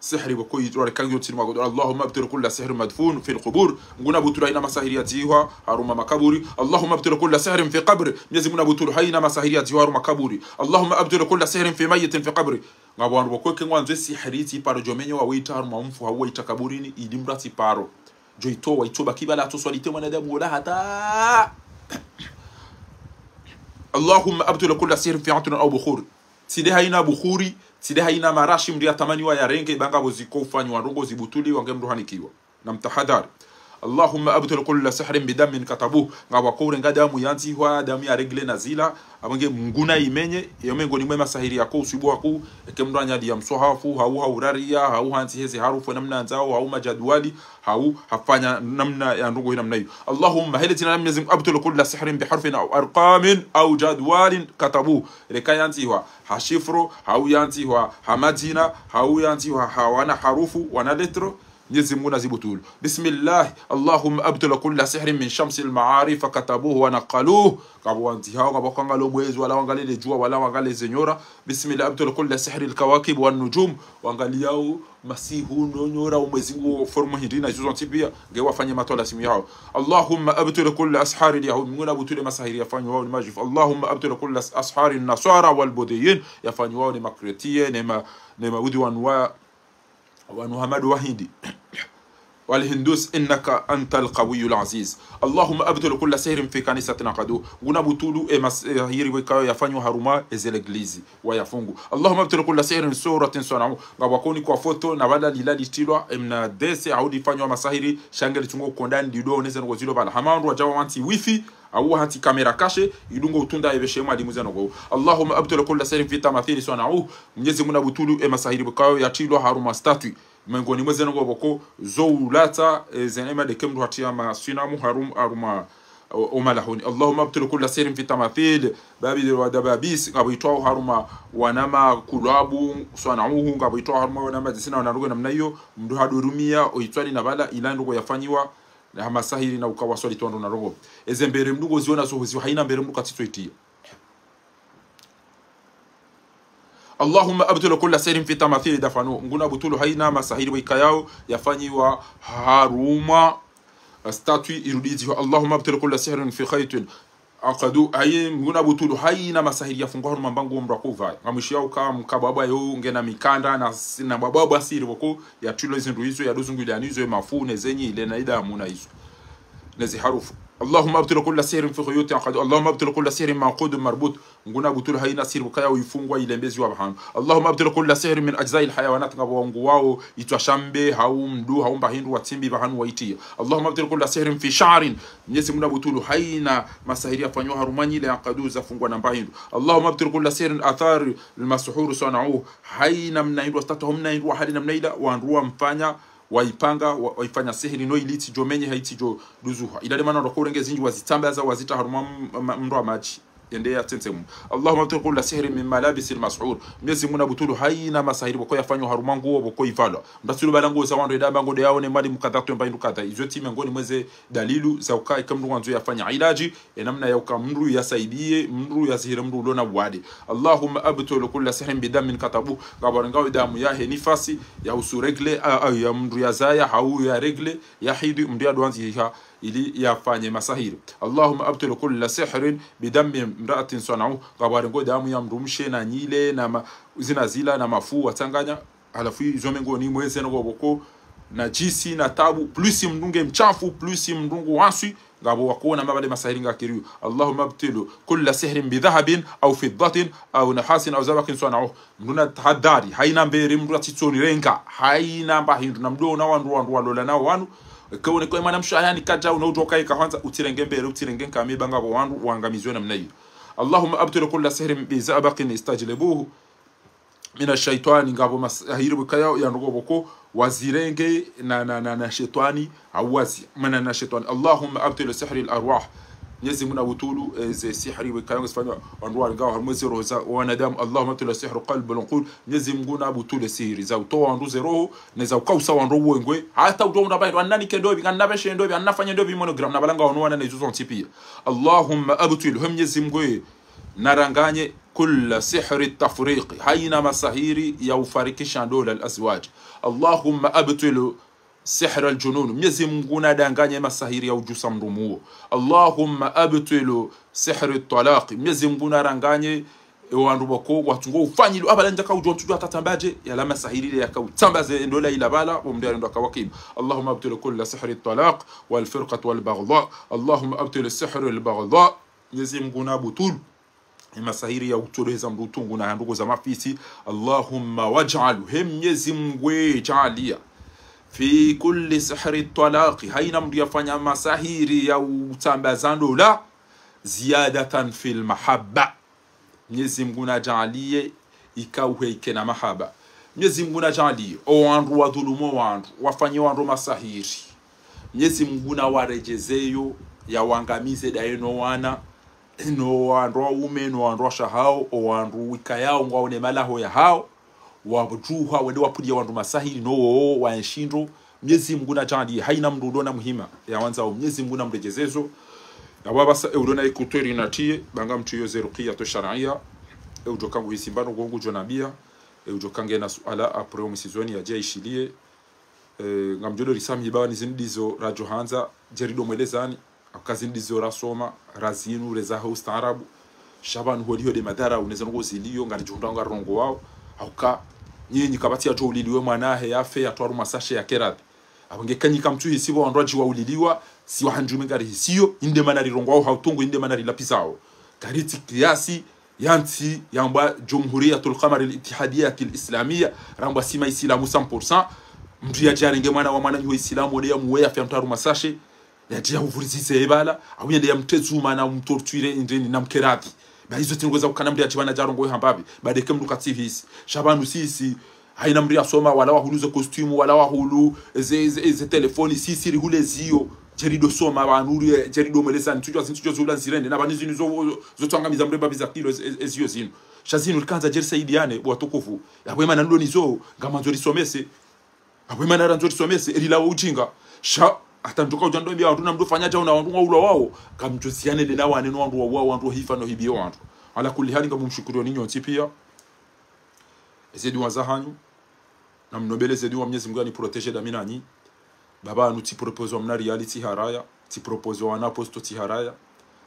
sihri pvoko itware kangi yo tsini magodo. اللهم ابطل كل سحر مدفون في القبور. Nguna butulu haina masahiri ya dzihwa haruma makaburi. اللهم ابطل كل سحر في قبر. Mnyezi Mungu na butulu haina masahiri ya dzihwa haruma kaburi. اللهم ابطل كل سحر في ميت في قبر. Ngapvo wandru pvoko eke ngwandzo sihri tsi paro djo menye wa wita haruma mfu hau waita kaburini, ili mndru atsi paro. Djo itowa, itoba kibala atso swali te mwanadamu wola hata. اللهم ابطل كل سحر في عطر أو بخور. Tsi de haina bukhuri, tsi de haina marashi mndru yatamani wa yarenge, ba ngapvo ziko ufanywa ndrongo zibutuli, wange mndru hanikiwa. Na mtahadhari. اللهم ابطل كل سحر بدم كتبوه. Ngapvo wako urenga damu yandzihwa, damu ya règles na zila, apvo nge Mungu na imenye, yo mengoni mwe masahiri yako usibu waku, eke mndru anyali ya mswahafu, hau hauraria, hau hantsi heze harufu namna ndzao, hau majadwali, hau hafanya namna ya ndrongo hi namna iyo. اللهم, hele dzina la Mnyezi Mungu, ابطل كل سحر بحرف أو أرقام أو جدول كتبوه. Reka yandzihwa ha shifro, hau yandzihwa ha madzina, hau yandzihwa ha wana harufu, wana lettre, Mnyezi Mungu na zibutulu. بسم الله، اللهم ابطل كل سحر من شمس المعارف كتبوه ونقلوه. Ngapvo wandzihao, ngapvo kwangalo mwezi, wala wangale le djuwa, wala wangale ze nyora. بسم الله، ابطل كل سحر الكواكب والنجوم. Wangaliyao masihu no nyora, o mwezi ngu forme hindri na izo zontsi pia, nge wafanye matwalasimu yao. اللهم ابطل كل أسحار اليهود. Mungu na butule masahiri yafanywao ni majufu. اللهم ابطل كل أسحار النصارى والبوذيين. Yafanywao ni makretiye, ne ma, ne mayahudi wanu wa wanu hamadu wahindi. والهندوس إنك أنت القوي العزيز. اللهم ابطل كل سحر في كنيسة عقدوه. Nguna butulu e masahiri wekayo yafanywa haruma eze l'église wayafungu. اللهم ابطل كل سحر صورة صنعوه. Ngapvo wako unikwa foto na pvala lila litilwa, emna dese hau lifanywa masahiri, sha nge litsungo kondani lido neze ndrongo zilo pvala. Hama wandru wadjawa wantsi wifi, hau hantsi caméra cachée, idungo utunda ebeshe mwalimu ze ndrongo. اللهم ابطل كل سحر في تماثيل صنعوه. Mnyezi Mungu na butulu e masahiri wekayo yatilwa haruma statue. Mengoni mwe ze ndrongo pvoko zo ulatsa, e, ze neema de ke mndru hatia masinamu harum-, haruma, o, o malahoni. اللهم ابطل كل سحر في تماثيل بابل ودبابيس. Ngapvo itwao haruma wana makulabu صنعوه, ngapvo itwao haruma wana madzisina wana ndrongo namna iyo, mndru hadorumia, o itwani na pvala, ila ndrongo yafanyiwa, na masahiri na ukawa swali twa ndro na ndrongo. Eze mbere mndru ngoziona zo huziwa, haina mbere mndru katsitso itia. اللهم ابطل كل سحر في تماثيل دفنوه. Nguna butulu haina masahiri wekayao yafanyiwa haruma statue irudiziwa. اللهم ابطل كل سحر في خيط عقدوه. Aye, nguna butulu haina masahiri yafungwa haruma mbangu wo mndru akuvaya. Ngamwishiyao uka mkabwabwa yo ngena mikanda na s-, na bwabwabwa siri pvoko yatilo zindru izo, yadozungu iliani izo, emafu, ne zenyi, ile na idamu na izo. Nezi harufu. اللهم ابطل كل سحر في خيوط عقدوه. اللهم ابطل كل سحر منقود مربوط. Nguna butulu haina siri wekaya uifungwa ilembeziwa pvahanu. اللهم ابطل كل سحر من أجزاء الحيوانات, ngapvo wangu wao itwa shambe, hau mndru, hau mbahindru watsimbi pvahanu waitia. اللهم ابطل كل سحر في شعر. Mnyezi Mungu na butulu haina masahiri yafanywa harumwa nyile عقدوه zafungwa na mbahindru. اللهم ابطل كل سحر أثار المسحور صنعوه. Haina mna hindru wa statue, hau mna hindru wa hali namna ila, wandru wamfanya, waipanga, wa-, waifanya sihiri no ili itsidjo menye ha itsidjo duzuha. Ila de mana ndo kurenge zinji wazitsambaza, wazita harumwa m-, m-, mndro wa madji. Yende ya tsentsemu. اللهم ابطل كل سحر من ملابس المسحور. Mnyezi Mungu na butulu haina masahiri pvoko yafanywa harumwa nguo pvoko ivalwa. Mndru atsilo pvala nguo za wandru eda amba ngo de yaone mwalimu kadha twemba hindru kadha. Izo tsi mengoni mweze dalilu za uka eka mndru ngwandzo yafanya ilaji, e namna ya uka mndru yasaidie, mndru yazihire mndru ulo na uwade. اللهم ابطل كل سحر بدم كتبوه. Ngapvo warengao damu yahe nifasi, ya husu règles, a, a, ya mndru yazaya, hau ya règles, ya hidhi, mndru yadoandziha, ili yafanye masahiri. اللهم ابطل كل سحر بدم امرأة صنعوه. Ngapvo warengao damu ya mndru mshe na nyile, na ma-, zina zila, na mafu, watsanganya, halafu izo mengoni mweze ndrongo pvoko, najisi, na tabu, plus mndru nge mshafu, plus mndru ngu waswi, ngapvo wako na mabale masahiri ngakiriyo. اللهم ابطل كل سحر بذهب أو فضة أو نحاس أو زئبق صنعوه. Mndru na tahadhari, haina mbere mndru atsitsoni renga, haina mbahindru, na mdo na wandru, wandru walola na wanu. Eke wone kwe mwana mshe hayani kadja, una udjo kaye kahwandza, utsirenge mbere, utsirenge nkami, ba ngapvo wandru wangamizwe namna iyo. اللهم ابطل كل سحر بزئبق استجلبوه. mina shaitwani, ngapvo masahiri wikaya ya ndrongoo pvoko, wazirenge na, na, na, na shetwani, awazi, mana na shetwani. اللهم أبطل سحر الأرواح. Mnyezi Mungu na butulu, eh, ze sihiri wikaya ngazifanywa wandru walinga harumwa ze roho za wanadamu. اللهم أبطل سحر قلب العقول. Mnyezi Mungu na butule sihiri za utowa wandru ze roho, ne za ukausa wandru wengwe. Hata udjo unda bayi, wanani ke ndopvi, ngana beshe ndopvi, anafanye ndopvi monogram, na balanga wanu wana na izo zontsi pia. اللهم أبطل, he Mnyezi Mungu, naranganye كل سحر التفريق, haina masahiri ya ufarikisha ndola الأزواج. اللهم أبطل سحر الجنون. Mnyezi Mungu nadanganye masahiri ya udjusa mndru muo. اللهم أبطل سحر الطلاق. Mnyezi Mungu naranganye, e, wandru wako, watsungo ufanyilo, abala ndjaka udjo ntudjo atatsambaje, yala masahiri ile yaka utsambaze ndola ila bala, wo mndru yalendo akawakimu. اللهم أبطل كل سحر الطلاق والفرقة والبغضاء. اللهم أبطل سحر البغضاء. Mnyezi Mungu na butulu e masahiri ya utoleza mndru utungu na handruko za mafisi. اللهم واجعل, he Mnyezi Mungu, e, jaaliya, في كل سحر الطلاق, haina mndru yafanya masahiri ya utsambaza ndola, زيادة في المحبة. Mnyezi Mungu na jaaliye ikauhe ike na mahaba. Mnyezi Mungu na jaaliye o wandru wadhulumu wandru, wafanye wandru masahiri, Mnyezi Mungu na waredjezeyo, ya wangamize daye no wana, no wandru waume, no wandru washe hao, o wandru wikayao ngwaone malaho ya hao, wadjuha wende wapvuliya wandru masahiri, no wo waenshi ndro. Mnyezi Mungu na jaaliye haina mndru uliona muhima ya wandzao, Mnyezi Mungu na mredjezezo. Na wabasa, e, uliona ikutweri natiye, banga mtu yo ze ruqiyatu shar'iyya, e, udjo kangu hisi mbano gongu djo nambia, e, udjo kange na suala, après o mwisizoni yadje ishiliye, e, ngamdjo ndo risamihi bawa ni zinu ndizo radjo handza, djeri ndo mwelezani, hauka zinu ndizo rasoma, razinu, rezaha ustaarabu. Sha pvanu holiho nde madhara, uneza ndrongoo ziliyo, ngaridjo hundra ngarongowao, hauka, nyinyi kapvatsi yadjo uliliwe mwana he yafe, yatwaru masashe ya keradhi. Apvo nge kanyika mtu hisi pvo wandru wadji wa uliliwa, si wahandjume ngarihisiyo, inde mana rirongowao ha utungu, inde mana rilapvizao. Karitsi kiasi, yantsi yambwa Jumhuriyatul Qamar al-Ittihadiyatil Islamiyya, rambwa si Maisilamu cent pour cent, mndru yadje yarenge mwana wa mwananyaho Isilamu, ode yamuwe yafe yamtwaru masashe, yadje yahuvurizize ebala, au yende yamtezuma na umtorture indeni na mkeradhi. Ba izo tsi ndrongoo za ukana mndru yadje pvanu yadje yarongowe hambapvi, ba ndeke mndru katsihisi. Sha pvanu sisi, haina mndru yasoma, wala wahulu ze costume, wala wahulu ze, ze, ze telefoni, sisi rihule ziyo, djeri ndo soma pvanu, djeri ndo mwelezani, ntsudjuwa zinu, ntsudjuwa zihula nzirende, na pvanu zinu zo, zo tsangamiza mremba biza kilo, e, e, ziyo zinu. Sha zinu rikandza djeri saidiyane, bo watukufu. Yapvo emana ndo nizo, ngamandzo risomese. Apvo emana randzo risomese, elilawa ujinga. Sha, hata ndjoka udja ndo mbia wandru na mndru fanya djao na wandru wa ulawao, kamdjo ziyane lela wane no wandru wa uwa wandru wa hifa no hibiyo wandru. Ala kulli hali ngamumshukuriyo ni nyontsi pia. Eze duwa zahanyu, na mnobele ze duwa Mnyezi Mungu yani protégé dami nanyi. Baba anu tsi propose wa mna riyali tsi haraya, tsi propose wa wana posto tsi haraya.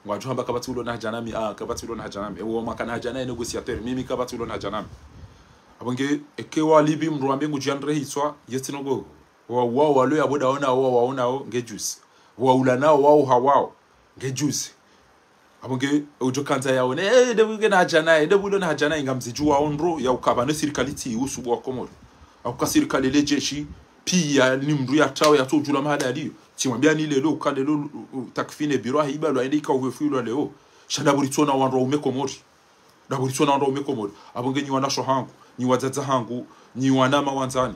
Ngwadjo hamba kapvatsi uliona hadja nami, ah, kapvatsi uliona hadja nami. Ewo mwakana hadja naye négociateur, mimi kapvatsi uliona hadja nami. Apvo nge, eke walipvi mndru wambe ngudjo yanrehiswa, yetsi ndrongoo. Wa, wa, walo ya boda ona, wa, waonao, nge juzi. Wa ulanao, wao hawao, nge juzi. Apvo nge, udjo kandza yaone, eh, nde pvwilo na hadja naye, nde pvwilo na hadja naye, ngamzidjuwao ndro, ya ukapvanu sirikali tsi usubu wa Komori. Hauka sirikali le jeshi, pia ni mndru yatrawe yatso udjula mahala yaliyo. Tsimwambia ni lelo, uka lelo, u, u, takfine biro ahe ibalwa, ende ika uwe fuilwa leo. Sha ndapvo ritsona wandru waume Komori. Ndapvo ritsona wandru waume Komori. Apvo nge nyi wanasho hangu, nyi wadzadze hangu, nyi wanama wandzani.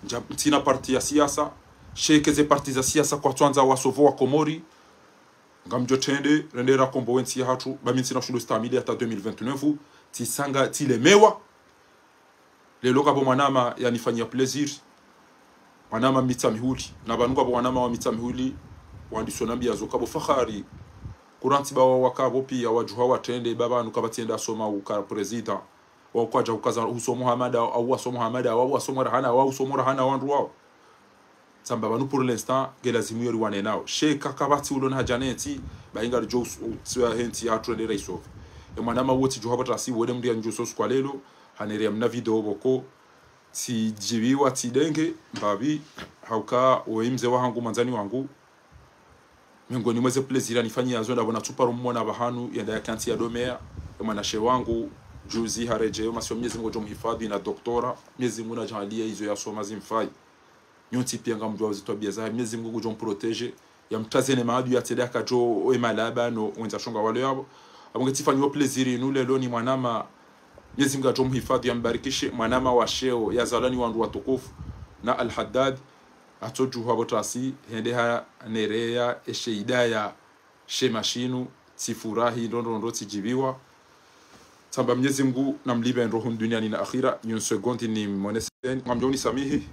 Ndja, ntsina parti ya siasa, sha eke ze parti za siasa kwatswandza wasauve wa Komori. Ngamdjo trende, rende rakombowe ntsi yahatru, ba mi ntsina ushindo stahamili hata deux mille vingt-neuf, tsisanga, tsilemewa. Lelo kapvo mwanama yanifanyia plaisir. Mwanama Mitsamihuli. Na pvanu kapvo mwanama wa Mitsamihuli, wandiso nambia zo kapvo fahari. Kurantsi bawa wakapvo pia wadjuha watrende, ba pvanu kapvatsi enda soma uka président. Wao kwadja ukaza uso Muhammad, au waso Muhammad, au waso Muhammad, au waso Muhammad, wao uso Muhammad wandru wao. Tsamba pvanu pour l'instant, nge lazimu yo riwane nao. Sha eka kapvatsi uliona hadja nentsi, ba inga ridjo us-, utsiwa hentsi yahatru rende raisauve. E mwanama wo tsidjuha pvo trasi, wende mndru yandjo sosu kwa lelo, hanerea mna video pvoko, tsidjiviwa, tsidenge, mbapvi, hauka, oyi mze wahangu, mwandzani wangu, miongoni mwa ze plaisir anifanyiya zo, ndapvo natsuparo mmona pvahanu, yenda yakantsi yadomeya, e mwanashe wangu, juzi haredjeyo, masiwa Mnyezi Mungu ngudjo mhifadhi na doktora, Mnyezi Mungu nadjaaliye izo yasoma zimfayi. Nyontsi pia ngamdjuwao zitwabiya zahe, Mnyezi Mungu ngudjo mprotégé, yamtraze ne maadui yatsende yakadjo, oye malaba, no, wendza shonga walo yapvo. Apvo nge tsifanyiwa plaisir inu lelo ni mwanama, Mwenyezi Mungu atso muhifadhwi, yambarikishe, mwanama wa sheo, yazalwa ni wandru watukufu, na Al-Haddad, atsodjuha pvo tasi, hende hanereya eshe idaya she mashinu, tsifurahi, ndrondrondro tsidjibiwa. Tsamba Mwenyezi Mungu namlipve ndro hunu duniani na akhira, une seconde nimwoneseni, ngamdjo nisamihi.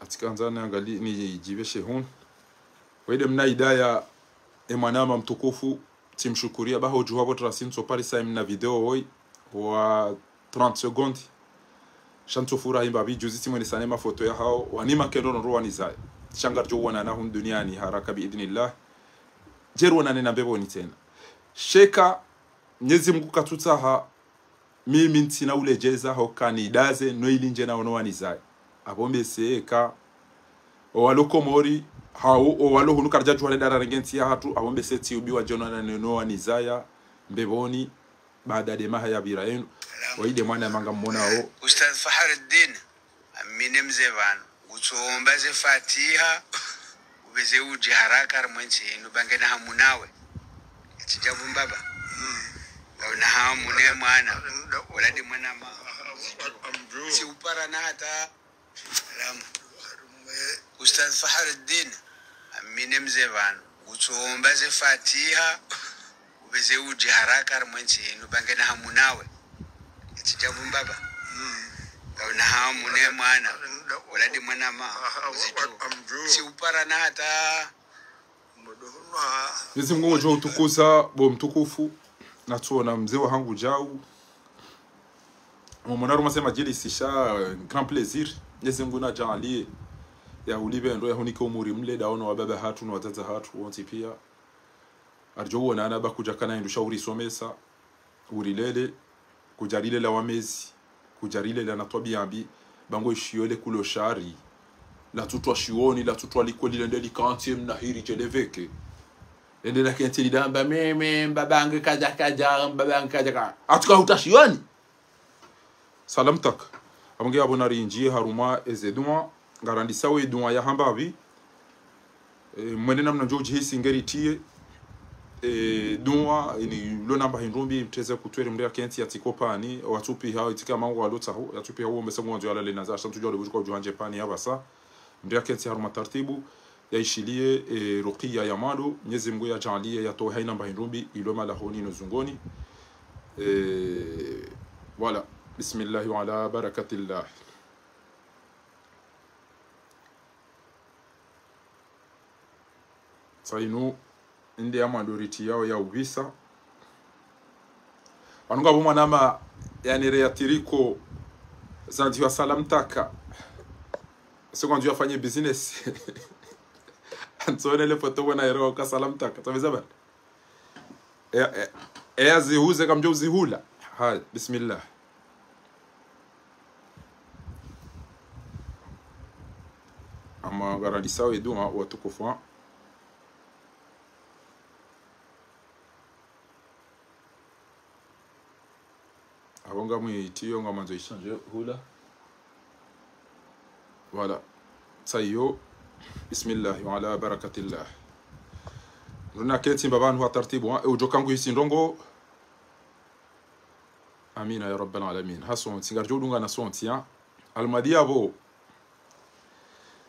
Atsikandza niangali, nidjibe she hunu. Wende mna idaya, e mwanama mtukufu, tsimshukuria, baho djuha pvo tasi ntso parisa mna video woyi, wa trente secondes. Sha ntso furahi mbapvi juzi tsimwenesane mafoto yahao, wanima kendo nondro wanizaya. Sha ngaridjo wonana hunu duniani haraka bi idhnillah. Djeri wonane na mbepvoni tsena. Sheka, Mwenyezi Mungu katsutsaha, mimi ntsina uledjeza, hoka nidaze, no ili ndje na ono wanizaya. Apvo mbese eka, owalo Komori, hau, owalo hunu karidjadjuha ne dara renge ntsi yahatru, apvo mbese tsiubiwa ndje no wana, no wanizaya, mbepvoni, baada de maha yapvira yenu. Salam. Wende mwana ya manga mmonao. Ustadh Fahruddin, amine mze pvanu. Ngutsomba ze fatiha, upveze udje haraka harimwa entsi yinu, ba ngena hamu nawe. Tsidja pvo mbaba. Ngena hamu ne mwana. Wala de mwana ma. Tsiupara na hata. Salama. Ustadh Fahruddin, amine mze pvanu. Ngutsomba ze fatiha, upveze udje haraka harimwa entsi yinu, ba ngena hamu nawe. Tsidja pvo mbaba. Ngena hamu ne mwana. Wala de mwana ma. Tsiupara na hata. Mwenyezi Mungu ngudjo utukuza bo mtukufu, natsona mze wahangu djau. Mwamona harumwa ze madjilisi sha, eh, grand plaisir. Mwenyezi Mungu nadjaanlie, yahulipve ndro, yahunike umuri mle, daono wababa hatru no wadzadze hatru wontsi pia. Aridjo wonana ba kudjakana hindru sha urisomesa, urilele, kudjarilela wamezi, kudjarilela na twabia mbi, ba ngo ishiyo le kulo shari. Latsutwa shioni, latsutwa likoli lende likantsi mna hiri djeleveke. Lende lakentsi lidamba, me, me, mbabange kadja kadja, mbabange kadja kadja. Atsuka huta shioni. Salam tak. Apvo nge apvo narindjie harumwa eze dua, ngarandisa we dua ya hambapvi. E, mwende namna ndjo udjihisi ngeri tie. E, dua, ini lo namba hindru mbi, mteze kutweri mndru yakentsi yatsikopani, watsupiha, itsike mangu walo tsaho, yatsupiha uombe se ngwandzo yalale na za, sha ntsudjua le budjuka udjuha ndje pani yapvasa. Mndru yakentsi harumwa tartibu, yaishilie, e, rukiya ya mwando, Mwenyezi Mungu yadjaanlie, yatowe haina mba hindru mbi, ilo malahoni no zungoni. E, voilà. Bismillahi wa ala barakatillah. Sa inu, inde ya mwando riti yao ya upvisa. Pvanu ngapvo mwanama, yanere ya tiriko, zandziwa Salam Taka. Se ngwandzo yafanye business. Antsone le foto wena yero ka Salam Taka. Tsameza bana. E, e, e, azihuze kamdjo uzihula. Haya, bismillah. Ama ngarandisa we dua watukufu. Apvo ngamwitiyo ngamwandzo ishandje hula. Voilà. Sa iyo. Bismillah, wa ala barakatillah. Runa kentsi mba pvanu ha tartibu, ha. E udjo kangu hisi ndrongo. Amina ya rabbal alamin. Ha sontsi, ngaridjo udungana sontsi, ha. Almadi apvo.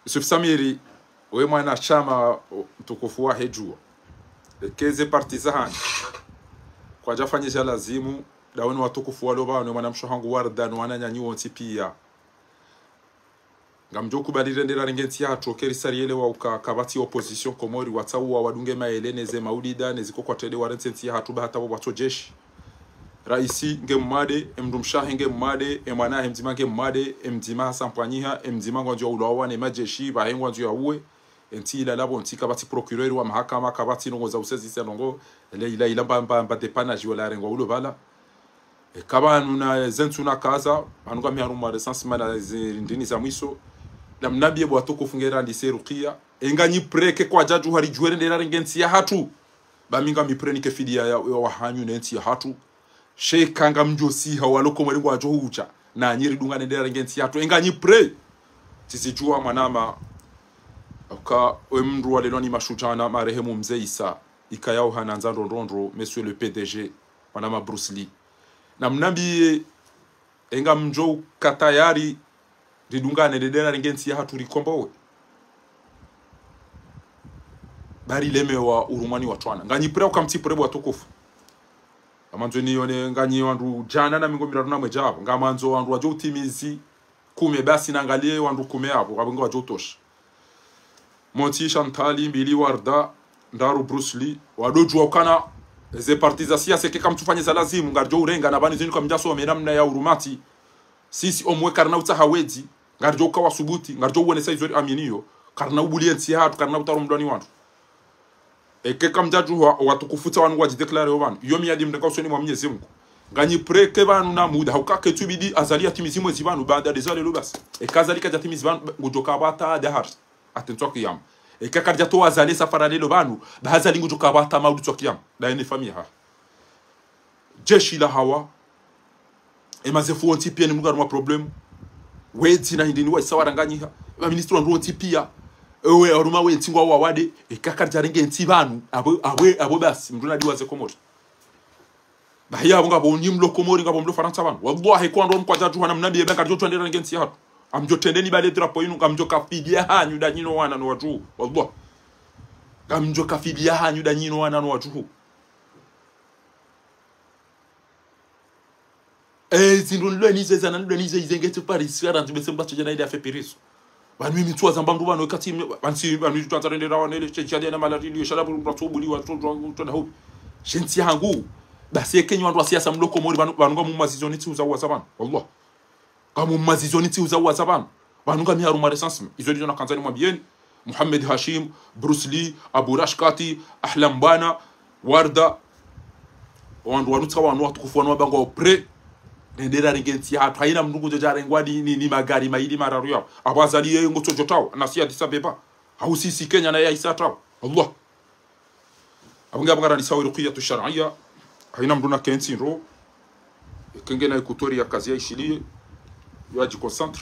Yusuf Samiri, we mwanashama, o, mtukufu wahe djua. Eka ze parti za hanyu kwadjafanya dja lazimu, daweni watukufu walo pvanu, mwanamshe hangu Warda, no wananyanyu wontsi pia. Ngamdjo kubali rende rarenge ntsi yahatru, eka risarielewa uka kapvatsi opposition Komori, watsauwa wadunge maele, neze maulida, nezi kokwatele warentse ntsi yahatru, ba hata pvo pvwatso jeshi. Raisi nge mmade, e mndru mshe wahe nge mmade, e mwana wahe mdzima nge mmade, e mdzima hasampwanyiha, e mdzima ngwandzo ya ulawa ne majeshi, pvahe ngwandzo ya uwe, e ntsi ilala pvo ntsi kapvatsi procureur wa mahakama, kapvatsi ndrongo za usezisa ndrongo, le ila ila mba, mba, mba dépannage wala arengwa ulo pvala. E kapvanu na zentsu na kaza, pvanu kami harumwa recensement na zi ndini za mwiso, na mnambie bo watukufu nge randise rukiya, e nganyi prêt eka kwadjadjuha ridjuwe rende rarenge ntsi yahatru. Ba mi ngami prêt nike fidiya ya, ya wahanyu ne ntsi yahatru. Sheka ngamdjo siha walo Komori ngwadjo hudja. Nanyi ridungane nde rarenge ntsi yahatru. E nganyi prêt. Tsisi djua mwanama. Aka we mndru walelwa ni mashudjana marehemu Mze Isa. Ikayao hanandza ndrondrondro, Monsieur le P D G. Mwanama Bruce Lee. Namnambiye, engamdjo uka tayari ridungane ledera renge ntsi yahatru rikombowe. Bari lemewa urumwani wa twana. Nganyi prêt au kamtsi prêt bo watukufu? Ngamandzo niyone nganyi wandru djana na mengo miraru na mwedja apvo. Ngamandzo wandru wadjo utimizi kume basi nangaliye wandru kume apvo, apvo nge wadjo utosha. Montsi Shantali, mbili Warda, ndraru Bruce Lee, wandodjuwa ukana ze parti za siasa eka kamtsufanye za lazimu, ngaridjo urenga na pvanu zinu kamdjasome namna ya urumati. Sisi omwe karina utsaha wedzi, ngaridjo uka wasubuti, ngaridjo uwonesa izo riaminiyo, karina ubuliye ntsi yahatru, karina utaro mdwani wandru. Eka kamdjadjuwa, watukufu tsa wanu wadjidéclaré yo pvanu. Iyo miyadi mreka usoni mwa Mwenyezi Mungu. Nganyi prêt ke pvanu na muda, hauka ketsubidi Azali yatimizi mwezi pvanu, baada de zalelo basi. Eka Azali kadjatimizi pvanu, ngudjo kapvata dahar. Hata ntswa kiyama. Eka kadjatowa Azali safara lelo pvanu, ba Azali ngudjo kapvata maudu ntswa kiyama. Nda yene famiyi yahahe. Jeshi la hawa, emazefu wontsi piya ni mdru ngarumwa problème. Wedzi na hindri ni waisa waranganyiha. Emaministri wandru wontsi piya. Ewe, harumwa wentsi ngwa wawade. Eka kadjarenge ntsi pvanu. Apvo, apvo, apvo basi. Mdru nadiwaze Komori. Bahi apvo ngapvo nyi mlo Komori, ngapvo mlo Farantsa pvanu. Wallahi, kwa ndo mkwadjadjuwa namnambiye, be ngaridjo twendera nge ntsi yahatru. Amdjo trendeni bale drapo inu, ngamdjo kafidiya hanyu nda nyi no wana no wadjuhu. Wallahi. Ngamdjo kafidiya hanyu nda nyi no wana no wadjuhu. Eh, zindru nilwe nize, zana nilwe nize, ize nge tsi Paris, ya randzi bese mbatso djana ile afe Paris. Pvanu mimi ntsuwa zamba mdru pvanu, ekati, pvanu si, pvanu twanza rendera wana ile, tse tshadi na malari, liyo shala bulu, mdru atso buli, wa tso, tso, tso, na hubi. Shensi hangu. Basi eke nyi wandru wa siasa mlo Komori, pvanu, pvanu ngamumazizoni tsihu za uwaza pvanu. Wallah. Ngamumazizoni tsihu za uwaza pvanu. Pvanu ngami harumwa recensement. Izo ndizo nakandza nimwambiyeni. Mohamed Hashim, Bruce Lee, Abu Rashkati, Ahlam Bwana, Warda. Wandru wanu tsa wanu watukufu wanu wapvangwa prêt. Rendera renge ntsi yahatru. Hayina mdru ngudjo djarengwa ni, ni, ni magari mayili mararu yawo. Apvo Azali yeye ngutso djo tawo. Nasi Addis Abeba. Hau sisi Kenya na ya isa tawo. Allah. Apvo nge apvo ngarandisa wo ruqiyatu shar'iyya. Hayina mdru na kentsi ndro. Eka ngena écouteur ya kazi ya ishiliye. Yo adji concentré.